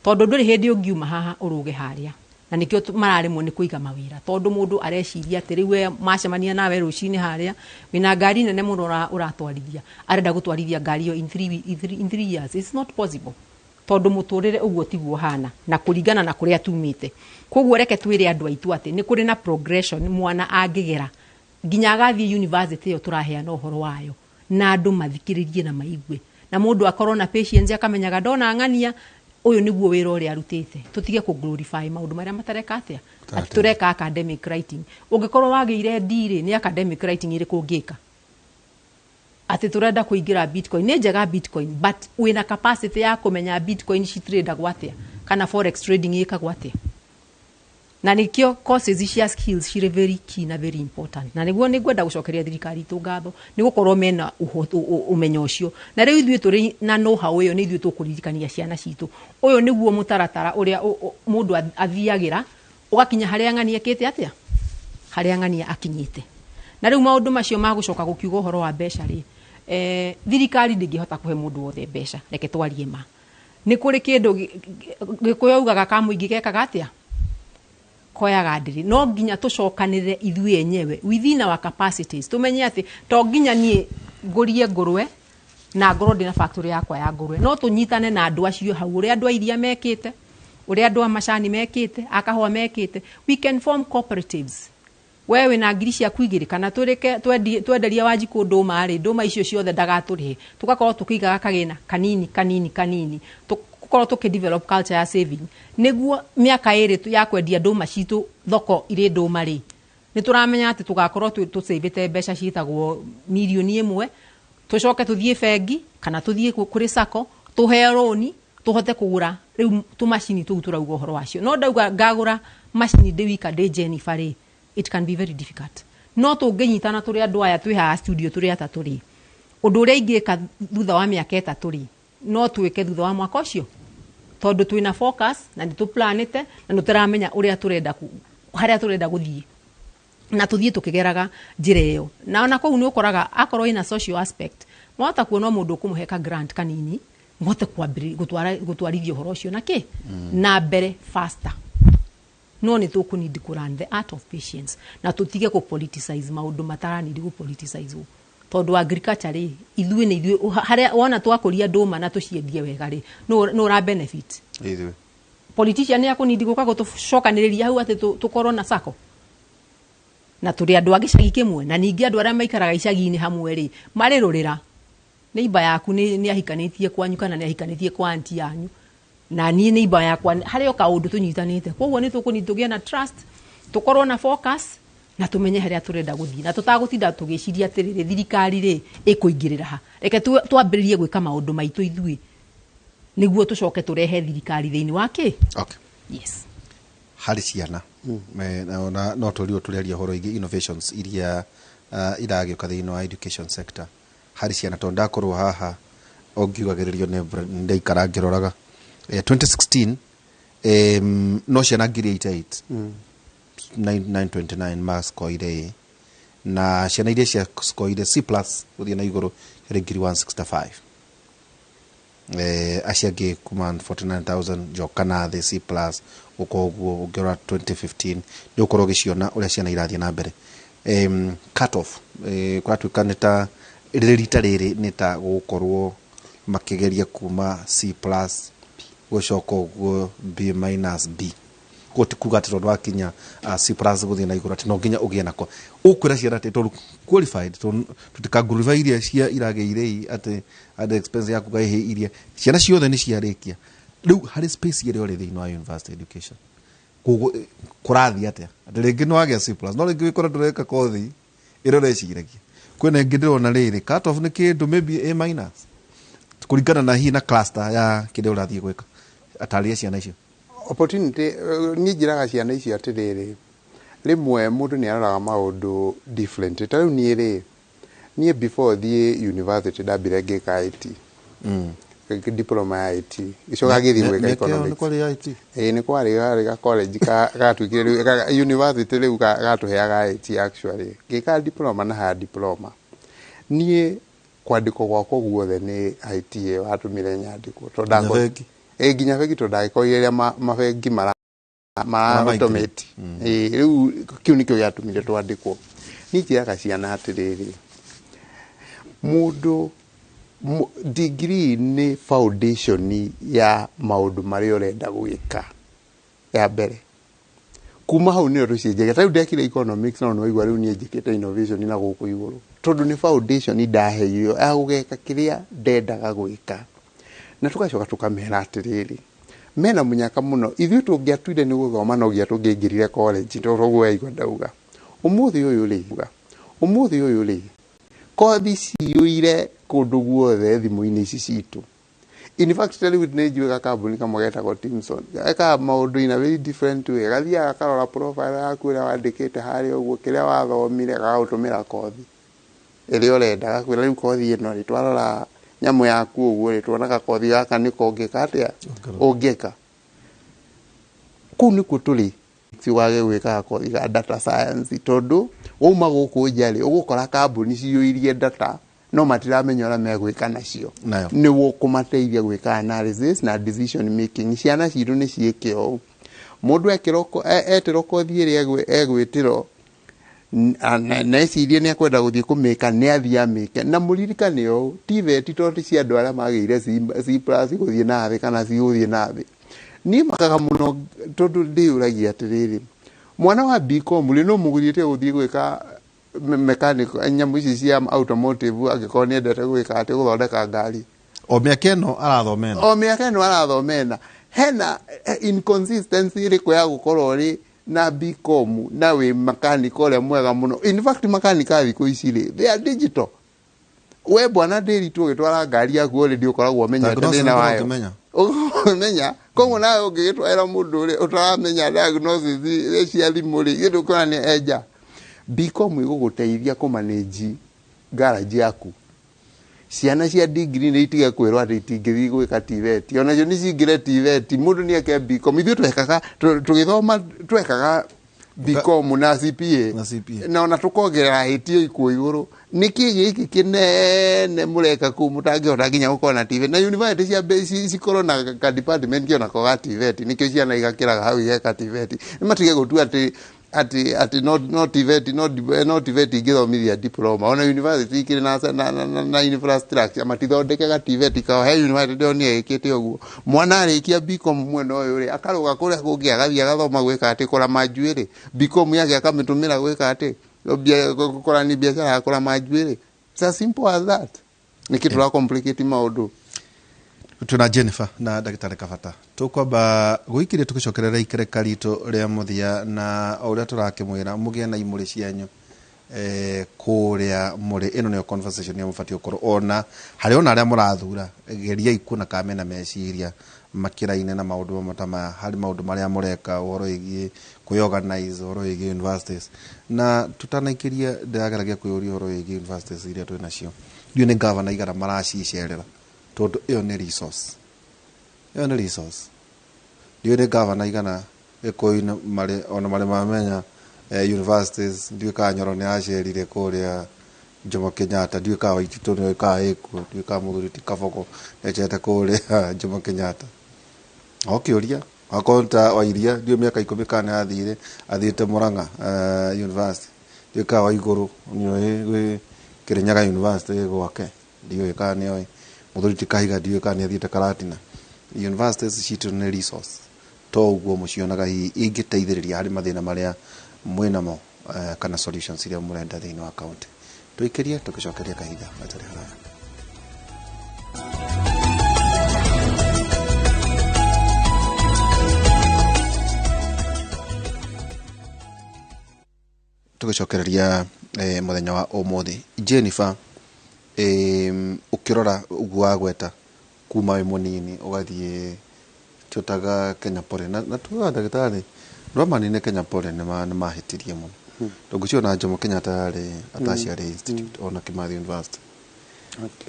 tondũ ndũrĩ hĩndĩ ũngiuma haha ũrũge harĩa. Na nĩkĩo mararemwo nĩ kũiga mawĩra, tondũ mũndũ areciria atĩ rĩu we macemania nawe rũcinĩ harĩa wĩna ngari nene mũno ũratwarithia, arenda gũtwarithia ngari ĩyo in 3 years. It's not possible, tondũ mũtũrĩre ũguo tiguo hana na kũringana na kũrĩa tumĩte. Koguo reke twĩre andũ aitũ atĩ nĩ kũrĩ na progression mwana angĩgera nginya agathiĩ university ĩyo tũraheana ũhoro wayo, na andũ mathikĩrĩrie na maigue, na mũndũ akorwo na patience, akamenyaga ndona ng'ania ũyũ nĩguo wĩra ũrĩa arutĩte. Tũtige kũ glorify maũndũ marĩa matareka atĩa, atĩ tũreka academic writing. Ũngĩkorwo wagĩire D rĩ, nĩ academic writing ĩrĩkũ ũngĩka atĩ tũrenda kũingĩra bitcoin? Nĩ njega bitcoin, but wĩna capacity ya kũmenya bitcoin citradagwo atĩa kana forex trading ĩkagwo atĩa? Na nĩkĩo courses cia skills cirĩ very key na very important. Na nĩguo nĩ ngwenda gũcokeria thirikari itũ ngatho nĩ gũkorwo mena ũmenyo ũcio. Na rĩu ithuĩ tũrĩ na know how ĩyo, nĩ ithuĩ tũkũririkania ciana citũ ũyũ nĩguo mũtaratara ũrĩa mũndũ athiagĩra ũgakinya harĩa ng'ania ĩkĩte atĩa, harĩa ng'ania akinyĩte. Na rĩu maũndũ macio ma gũcoka gũkiuga ũhoro wa mbeca rĩ, thirikari ndĩngĩhota kũhe mũndũ wothe mbeca. Reke twarie ma, nĩ kũrĩ kĩndũ Gĩkũyũ augaga kamũingĩ gekaga atĩa? Koyaga ndĩrĩ no nginya tũcokanĩrĩre ithuĩ enyewe within our capacities, tũmenye atĩ to nginya niĩ ngũrie ngũrwe na ngorwo ndĩna factory yakwa ya ngũrwe, no tũnyitane na andũ acio hau, ũrĩa andũ a iria mekĩte, ũrĩa andũ a macani mekĩte, a kahũa mekĩte. We can form cooperatives. We wĩna ngiri ciaku igĩrĩ kana tũrĩke twenderie Wanjikũ ndũma rĩ, ndũma icio ciothe ndagatũrĩhe, tũgakorwo tũkĩigaga kagĩna kanini kanini kanini, tũkorwo tũkĩ develop culture ya saving, nĩguo mĩaka 2 ya kwendia ndũma citũ thoko irĩ ndũma rĩ, nĩ tũramenya atĩ tũgakorwo tũcĩvĩte mbeca ciĩtagwo 1 million, tũcoke tũthiĩ bengi kana tũthiĩ kũrĩ sacco tũheo rũni, tũhote kũgũra rĩu tũmacini tũu tũrauga ũhoro wacio. No ndauga ngagũra macini ndĩ wika ndĩ Jennifer rĩ, it can be very difficult. No tũngĩnyitana tũrĩ andũ aya twĩ haha studio tũrĩ atatũ rĩ, ũndũ ũrĩa ingĩka thutha wa mĩaka 3 rĩ, no twĩke thutha wa mwaka ũcio, tondũ twĩna focus na nĩ tũplanĩte na nĩ tũramenya ũrĩa tũrenda harĩa tũrenda gũthiĩ, na tũthiĩ tũkĩgeraga njĩra ĩyo. Na ona kũu nĩ ũkoraga akorwo ĩna social aspect, mwahota kuona mũndũ ũkũmũhe ka grant kanini, mũhote gũtwarithia ũhoro ũcio na kĩ na mbere faster. No nĩ tũkũnidi kũ learn the art of patience na tũtige kũ politicize maũndũ mataranidi gũ politicize, tondũ agriculture rĩ, ithuĩ nĩ ithuĩ harĩa wona twakũria ndũma na tũciendie wega rĩ, nũ ũra benefit? Ithuĩ. Politician nĩ akũnidi gũka gũtũcokanĩrĩria hau atĩ tũkorwo na sacco na tũrĩ andũ a gĩcagi kĩmwe, na ningĩ andũ arĩa maikaraga icagi-inĩ hamwe rĩ, marĩ rũrĩra neighbor yaku nĩ ahikanĩtie kwanyu kana nĩ ahikanĩtie kwa anti yanyu, na niĩ neighbor yakwa harĩ o kaũndũ tũnyitanĩte. Koguo nĩ tũkũni tũgĩe na trust, tũkorwo na focus na tũmenye harĩa tũrenda gũthiĩ, na tũtagũtinda tũgĩciria atĩrĩrĩ, thirikari rĩ ĩkũingĩrĩra ha. Reke twambĩrĩrie gwĩka maũndũ maitũ ithuĩ, nĩguo tũcoke tũrehe thirikari thĩinĩ wa kĩ. Okay. Yes. Harĩ ciana, na no tũriũ tũrĩaria ũhoro ingĩ innovations iria iragĩũka thĩinĩ wa education sector harĩ ciana, tondũ ndakorwo haha ongiugagĩrĩrio nĩ ndaikara ngĩroraga 2016 no ciana 88 929 mascoire A, na ciana iria ciascoire C plus gũthiĩ na igũrũ ciarĩ ngiri 165, acio angĩ kuma 49,000 njoka na thĩ C plus gũka ũguo. Ũngĩrora 2015 nĩ ũkorwo ũgĩciona ũrĩa ciana irathiĩ na mbere. Cut off kũratuĩka nĩ ta rĩrĩ rita rĩrĩ nĩ ta gũgũkorwo makĩgeria kuma C plus gũcoka ũguo B minus B. Koguo ti kuga atĩ tondũ wakinya C plus gũthiĩ na igũrũ atĩ no nginya ũgĩe nako. Ũkwĩra ciana atĩ tondũ qualified, tondũ tũtikangurũba iria cia iragĩire i atĩ at the expense ya kuga ĩhĩ iria ciana ciothe nĩ ciarĩkia. Rĩu harĩ space ĩrĩa ũrĩ thĩinĩ wa university education, koguo kũrathiĩ atĩa atĩ rĩngĩ nĩ wagĩa C plus no rĩngĩ wĩkora ndũreka kothi ĩrĩa ũreciragia? Kwĩna ĩngĩ ndĩrona rĩrĩ cut off nĩ kĩndũ maybe A minus kũringana na hihi na cluster ya kĩrĩa ũrathiĩ gwĩka. Atarĩria ciana icio. Opportunity, niĩ njĩraga ciana icio atĩrĩrĩ, rĩmwe mũndũ nĩ aroraga maũndũ different. Ta rĩu niĩ rĩ, niĩ before thiĩ university ndambire ngĩka IT, diploma ya IT, gĩcoka gĩthiĩ gwĩka Nĩ economics. kwarĩ IT? Ĩĩ, nĩ kwarĩ harĩ ga college gatuĩkire rĩu university rĩu gatũheaga IT. Actually ngĩka diploma na higher diploma. Niĩ kwandĩkwo gwakwa guothe nĩ IT ĩyo watũmire nyandĩkwo tondũ Nginya bengi? Ĩĩ, nginya bengi, tondũ ndagĩkorire rĩrĩa mabengi mara mara Mara automate. Ĩĩ, rĩu kĩu nĩkĩo gĩatũmire twandĩkwo. Niĩ njĩraga ciana atĩrĩrĩ, mũndũ degree nĩ foundation ya maũndũ marĩa ũrenda gwĩka ya mbere. Kuma hau nĩyo tũcenjagia. Ta rĩu ndekire economics, no nĩwaigua rĩu niĩ njĩkĩte innovation na gũkũ igũrũ, tondũ nĩ foundation ndaheirwo ya gũgeka kĩrĩa ndendaga gwĩka. Na tũgacoka tũkamera atĩrĩrĩ, mena mũnyaka mũno, ithuĩ tũngĩatuire nĩ gũthoma no nginya tũngĩaingĩrire college, tondũ ũguo waigua ndauga ũmũthĩ ũyũ rĩ, ũmũthĩ ũyũ rĩ, kothi ciyũire kũndũ guothe thimũ-inĩ ici citũ. In fact, ta rĩu nĩ njũĩ gakambuni kamwe getagwo Timson, gekaga maũndũ in a very different way. Gathiaga gakarora profile yaku ĩrĩa wandĩkĩte harĩa ũguo, kĩrĩa wathomire, gagagũtũmĩra kothi ĩrĩa ũrenda, gakwĩra rĩu kothi ĩno rĩ, twarora nyamũ yaku ũguo rĩ, tuonaga kothi gaka nĩko ũngĩka atĩa, ũngĩka. Kũu nĩkuo tũrĩ. Ti wage gwĩka kothi ga data science, tondũ wauma gũkũ nja rĩ, ũgũkora kambuni ciyũirie data no matiramenya ũrĩa megwĩka nacio. Nayo. Nĩguo kũmateithia gwĩka analysis na decision making. Ciana citũ nĩ ciĩke ũũ. Mũndũ ekĩrwo etĩrwo kothi ĩrĩa egwĩtĩrwo na ecirie nĩ akwenda gũthiĩ kũmĩka, nĩ athiĩ amĩke. Na mũririkane ũũ, TVET to ti cia andũ arĩa magĩire C plus gũthiĩ na thĩ kana C gũthiĩ na thĩ. Niĩ makaga mũno tondũ ndĩyũragia atĩrĩrĩ, mwana wa BCom rĩ, no mũgirĩte gũthiĩ gwĩka mechanic, nyamũ ici cia automotive, angĩkorwo nĩ endete gwĩka atĩ gũthondeka ngari? O mĩaka ĩno arathoma ĩno. O mĩaka ĩno arathoma ĩna, hena inconsistency ĩrĩkũ ya gũkorwo rĩ na BCom na wĩ makanika ũrĩa mwega mũno? In fact, makanika a thikũ ici rĩ, they are digital. We bwana ndĩritũ, ũgĩtwara ngari yaku already ũkoragwo ũmenyete Diagnosis. Thĩna wayo. Ũngĩmenya. Ũmenya koguo nawe ũngĩgĩtwarĩra mũndũ ũrĩa ũtaramenya diagnosis cia thimũ rĩ, gĩndũ ũkona nĩ enja. BCom ĩgũgũteithia kũmanage garage yaku. Ciana cia degree nĩ itige kwĩrwo atĩ itingĩthiĩ gwĩka TVET, onacio nĩ cingĩre TVET. Mũndũ nĩ eke BCom. Ithuĩ twekaga tũgĩthoma, twekaga BCom na CPA. Na CPA. Na ona tũkongerera HTA ikuo igũrũ. Nĩkĩ gĩkĩ kĩnene mũreka kũu mũtangĩhota nginya gũkorwo na TVET na university cia cikorwo na ka department onako ga TVET? Nĩkĩo ciana igakĩraga hau igeka TVET. Nĩ matige gũtua atĩ no TVET, no TVET ingĩthomithia diploma. Ona university ikĩrĩ na infrastructure, matithondeke ga TVET kao. He university ndĩronire ĩkĩte ũguo, mwana arĩkia BCom mwena ũyũ rĩ, akarũga kũrĩa kũngĩ, agathiĩ agathoma gwĩka atĩ kũrama njuĩrĩ. BCom yake akamĩtũmĩra gwĩka atĩ kũrani biacara ya kũrama njuĩrĩ. It's as simple as that. Nĩkĩ tũra complicate maũndũ? Twĩna Jennifer na ndagĩtarĩ Kabata. Tũkwamba gũikĩria tũgĩcokerera ikereka ritũ rĩa mũthia, na o ũrĩa tũrakĩmwĩra, mũgĩe na imũrĩ cianyu kũrĩa mũrĩ. Ĩno nĩyo conversation ya mũbatiĩ gũkorwo ona harĩ ona arĩa mũrathura. Geriai kuona kana mena meciria makĩraine na maũndũ mamwe ta maya harĩ maũndũ marĩa mũreka, ũhoro wĩgiĩ kwĩorganize, ũhoro wĩgiĩ universities. Na tũtanaikĩria, ndĩrageragia kwĩyũria ũhoro wĩgiĩ universities iria twĩ nacio. Ndiũĩ nĩ gavana igana maracicerera, tondũ ĩyo nĩ resource, ĩyo nĩ resource. Ndiũĩ nĩ gavana igana gĩkũyũ-inĩ marĩ ona marĩ mamenya universities. Ndiũĩ kana Nyoro nĩ acerire kũrĩa Jomo Kenyatta, ndiũĩ kana Waititũ nĩoĩ kana ĩkuo, ndiũĩ kana mũthuri ti Kaboko nĩacerete kũrĩa Jomo Kenyatta. O kĩũria akorwo ta Wairia, ndiũĩ mĩaka 10 kana nĩ athire, athiĩte Murang'a University. Ndiũĩ kana Waigũrũ nĩoĩ gwĩ Kirinyaga University ĩ gwake, ndiũĩ kana nĩoĩ. Mũthuri ti Kahiga, ndiũĩ kana nĩ athiĩte Karatina. Universities citũ nĩ resource to ũguo mũcionaga hihi ingĩteithĩrĩria harĩ mathĩna marĩa mwĩnamo kana solutions iria mũrenda thĩinĩ wa county. Tũikĩrie tũgĩcokeria kahinda gatarĩ haraya. Tũgĩcokereria mũthenya wa ũmũthĩ, Jennifer, ũkĩrora ũguo wagweta kuma wĩ mũnini ũgathiĩ tũtaga Kenya Poly na tugaga ndagĩtarĩ rwamanine Kenya Poly nĩ mahĩtirie mũno, tondũ ona Jomo Kenyatta yarĩ a tertiary institute, ona Kimathi University.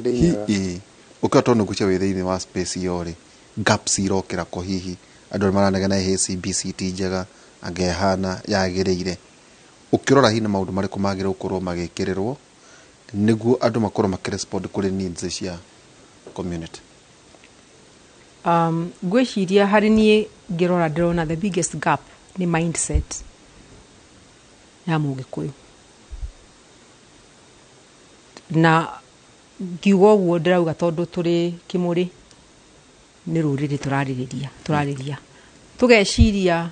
Hihi ũkĩrora, tondũ ngwĩciria wĩ thĩinĩ wa space ĩyo rĩ, gaps irokĩra ko hihi andũ arĩa maranegena CBC ti njega, anga ĩhana yagĩrĩire? Ũkĩrora hihi nĩ maũndũ marĩkũ magĩrĩirwo gũkorwo magĩkĩrĩrwo nĩguo andũ makorwo makĩrespond kũrĩ needs cia community? Ngwĩciria harĩ niĩ ngĩrora, ndĩrona the biggest gap nĩ mindset ya mũgĩkũyũ. Na ngiuga ũguo ndĩrauga tondũ tũrĩ kĩmũrĩ nĩ rũrĩrĩ tũrarĩrĩria, tũrarĩria tũgeciria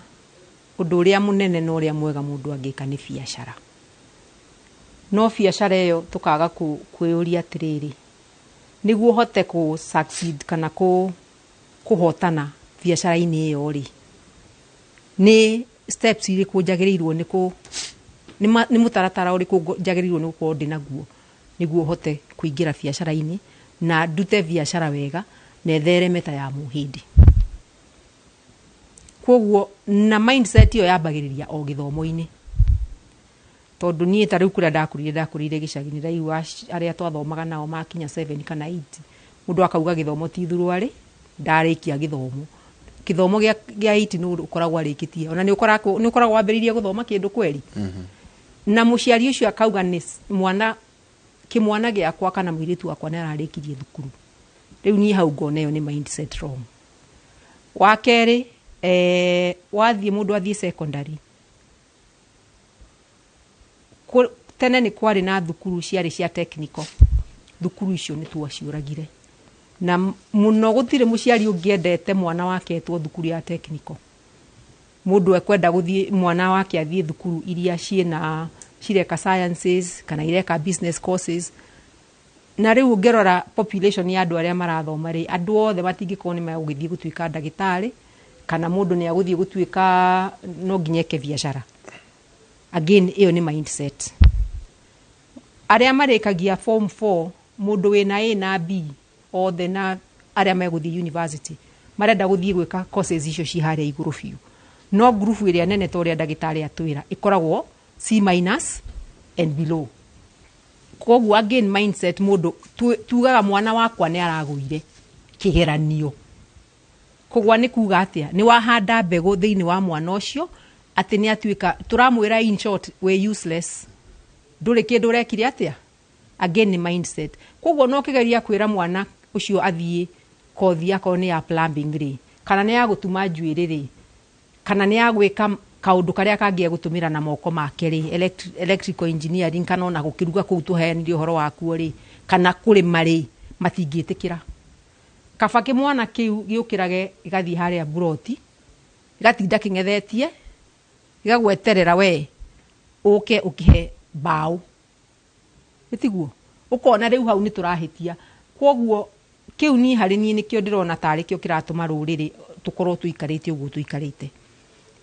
ũndũ ũrĩa mũnene na ũrĩa mwega mũndũ angĩka nĩ biacara. No biacara ĩyo tũkaga kwĩyũria atĩrĩrĩ, nĩguo ũhote kũ succeed kana kũhotana biacara-inĩ ĩyo rĩ, nĩ steps irĩkũ njagĩrĩirwo nĩ kũ nĩ nĩ mũtaratara ũrĩkũ njagĩrĩirwo nĩ gũkorwo ndĩ naguo nĩguo hote kũingĩra biacara-inĩ na ndute biacara wega na ĩthereme ta ya mũhĩndĩ? Koguo na mindset ĩyo yambagĩrĩria o gĩthomo-inĩ, tondũ niĩ ta rĩu kũrĩa ndakũrire, ndakũrĩire gĩcagi, nĩ ndaigua arĩa twathomaga nao makinya 7 kana 8, mũndũ akauga gĩthomo ti thuruarĩ, ndarĩkia gĩthomo. Gĩthomo gĩa 8 nĩ ũkoragwo arĩkĩtie, ona nĩ ũkoragwo wambĩrĩirie gũthoma kĩndũ kweri. Na mũciari ũcio akauga nĩ mwana kĩmwana gĩakwa kana mũirĩtu wakwa nĩ ararĩkirie thukuru. Rĩu niĩ hau ngona ĩyo nĩ mindset wrong. Wa kerĩ, Wathiĩ mũndũ athiĩ secondary, tene nĩ kwarĩ na thukuru ciarĩ cia technical. Thukuru icio nĩ twaciũragire na mũno. Gũtirĩ mũciari ũngĩendete mwana wake etwo thukuru ya technical. Mũndũ ekwenda gũthiĩ mwana wake athiĩ thukuru iria ciĩna cireka sciences kana ireka business courses. Na rĩu ũngĩrora population ya andũ arĩa marathoma rĩ, andũ othe matingĩkorwo nĩ megũgĩthiĩ gũtuĩka ndagĩtarĩ, kana mũndũ nĩ agũthiĩ gũtuĩka no nginya eke biacara. Again, ĩyo nĩ mindset. Arĩa marĩkagia form 4, mũndũ wĩna A na B othe, na arĩa megũthiĩ university marenda gũthiĩ gwĩka courses icio ci harĩa igũrũ biũ. No ngurubu ĩrĩa nene, ta ũrĩa ndagĩtarĩ atwĩra, ĩkoragwo C minus and below. Koguo again, mindset. Mũndũ tugaga mwana wakwa nĩ aragũire kĩgeranio. Kũgwa nĩ kuga atĩa? Nĩ wahanda mbegũ thĩinĩ wa mwana ũcio atĩ nĩ atuĩka, tũramwĩra in short, wĩ useless, ndũrĩ kĩndũ ũrekire atĩa. Again, nĩ mindset. Koguo no kĩgeria kwĩra mwana ũcio athiĩ kothi, akorwo nĩ ya plumbing rĩ, kana nĩ ya gũtuma njuĩrĩ rĩ, kana nĩ ya gwĩka kaũndũ karĩa kangĩ egũtũmĩra na moko make rĩ, electrical engineering, kana ona gũkĩruga kũu tũheanire ũhoro wakuo rĩ, kana kũrĩma rĩ, matingĩtĩkĩra. Kaba kĩmwana kĩu gĩũkĩrage gĩgathiĩ harĩa mburoti, gĩgatinda kĩng'ethetie, gĩgagweterera we ũke ũkĩhe mbaũ. Ĩtiguo ũkona rĩu hau nĩ tũrahĩtia. Kwoguo kĩu niĩ harĩ niĩ nĩkĩo ndĩrona tarĩ kĩo kĩratũma rũrĩrĩ tũkorwo tũikarĩte ũguo tũikarĩte.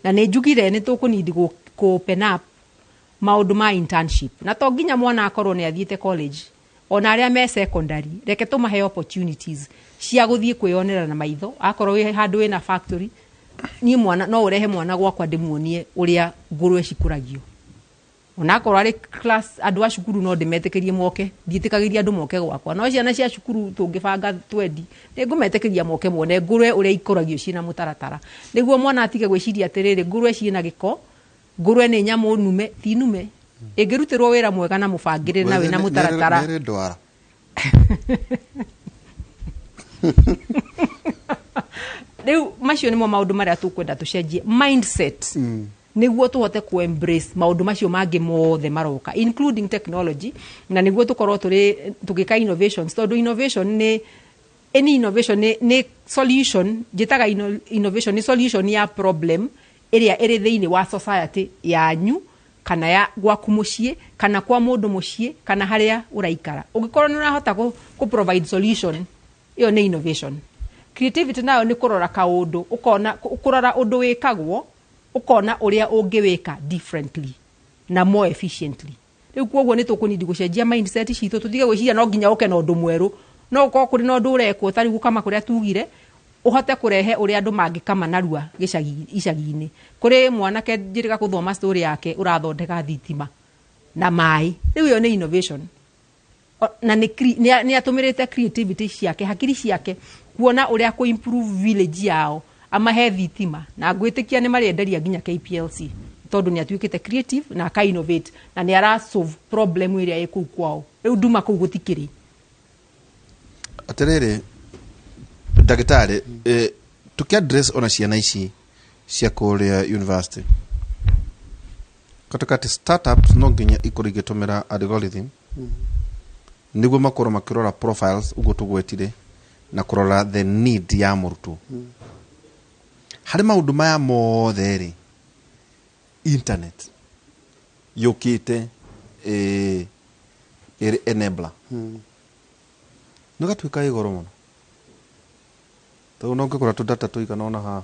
Na nĩ njugire nĩ tũkũnindi kũ open up maũndũ ma internship, na to nginya mwana akorwo nĩ athiĩte college. Ona arĩa me secondary, reke tũmahe opportunities cia gũthiĩ kwĩyonera na maitho. Akorwo wĩ handũ wĩna factory, niĩ mwana no ũrehe mwana gwakwa ndĩmuonie ũrĩa ngũrwe cikũragio, onakorwo arĩ class. Andũ a cukuru no ndĩmetĩkĩrie moke. Ndiĩtĩkagĩria andũ moke gwakwa, no ciana cia cukuru tũngĩbanga twendi, nĩngũmetĩkĩria moke mone ngũrwe ũrĩa ikũragio ciĩna mũtaratara, nĩguo mwana atige gwĩciria atĩrĩrĩ, ngũrwe ciĩna gĩko, ngũrwe nĩ nyamũ nume. Ti nume, ĩngĩrutĩrwo wĩra mwega na mũbangĩrĩre na wĩna mũtaratara. Nĩ ndwara. Rĩu macio nĩmo maũndũ marĩa tũkwenda tũcenjie mindset, nĩguo tũhote ku embrace maũndũ macio mangĩ mothe maroka, including technology, na nĩguo tũkorwo tũrĩ tũgĩka innovations, tondũ innovation nĩ any innovation nĩ solution. Njĩtaga innovation nĩ solution ya problem ĩrĩa ĩrĩ thĩinĩ wa society yanyu, kana ya gwaku mũciĩ, kana kwa mũndũ mũciĩ, kana harĩa ũraikara. Ũngĩkorwo nĩ ũrahota kũ provide solution, ĩyo nĩ innovation. Creativity nayo nĩ kũrora kaũndũ, ũkona kũrora ũndũ wĩkagwo, ũkona ũrĩa ũngĩwĩka differently na more efficiently. Rĩu koguo nĩ tũkũnindi gũcenjia mindset citũ, tũtige gwĩciria no nginya ũke na ũndũ mwerũ. No ũkorwo kũrĩ na ũndũ ũrekwo, ta rĩu gũkama kũrĩa tugire, ũhote kũrehe ũrĩa andũ mangĩkama narua gĩcagi icagi-inĩ. Kũrĩ mwanake njĩrĩga gũthoma story yake ũrathondeka thitima na maĩ. Rĩu ĩyo nĩ innovation. Na nĩ atũmĩrĩte creativity ciake, hakiri ciake, kuona ũrĩa kũ improve village yao, amahe thitima, na ngwĩtĩkia nĩ marĩenderia nginya KPLC, tondũ nĩ atuĩkĩte creative na aka innovate na nĩ ara solve problem ĩrĩa ĩ kũu kwao. Rĩu nduma kũu gũtikĩrĩ. Atĩrĩrĩ ndagĩtarĩ, tũkĩ address ona ciana ici cia kũrĩa university katikati, startups no nginya ikorwo igĩtũmĩra algorithm nĩguo makorwo makĩrora profiles ũguo tũgwetire, na kũrora the need ya mũrutwo harĩ maũndũ maya mothe rĩ. Internet yũkĩte ĩrĩ enabler, nĩ gatuĩka ĩ goro mũno, tondũ no ngĩgũra tũdata tũigana ona haha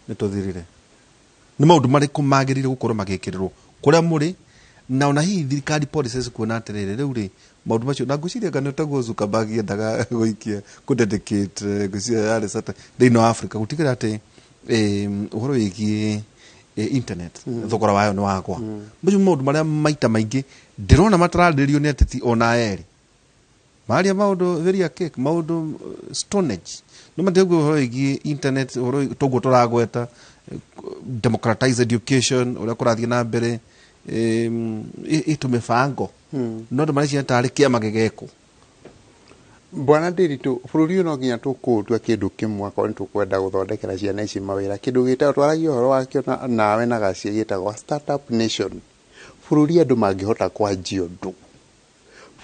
nĩ tũthirire. Nĩ maũndũ marĩkũ magĩrĩire gũkorwo magĩkĩrĩrwo kũrĩa mũrĩ, na ona hihi thirikari policies, kuona atĩrĩrĩ, rĩu rĩ maũndũ macio, na ngwĩciria ngano taguo Zuckerberg endaga gũikia kũ dedicate, ngwĩciria yarĩ thĩinĩ wa Africa gũtigĩrĩra atĩ ũhoro wĩgiĩ internet thogora wayo nĩ wagwa. Macio maũndũ marĩa maita maingĩ ndĩrona matararĩrĩrio nĩ ateti ona erĩ maria maũndũ very archaic, maũndũ stonage no matiguo. Ũhoro wĩgiĩ internet, ũhoro toguo tũragweta, democratize education ũrĩa kũrathiĩ na mbere, ĩtũ mĩbango, no andũ mareciria tarĩ kĩama gĩgekwo. Bwana Ndiritu, bũrũri ũyũ no nginya tũkũũtua kĩndũ kĩmwe akorwo nĩ tũkwenda gũthondekera ciana ici mawĩra. Kĩndũ gĩtagwo, twaragia ũhoro wakĩo nawe na Gacie, gĩtagwo startup nation. Bũrũri andũ mangĩhota kwanjia ũndũ,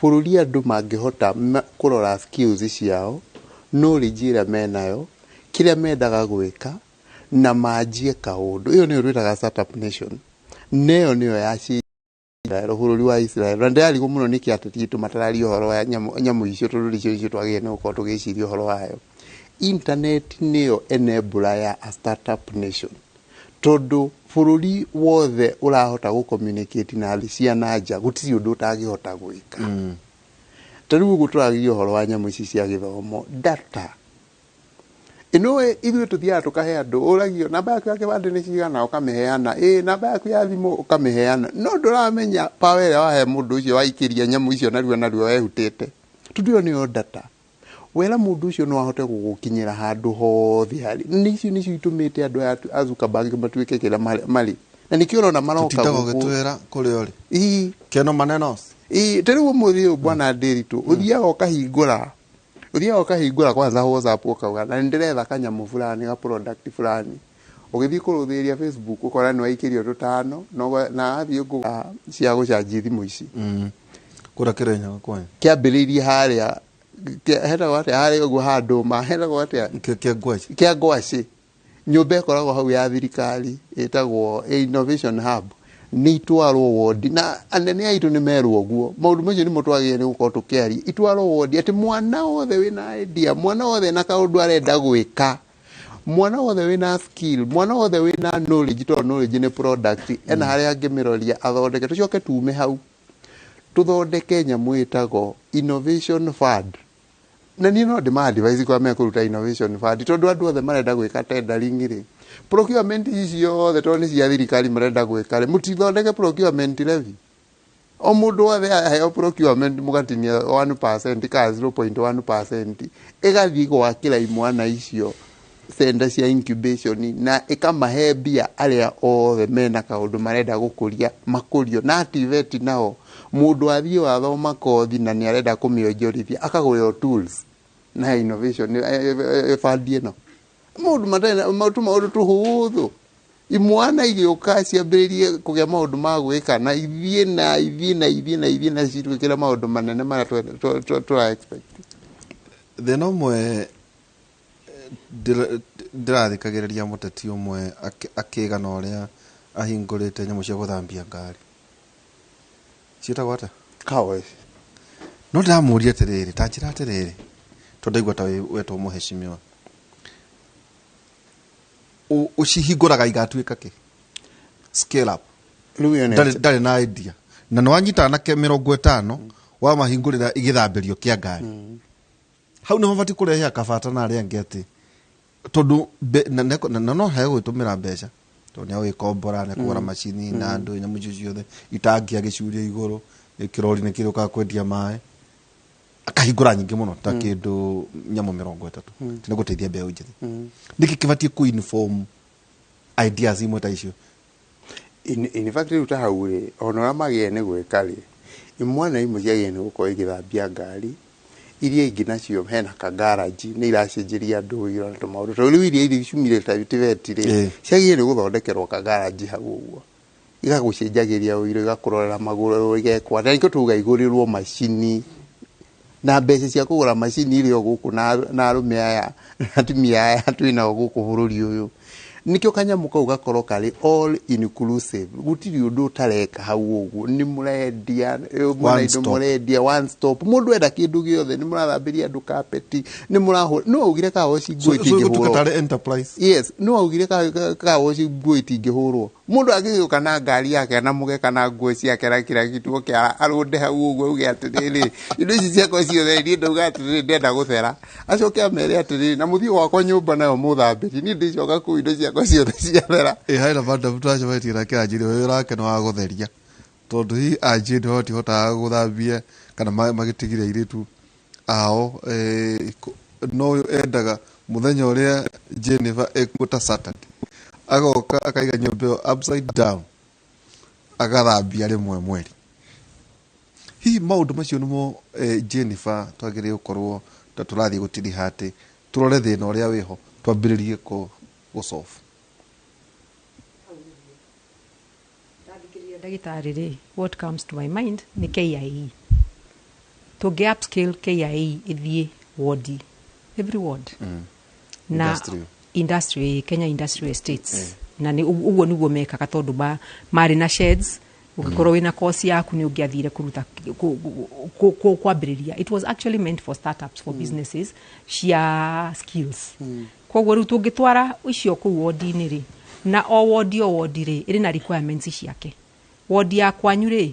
bũrũri andũ mangĩhota kũrora skills ciao, knowledge ĩrĩa menayo, kĩrĩa mendaga gwĩka, na manjie kaũndũ. Ĩyo nĩyo twĩtaga startup nation, na ĩyo nĩyo ya Israel, bũrũri wa Israel. Na ndĩrarigwo mũno nĩkĩ ateti aitũ matararia ũhoro wa nyamũ icio, tondũ nĩcio icio twagĩrĩire nĩ gũkorwo tũgĩciria ũhoro wayo. Internet nĩyo enabler ya a startup nation, tondũ bũrũri wothe ũrahota gũ-communicate na thĩ cia na nja, gũtirĩ ũndũ ũtangĩhota gwĩka. Ta rĩu ũguo tũragia ũhoro wa nyamũ ici cia gĩthomo, data ĩno, ithuĩ tũthiaga tũkahe andũ, ũragio namba yaku ya kĩbandĩ nĩ cigana, ũkamĩheana, ĩ namba yaku ya thimũ ũkamĩheana, no ndũramenya power ĩrĩa wahe mũndũ ũcio waikĩria nyamũ icio narua narua wehutĩte, tondũ ĩyo nĩyo data. Wera mũndũ ũcio no ahote gũgũkinyĩra handũ hothe harĩ. Nĩ icio nĩcio itũmĩte andũ aya a Zuckerberg matuĩke kĩrĩa marĩ, na nĩkĩo ũrona maroka Tũtindaga gũkũ. Ũgĩtwĩra kũrĩa ũrĩ. Ii. Keno manenos. Ii, ta rĩu ũmũthĩ ũyũ, bwana Ndiritu, ũthiaga ũkahingũra kwanza WhatsApp, ũkauga na nĩndĩretha kanyamũ fulani, ga product fulani. Ũgĩthiĩ kũrũthĩria Facebook, ũkora nĩ waikĩrio tũtano na wathiĩ cia gũcanji thimũ ici. Kũrĩa Kĩrĩnyaga kwanyu. Kĩambĩrĩirie harĩa hetagwo atĩa, harĩa ũguo handũ ma hetagwo atĩa? Kĩa ngweci. Kĩa ngwacĩ, nyũmba ĩkoragwo hau ya thirikari ĩtagwo Innovation Hub. Nĩ itwarwo wondi, na anene aitũ nĩ merwo ũguo. Maũndũ macio nĩmo twagĩrĩire nĩ gũkorwo tũkĩaria. Itwarwo wondi, atĩ mwana wothe wĩna idea, mwana wothe na kaũndũ arenda gwĩka, mwana wothe wĩna skill, mwana wothe wĩna knowledge, tondũ knowledge nĩ product, ena harĩa angĩmĩroria athondeke. Tũcoke tume hau, tũthondeke nyamũ ĩtagwo innovation fund. Na niĩ no ndĩma advise kwa mekũruta innovation fund, tondũ andũ othe marenda gwĩka tendering rĩ, procurement ici ciothe, tondũ nĩ cia thirikari marenda gwĩka rĩ, mũtithondeke procurement levy. O mũndũ wothe aheo procurement, mũgatinia 1% ka 0.1%, ĩgathiĩ gwakĩra imwana icio center cia incubation, na ĩkamahe mbia arĩa othe mena kaũndũ marenda gũkũria makũrio. Na TVET nao, mũndũ athiĩ wathoma kothi na nĩ arenda kũmĩonjorithia, akagũrĩrwo tools na innovation fund ĩno. Maũndũ matarĩ tũmaũndũ tũhũthũ, imwana igĩũka ciambĩrĩrie kũgĩa maũndũ ma gwĩka, na ithiĩ na ithiĩ na ithiĩ na ithiĩ na citwĩkĩre maũndũ manene marĩa tũra expect. Thĩna ũmwe, ndĩrathikagĩrĩria mũteti ũmwe akĩgana ũrĩa ahingũrĩte nyamũ cia gũthambia ngari, ciĩtagwo atĩa? Kawe. No ndĩramũria atĩrĩrĩ, ta njĩra atĩrĩrĩ, tondũ ndaigua ta wetwo mũheshimiwa, ũcihingũraga igatuĩka kĩ scale up? Rĩu ĩyo nĩ Ndarĩ na idea, na nĩ wanyita anake 50, wamahingũrĩra igĩthambĩrio kĩa ngari hau, nĩ mabatiĩ kũrehe akabata na arĩa angĩ, atĩ tondũ na no he gwĩtũmĩra mbeca, tondũ nĩ agwĩkombora, nĩ kũgũra macini na andũ, nyamũ icio ciothe, itangi agĩcuria igũrũ, kĩrori nĩ kĩrĩũkaga kwendia maĩ, akahingũra nyingĩ mũno ta kĩndũ nyamũ 30 nĩ gũteithia mbeũ njĩthĩ. Nĩkĩ kĩbatiĩ kũ inform ideas imwe ta icio? In fact, rĩu ta hau rĩ, ona ũrĩa magĩrĩire nĩ gwĩka rĩ, imwana imwe ciagĩrĩire nĩ gũkorwo igĩthambia ngari, iria ingĩ nacio hena kagaraji nĩ iracenjeria andũ wĩra na tũmaũndũ, tondũ rĩu iria iria ciumire ta TVET rĩ, ciagĩrĩire nĩ gũthondekerwo kagaraji hau ũguo, igagũcenjagĩria ũiro, igakũrorera magũrũ, igekwo atĩa. Nĩkĩo tuga igũrĩrwo macini, na mbeca cia kũgũra macini irĩ o gũkũ, na arũme aya na atumia aya twĩnao gũkũ bũrũri ũyũ. Nĩkĩo kanyamũ kau gakorwo karĩ all inclusive, gũtirĩ ũndũ ũtareka hau ũguo. Nĩ mũrendia, mwena One indo stop. Mũrendia one stop, mũndũ enda kĩndũ gĩothe, nĩ mũrathambĩria andũ kapeti, nĩ mũrahũra. No augire kawoci nguo gũtuĩka itingĩhũrwo. Tarĩ enterprise. Yes, no augire kawoci nguo itingĩhũrwo. Mũndũ angĩgĩũka na ngari yake na mũgeka na nguo ciake na kĩrĩa kitu, oke arũnde hau ũguo, auge atĩrĩrĩ, indo ici ciakwa ciothe, niĩ ndauga atĩrĩrĩ, ndenda gũthera. Acoke amere atĩrĩrĩ, na mũthiĩ gwakwa nyũmba nayo mũthambĩrie, niĩ ndĩcoka kũu indo ciakwa ciothe ciathera. Ĩ harĩ na madam twacemanĩtie nake, anjĩrire wĩra wake nĩ wa gũtheria, tondũ hihi anjĩ nĩ matihotaga gũthambia kana magĩtigire airĩtu ao, no ũyũ endaga mũthenya ũrĩa Jennifer ekuo ta Saturday, agoka akaiga nyũmba ĩyo upside down, agathambia rĩmwe mweri. Hihi maũndũ macio nĩmo, Jennifer, twagĩrĩire gũkorwo ta tũrathiĩ gũtiriha atĩ tũrore thĩna ũrĩa wĩho twambĩrĩrie gũ solve. Ndathikĩrĩria ndagĩtarĩ rĩ, what comes to my mind nĩ KIE. Tũngĩ upscale KIE ĩthiĩ wodi, every ward na Industrial. Industry, Kenya Industrial Estates, na nĩ ũguo nĩguo mekaga tondũ marĩ na sheds. Ũngĩkorwo wĩna course yaku, nĩ ũngĩathire kũruta kwambĩrĩria. It was actually meant for startups, for businesses cia skills. Koguo rĩu tũngĩtwara icio kũu wodi-inĩ rĩ, na o wodi o wodi rĩ ĩrĩ na requirements ciake. Wodi ya kwanyu rĩ,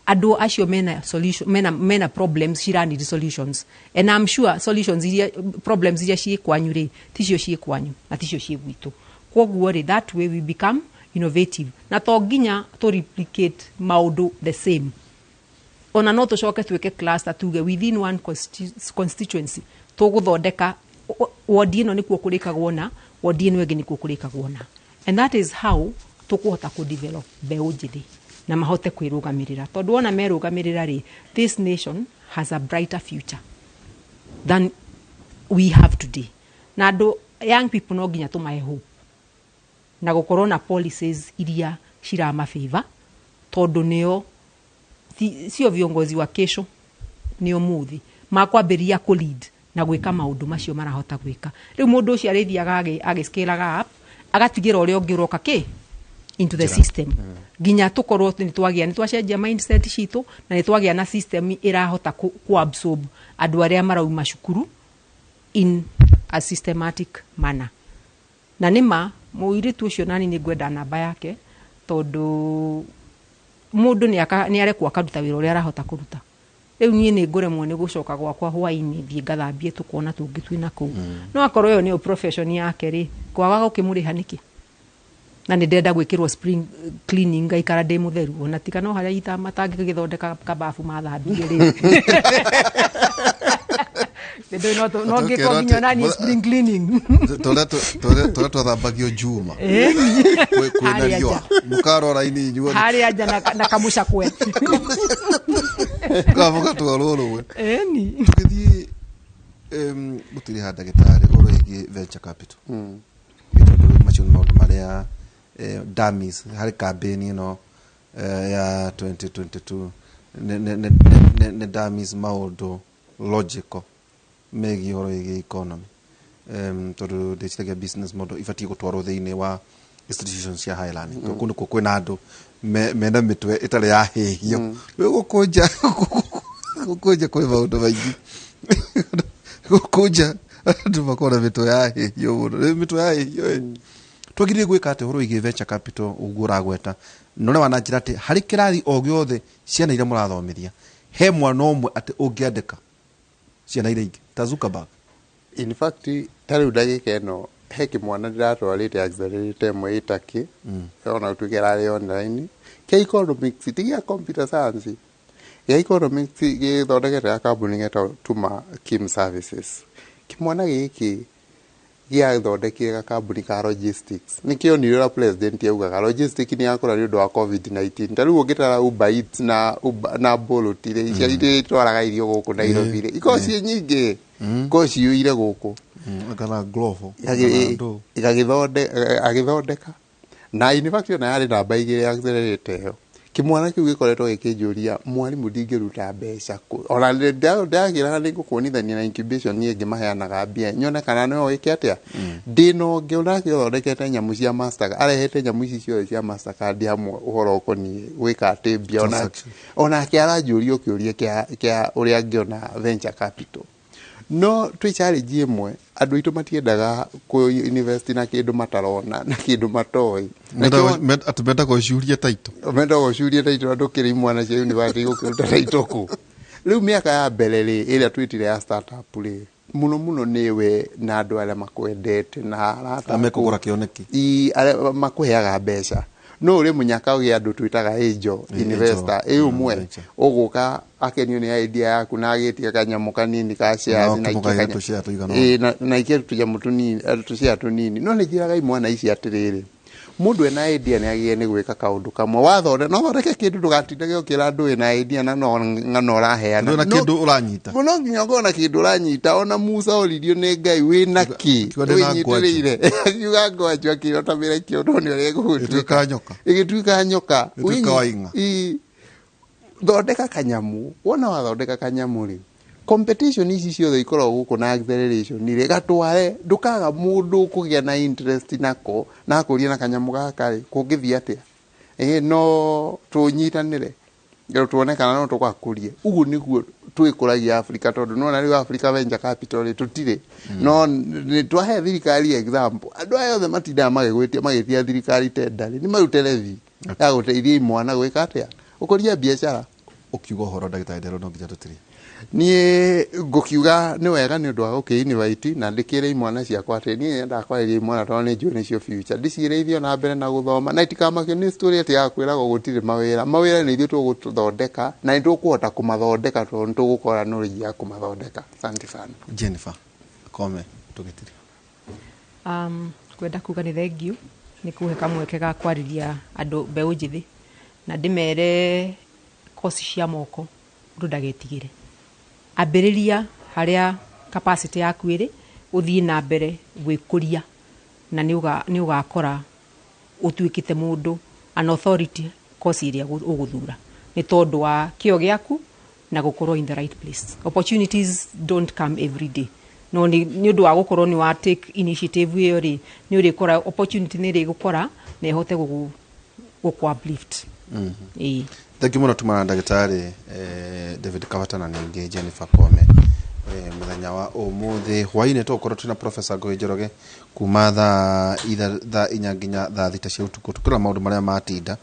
andũ acio mena solution, mena problems cira need solutions, and I'm sure solutions iria, problems iria ciĩ kwanyu rĩ, ticio ciĩ kwanyu na ticio ciĩ gwitũ. Koguo rĩ, that way we become innovative, na to nginya to replicate maũndũ the same. Ona no tũcoke twĩke cluster, tuge within one constituency tũgũthondeka wodi ĩno nĩkuo kũrĩkagwo na wodi ĩno ĩngĩ nĩkuo kũrĩkagwo na, and that is how tũkũhota kũdevelop mbeũ njĩthĩ na mahote kwĩrũgamĩrĩra, tondũ wona merũgamĩrĩra rĩ, this nation has a brighter future than we have today. Na andũ, young people, no nginya tũmahe hope na gũkorwo na policies iria ciramafavor, tondũ nĩo sio viongozi wa kesho, nĩo mũthĩ makwambĩrĩria kũ lead na gwĩka maũndũ macio marahota gwĩka. Rĩu mũndũ ũcio arĩthiaga agĩscalaga up, agatigĩra ũrĩa ũngĩ ũroka kĩ into the system, nginya tũkorwo nĩ twagĩa, nĩ twacenjia mindset citũ na nĩ twagĩa na system ĩrahota ku absorb andũ arĩa marauma cukuru in a systematic manner. Na nĩ ma mũirĩtu ũcio, nani nĩ ngwenda namba yake, tondũ mũndũ nĩ arekwo akaruta wĩra ũrĩa arahota kũruta. Rĩu niĩ nĩ ngũremwo nĩ gũcoka gwakwa hwaĩ-inĩ thiĩ ngathambie tũkona tũngĩ twĩna kũu, no akorwo ĩyo nĩyo profession yake rĩ, kwaga gũkĩmũrĩha nĩkĩ? Na nĩ ndĩrenda gwĩkĩrwo spring cleaning, ngaikara ndĩ mũtheru, ona tiga no harĩa ita matangĩgĩthondeka kababu mathambie rĩ. Nĩ no ngĩkwo nginya nani spring cleaning. Tũrĩa twathambagio Juma kwĩna Harĩa riũa, nja. mũkarora-inĩ inyuothe. Harĩa nja na kamũcakwe. Mũgatwarwo rũĩ. Ĩni. Tũgĩthiĩ gũtirĩ ha ndagĩtarĩ ũhoro wĩgiĩ venture capital, nĩ tondũ macio nĩ maũndũ marĩa dummies harĩ campaign ĩno ya 2022 nĩ dummies, maũndũ logical megiĩ ũhoro wĩgiĩ economy, tondũ ndĩciragia business model ibatiĩ gũtwarwo thĩinĩ wa institutions cia higher learning, tondũ kũu nĩkuo kwĩna andũ mena mĩtwe ĩtarĩ yahĩhio. Rĩu gũkũ nja kwĩ maũndũ maingĩ. Gũkũ nja andũ makoragwo na mĩtwe yahĩhio mũno. Rĩu mĩtwe yahĩhio ĩ, twagĩrĩire gwĩka atĩ ũhoro wĩgiĩ venture capital ũguo ũragweta, na ũrĩa wananjĩra atĩ harĩ kĩrathi o gĩothe ciana iria mũrathomithia he mwana ũmwe atĩ ũngĩandĩka ciana iria ingĩ ta Zuckerberg. In fact, ta rĩu ndagĩka ĩno he kĩmwana ndĩratwarĩte accelerator ĩmwe ĩtakĩ ona gũtuĩka ĩrarĩ online kĩa economics, ti gĩa computer science, gĩa economics, gĩthondekete ya kambuni getagwo Tuma Kim Services. Kĩmwana gĩkĩ gĩathondekire gakambuni ka logistics. Nĩkĩonire ũrĩa president augaga logistics nĩ yakũra nĩ ũndũ wa COVID-19. Ta rĩu ũngĩtara Uber Eats na Uber, na Bolt rĩ, icio iria itwaraga irio gũkũ Nairobi rĩ, ikoragwo ciĩ nyingĩ, ikoragwo ciyũire gũkũ. Kana Glovo. Agĩthondeka na in fact ona yarĩ namba 2 accelerator ĩyo. Kĩmwana kĩu gĩkoretwo gĩkĩnjũria, "Mwarimũ, ndingĩruta mbeca kũ?" Ona ndagĩraga nĩ ngũkuonithania na incubation ĩngĩ maheanaga mbia, nyone kana no ĩke atĩa. Ndĩna ũngĩ onake ũthondekete nyamũ cia Mastercard, arehete nyamũ ici ciothe cia Mastercard hamwe, ũhoro ũkoniĩ gwĩka atĩ mbia. Transaction. Onake aranjũria kĩũria kĩa ũrĩa angĩona venture capital. No twĩ challenge ĩmwe, andũ aitũ matiendaga kũ invest na kĩndũ matarona na kĩndũ matoĩ. Atĩ mendaga ũcurie taito. Mendaga ũcurie taito, na ndũkĩrĩ imwana cia university gũkĩruta taito kũ. Rĩu mĩaka ya mbere rĩ, ĩrĩa twĩtire ya startup rĩ, mũno mũno nĩwe na andũ arĩa makwendete na arata. Mekũgũra kĩoneki. I arĩa makũheaga mbeca, no ũrĩ mũnyaka ũgĩ andũ twĩtaga angel investor ĩ ũmwe angel. Ũgũka akenio nĩ idea yaku na agĩtia kanyamũ kanini ka shares. Na na ũkĩmũgaĩra tũshare tũigana ũna. Ĩ, na ikie tũnyamũ tũnini, tũshare tũnini. No nĩ njĩraga imwana ici atĩrĩrĩ, Mũndũ ena idea nĩ agĩrĩire nĩ gwĩka kaũndũ kamwe wathonde no thondeke kĩndũ ndũgatindage ũkĩra andũ wĩna idea na no ng'ano ũraheana. Ndũrĩ na kĩndũ ũranyita. No nginya ũkorwo na kĩndũ ũranyita. Ona Musa oririo nĩ Ngai wĩna kĩ Akiuga ndĩ na ngwanjũ. wĩnyitĩrĩire, akiuga ngwanjũ, akĩrota mĩrekio no nĩ ũrĩa ĩgũtuĩka. Ĩtuĩka nyoka. Ĩgĩtuĩka nyoka. Ĩtuĩka waing'a. Thondeka kanyamu. Wona wathondeka kanyamu rĩ, competition ici ciothe ikoragwo gũkũ na acceleration rĩ, gatware, ndũkaga mũndũ ũkũgĩa na interest nako na akũrie na kanyamu gaka rĩ, kũngĩthiĩ atĩa? Ĩ no tũnyitanĩre tuone kana no tũgakũrie. Ũguo nĩguo twĩkũragia Africa, tondũ nĩwona rĩu Africa Venture Capital rĩ, tũtirĩ no nĩ twahe thirikari example. Andũ aya othe matindaga magĩgwĩtia magĩtia thirikari tender rĩ, nĩ marute levy ya gũteithia imwana gwĩka atĩa, gũkũria biacara. Ũkiuga ũhoro ndagĩtarĩ Ndero no nginya tũtirie. Niĩ ngũkiuga nĩ wega nĩ ũndũ wa gũkĩ-invite na ndĩkĩre imwana ciakwa atĩ niĩ nyendaga kwarĩria imwana tondũ nĩ njũĩ nĩcio future. Ndĩciĩre ithiĩ na mbere na gũthoma na itikamakio nĩ story atĩ ya kwĩragwo gũtirĩ mawĩra. Mawĩra nĩ ithuĩ tũgũthondeka na nĩ tũkũhota kũmathondeka tondũ nĩ tũgũkorwo na knowledge ya kũmathondeka. Asante sana. Jennifer Kome tũgĩtiria. Ngwenda kuga nĩ thengiũ nĩ kũhe kamweke ga kwarĩria andũ mbeũ njĩthĩ na ndĩmere koci cia moko mũndũ ndagetigĩre, ambĩrĩria harĩa capacity yaku ĩrĩ, ũthiĩ na mbere gwĩkũria na nĩ ũgakora ũtuĩkĩte mũndũ an authority koci ĩrĩa ũgũthura nĩ tondũ wa kĩo gĩaku na gũkorwo in the right place. Opportunities don't come every day, no nĩ ũndũ wa gũkorwo nĩ wa take initiative ĩyo rĩ, nĩ ũrĩkora opportunity nĩ ĩrĩgũkora na ĩhote gũkũ uplift. Ĩĩ. Thengiũ mũno tumana na ndagĩtarĩ David Kabata na ningĩ Jennifer Kome. Mũthenya wa ũmũthĩ hwainĩ tũgũkorwo twĩna Professor Ngũgĩ Njoroge kuma thaa thaa 4 nginya thaa 6 cia ũtukũ, tũkĩrora maũndũ marĩa matinda.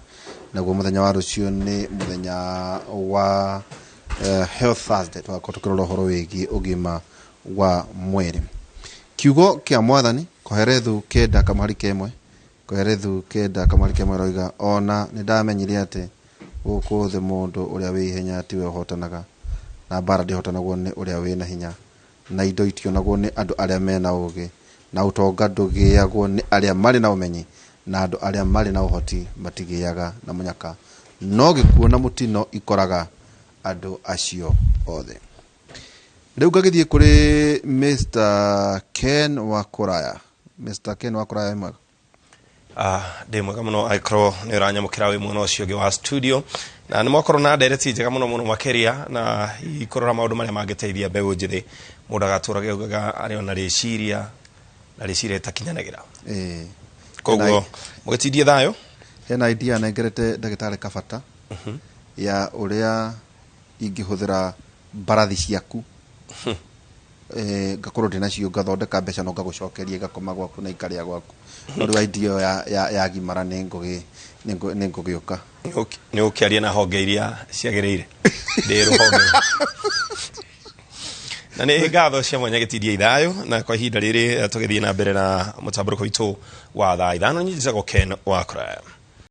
Naguo mũthenya wa rũciũ nĩ mũthenya wa Health Thursday, tũgakorwo tũkĩrora ũhoro wĩgiĩ ũgima wa mwĩrĩ. Kiugo kĩa mwathani Koherethu 9 kamũhari kemwe, Koherethu 9 kamũhari kemwe roiga, ona nĩ ndamenyire atĩ gũkũ thĩ mũndũ ũrĩa wĩ ihenya tiwe ũhotanaga, na mbara ndĩhotanagwo nĩ ũrĩa wĩna hinya, na indo itionagwo nĩ andũ arĩa mena ũgĩ, na ũtonga ndũgĩagwo nĩ arĩa marĩ na ũmenyi, na andũ arĩa marĩ na ũhoti matigĩaga na mũnyaka, no gĩkuũ na mũtino ikoraga andũ acio othe. Rĩu ngagĩthiĩ kũrĩ Mr Ken Wakuraya. Mr Ken Wakuraya, mwega? Ndĩ mwega mũno, angĩkorwo nĩ ũranyamũkĩra wĩ mwena ũcio ũngĩ wa studio, na nĩ mwakorwo na ndereti njega mũno mũno makĩria na hihi kũrora maũndũ marĩa mangĩteithia mbeũ njĩthĩ mũndũ agatũra augaga arĩ ona rĩciria na rĩciria rĩtakinyanagĩra. Koguo mũgĩtindie thayũ. Hena idea nengerete ndagĩtarĩ Kabata ya ũrĩa ingĩhũthĩra mbarathi ciaku, ngakorwo ndĩ nacio ngathondeka mbeca no ngagũcokeria igakoma gwaku na ikarĩa gwaku. No rĩu idea ĩyo ya gimara nĩ ngũgĩũka. Nĩ ũkĩaria na honge iria ciagĩrĩire ndĩ rũhonge na nĩ ngatho cia mwanya gĩtindia ithayũ. Na kwa ihinda rĩrĩ tũgĩthiĩ na mbere na mũtambũrũko witũ wa thaa 5, nyitagwo Ken wa Kuraya.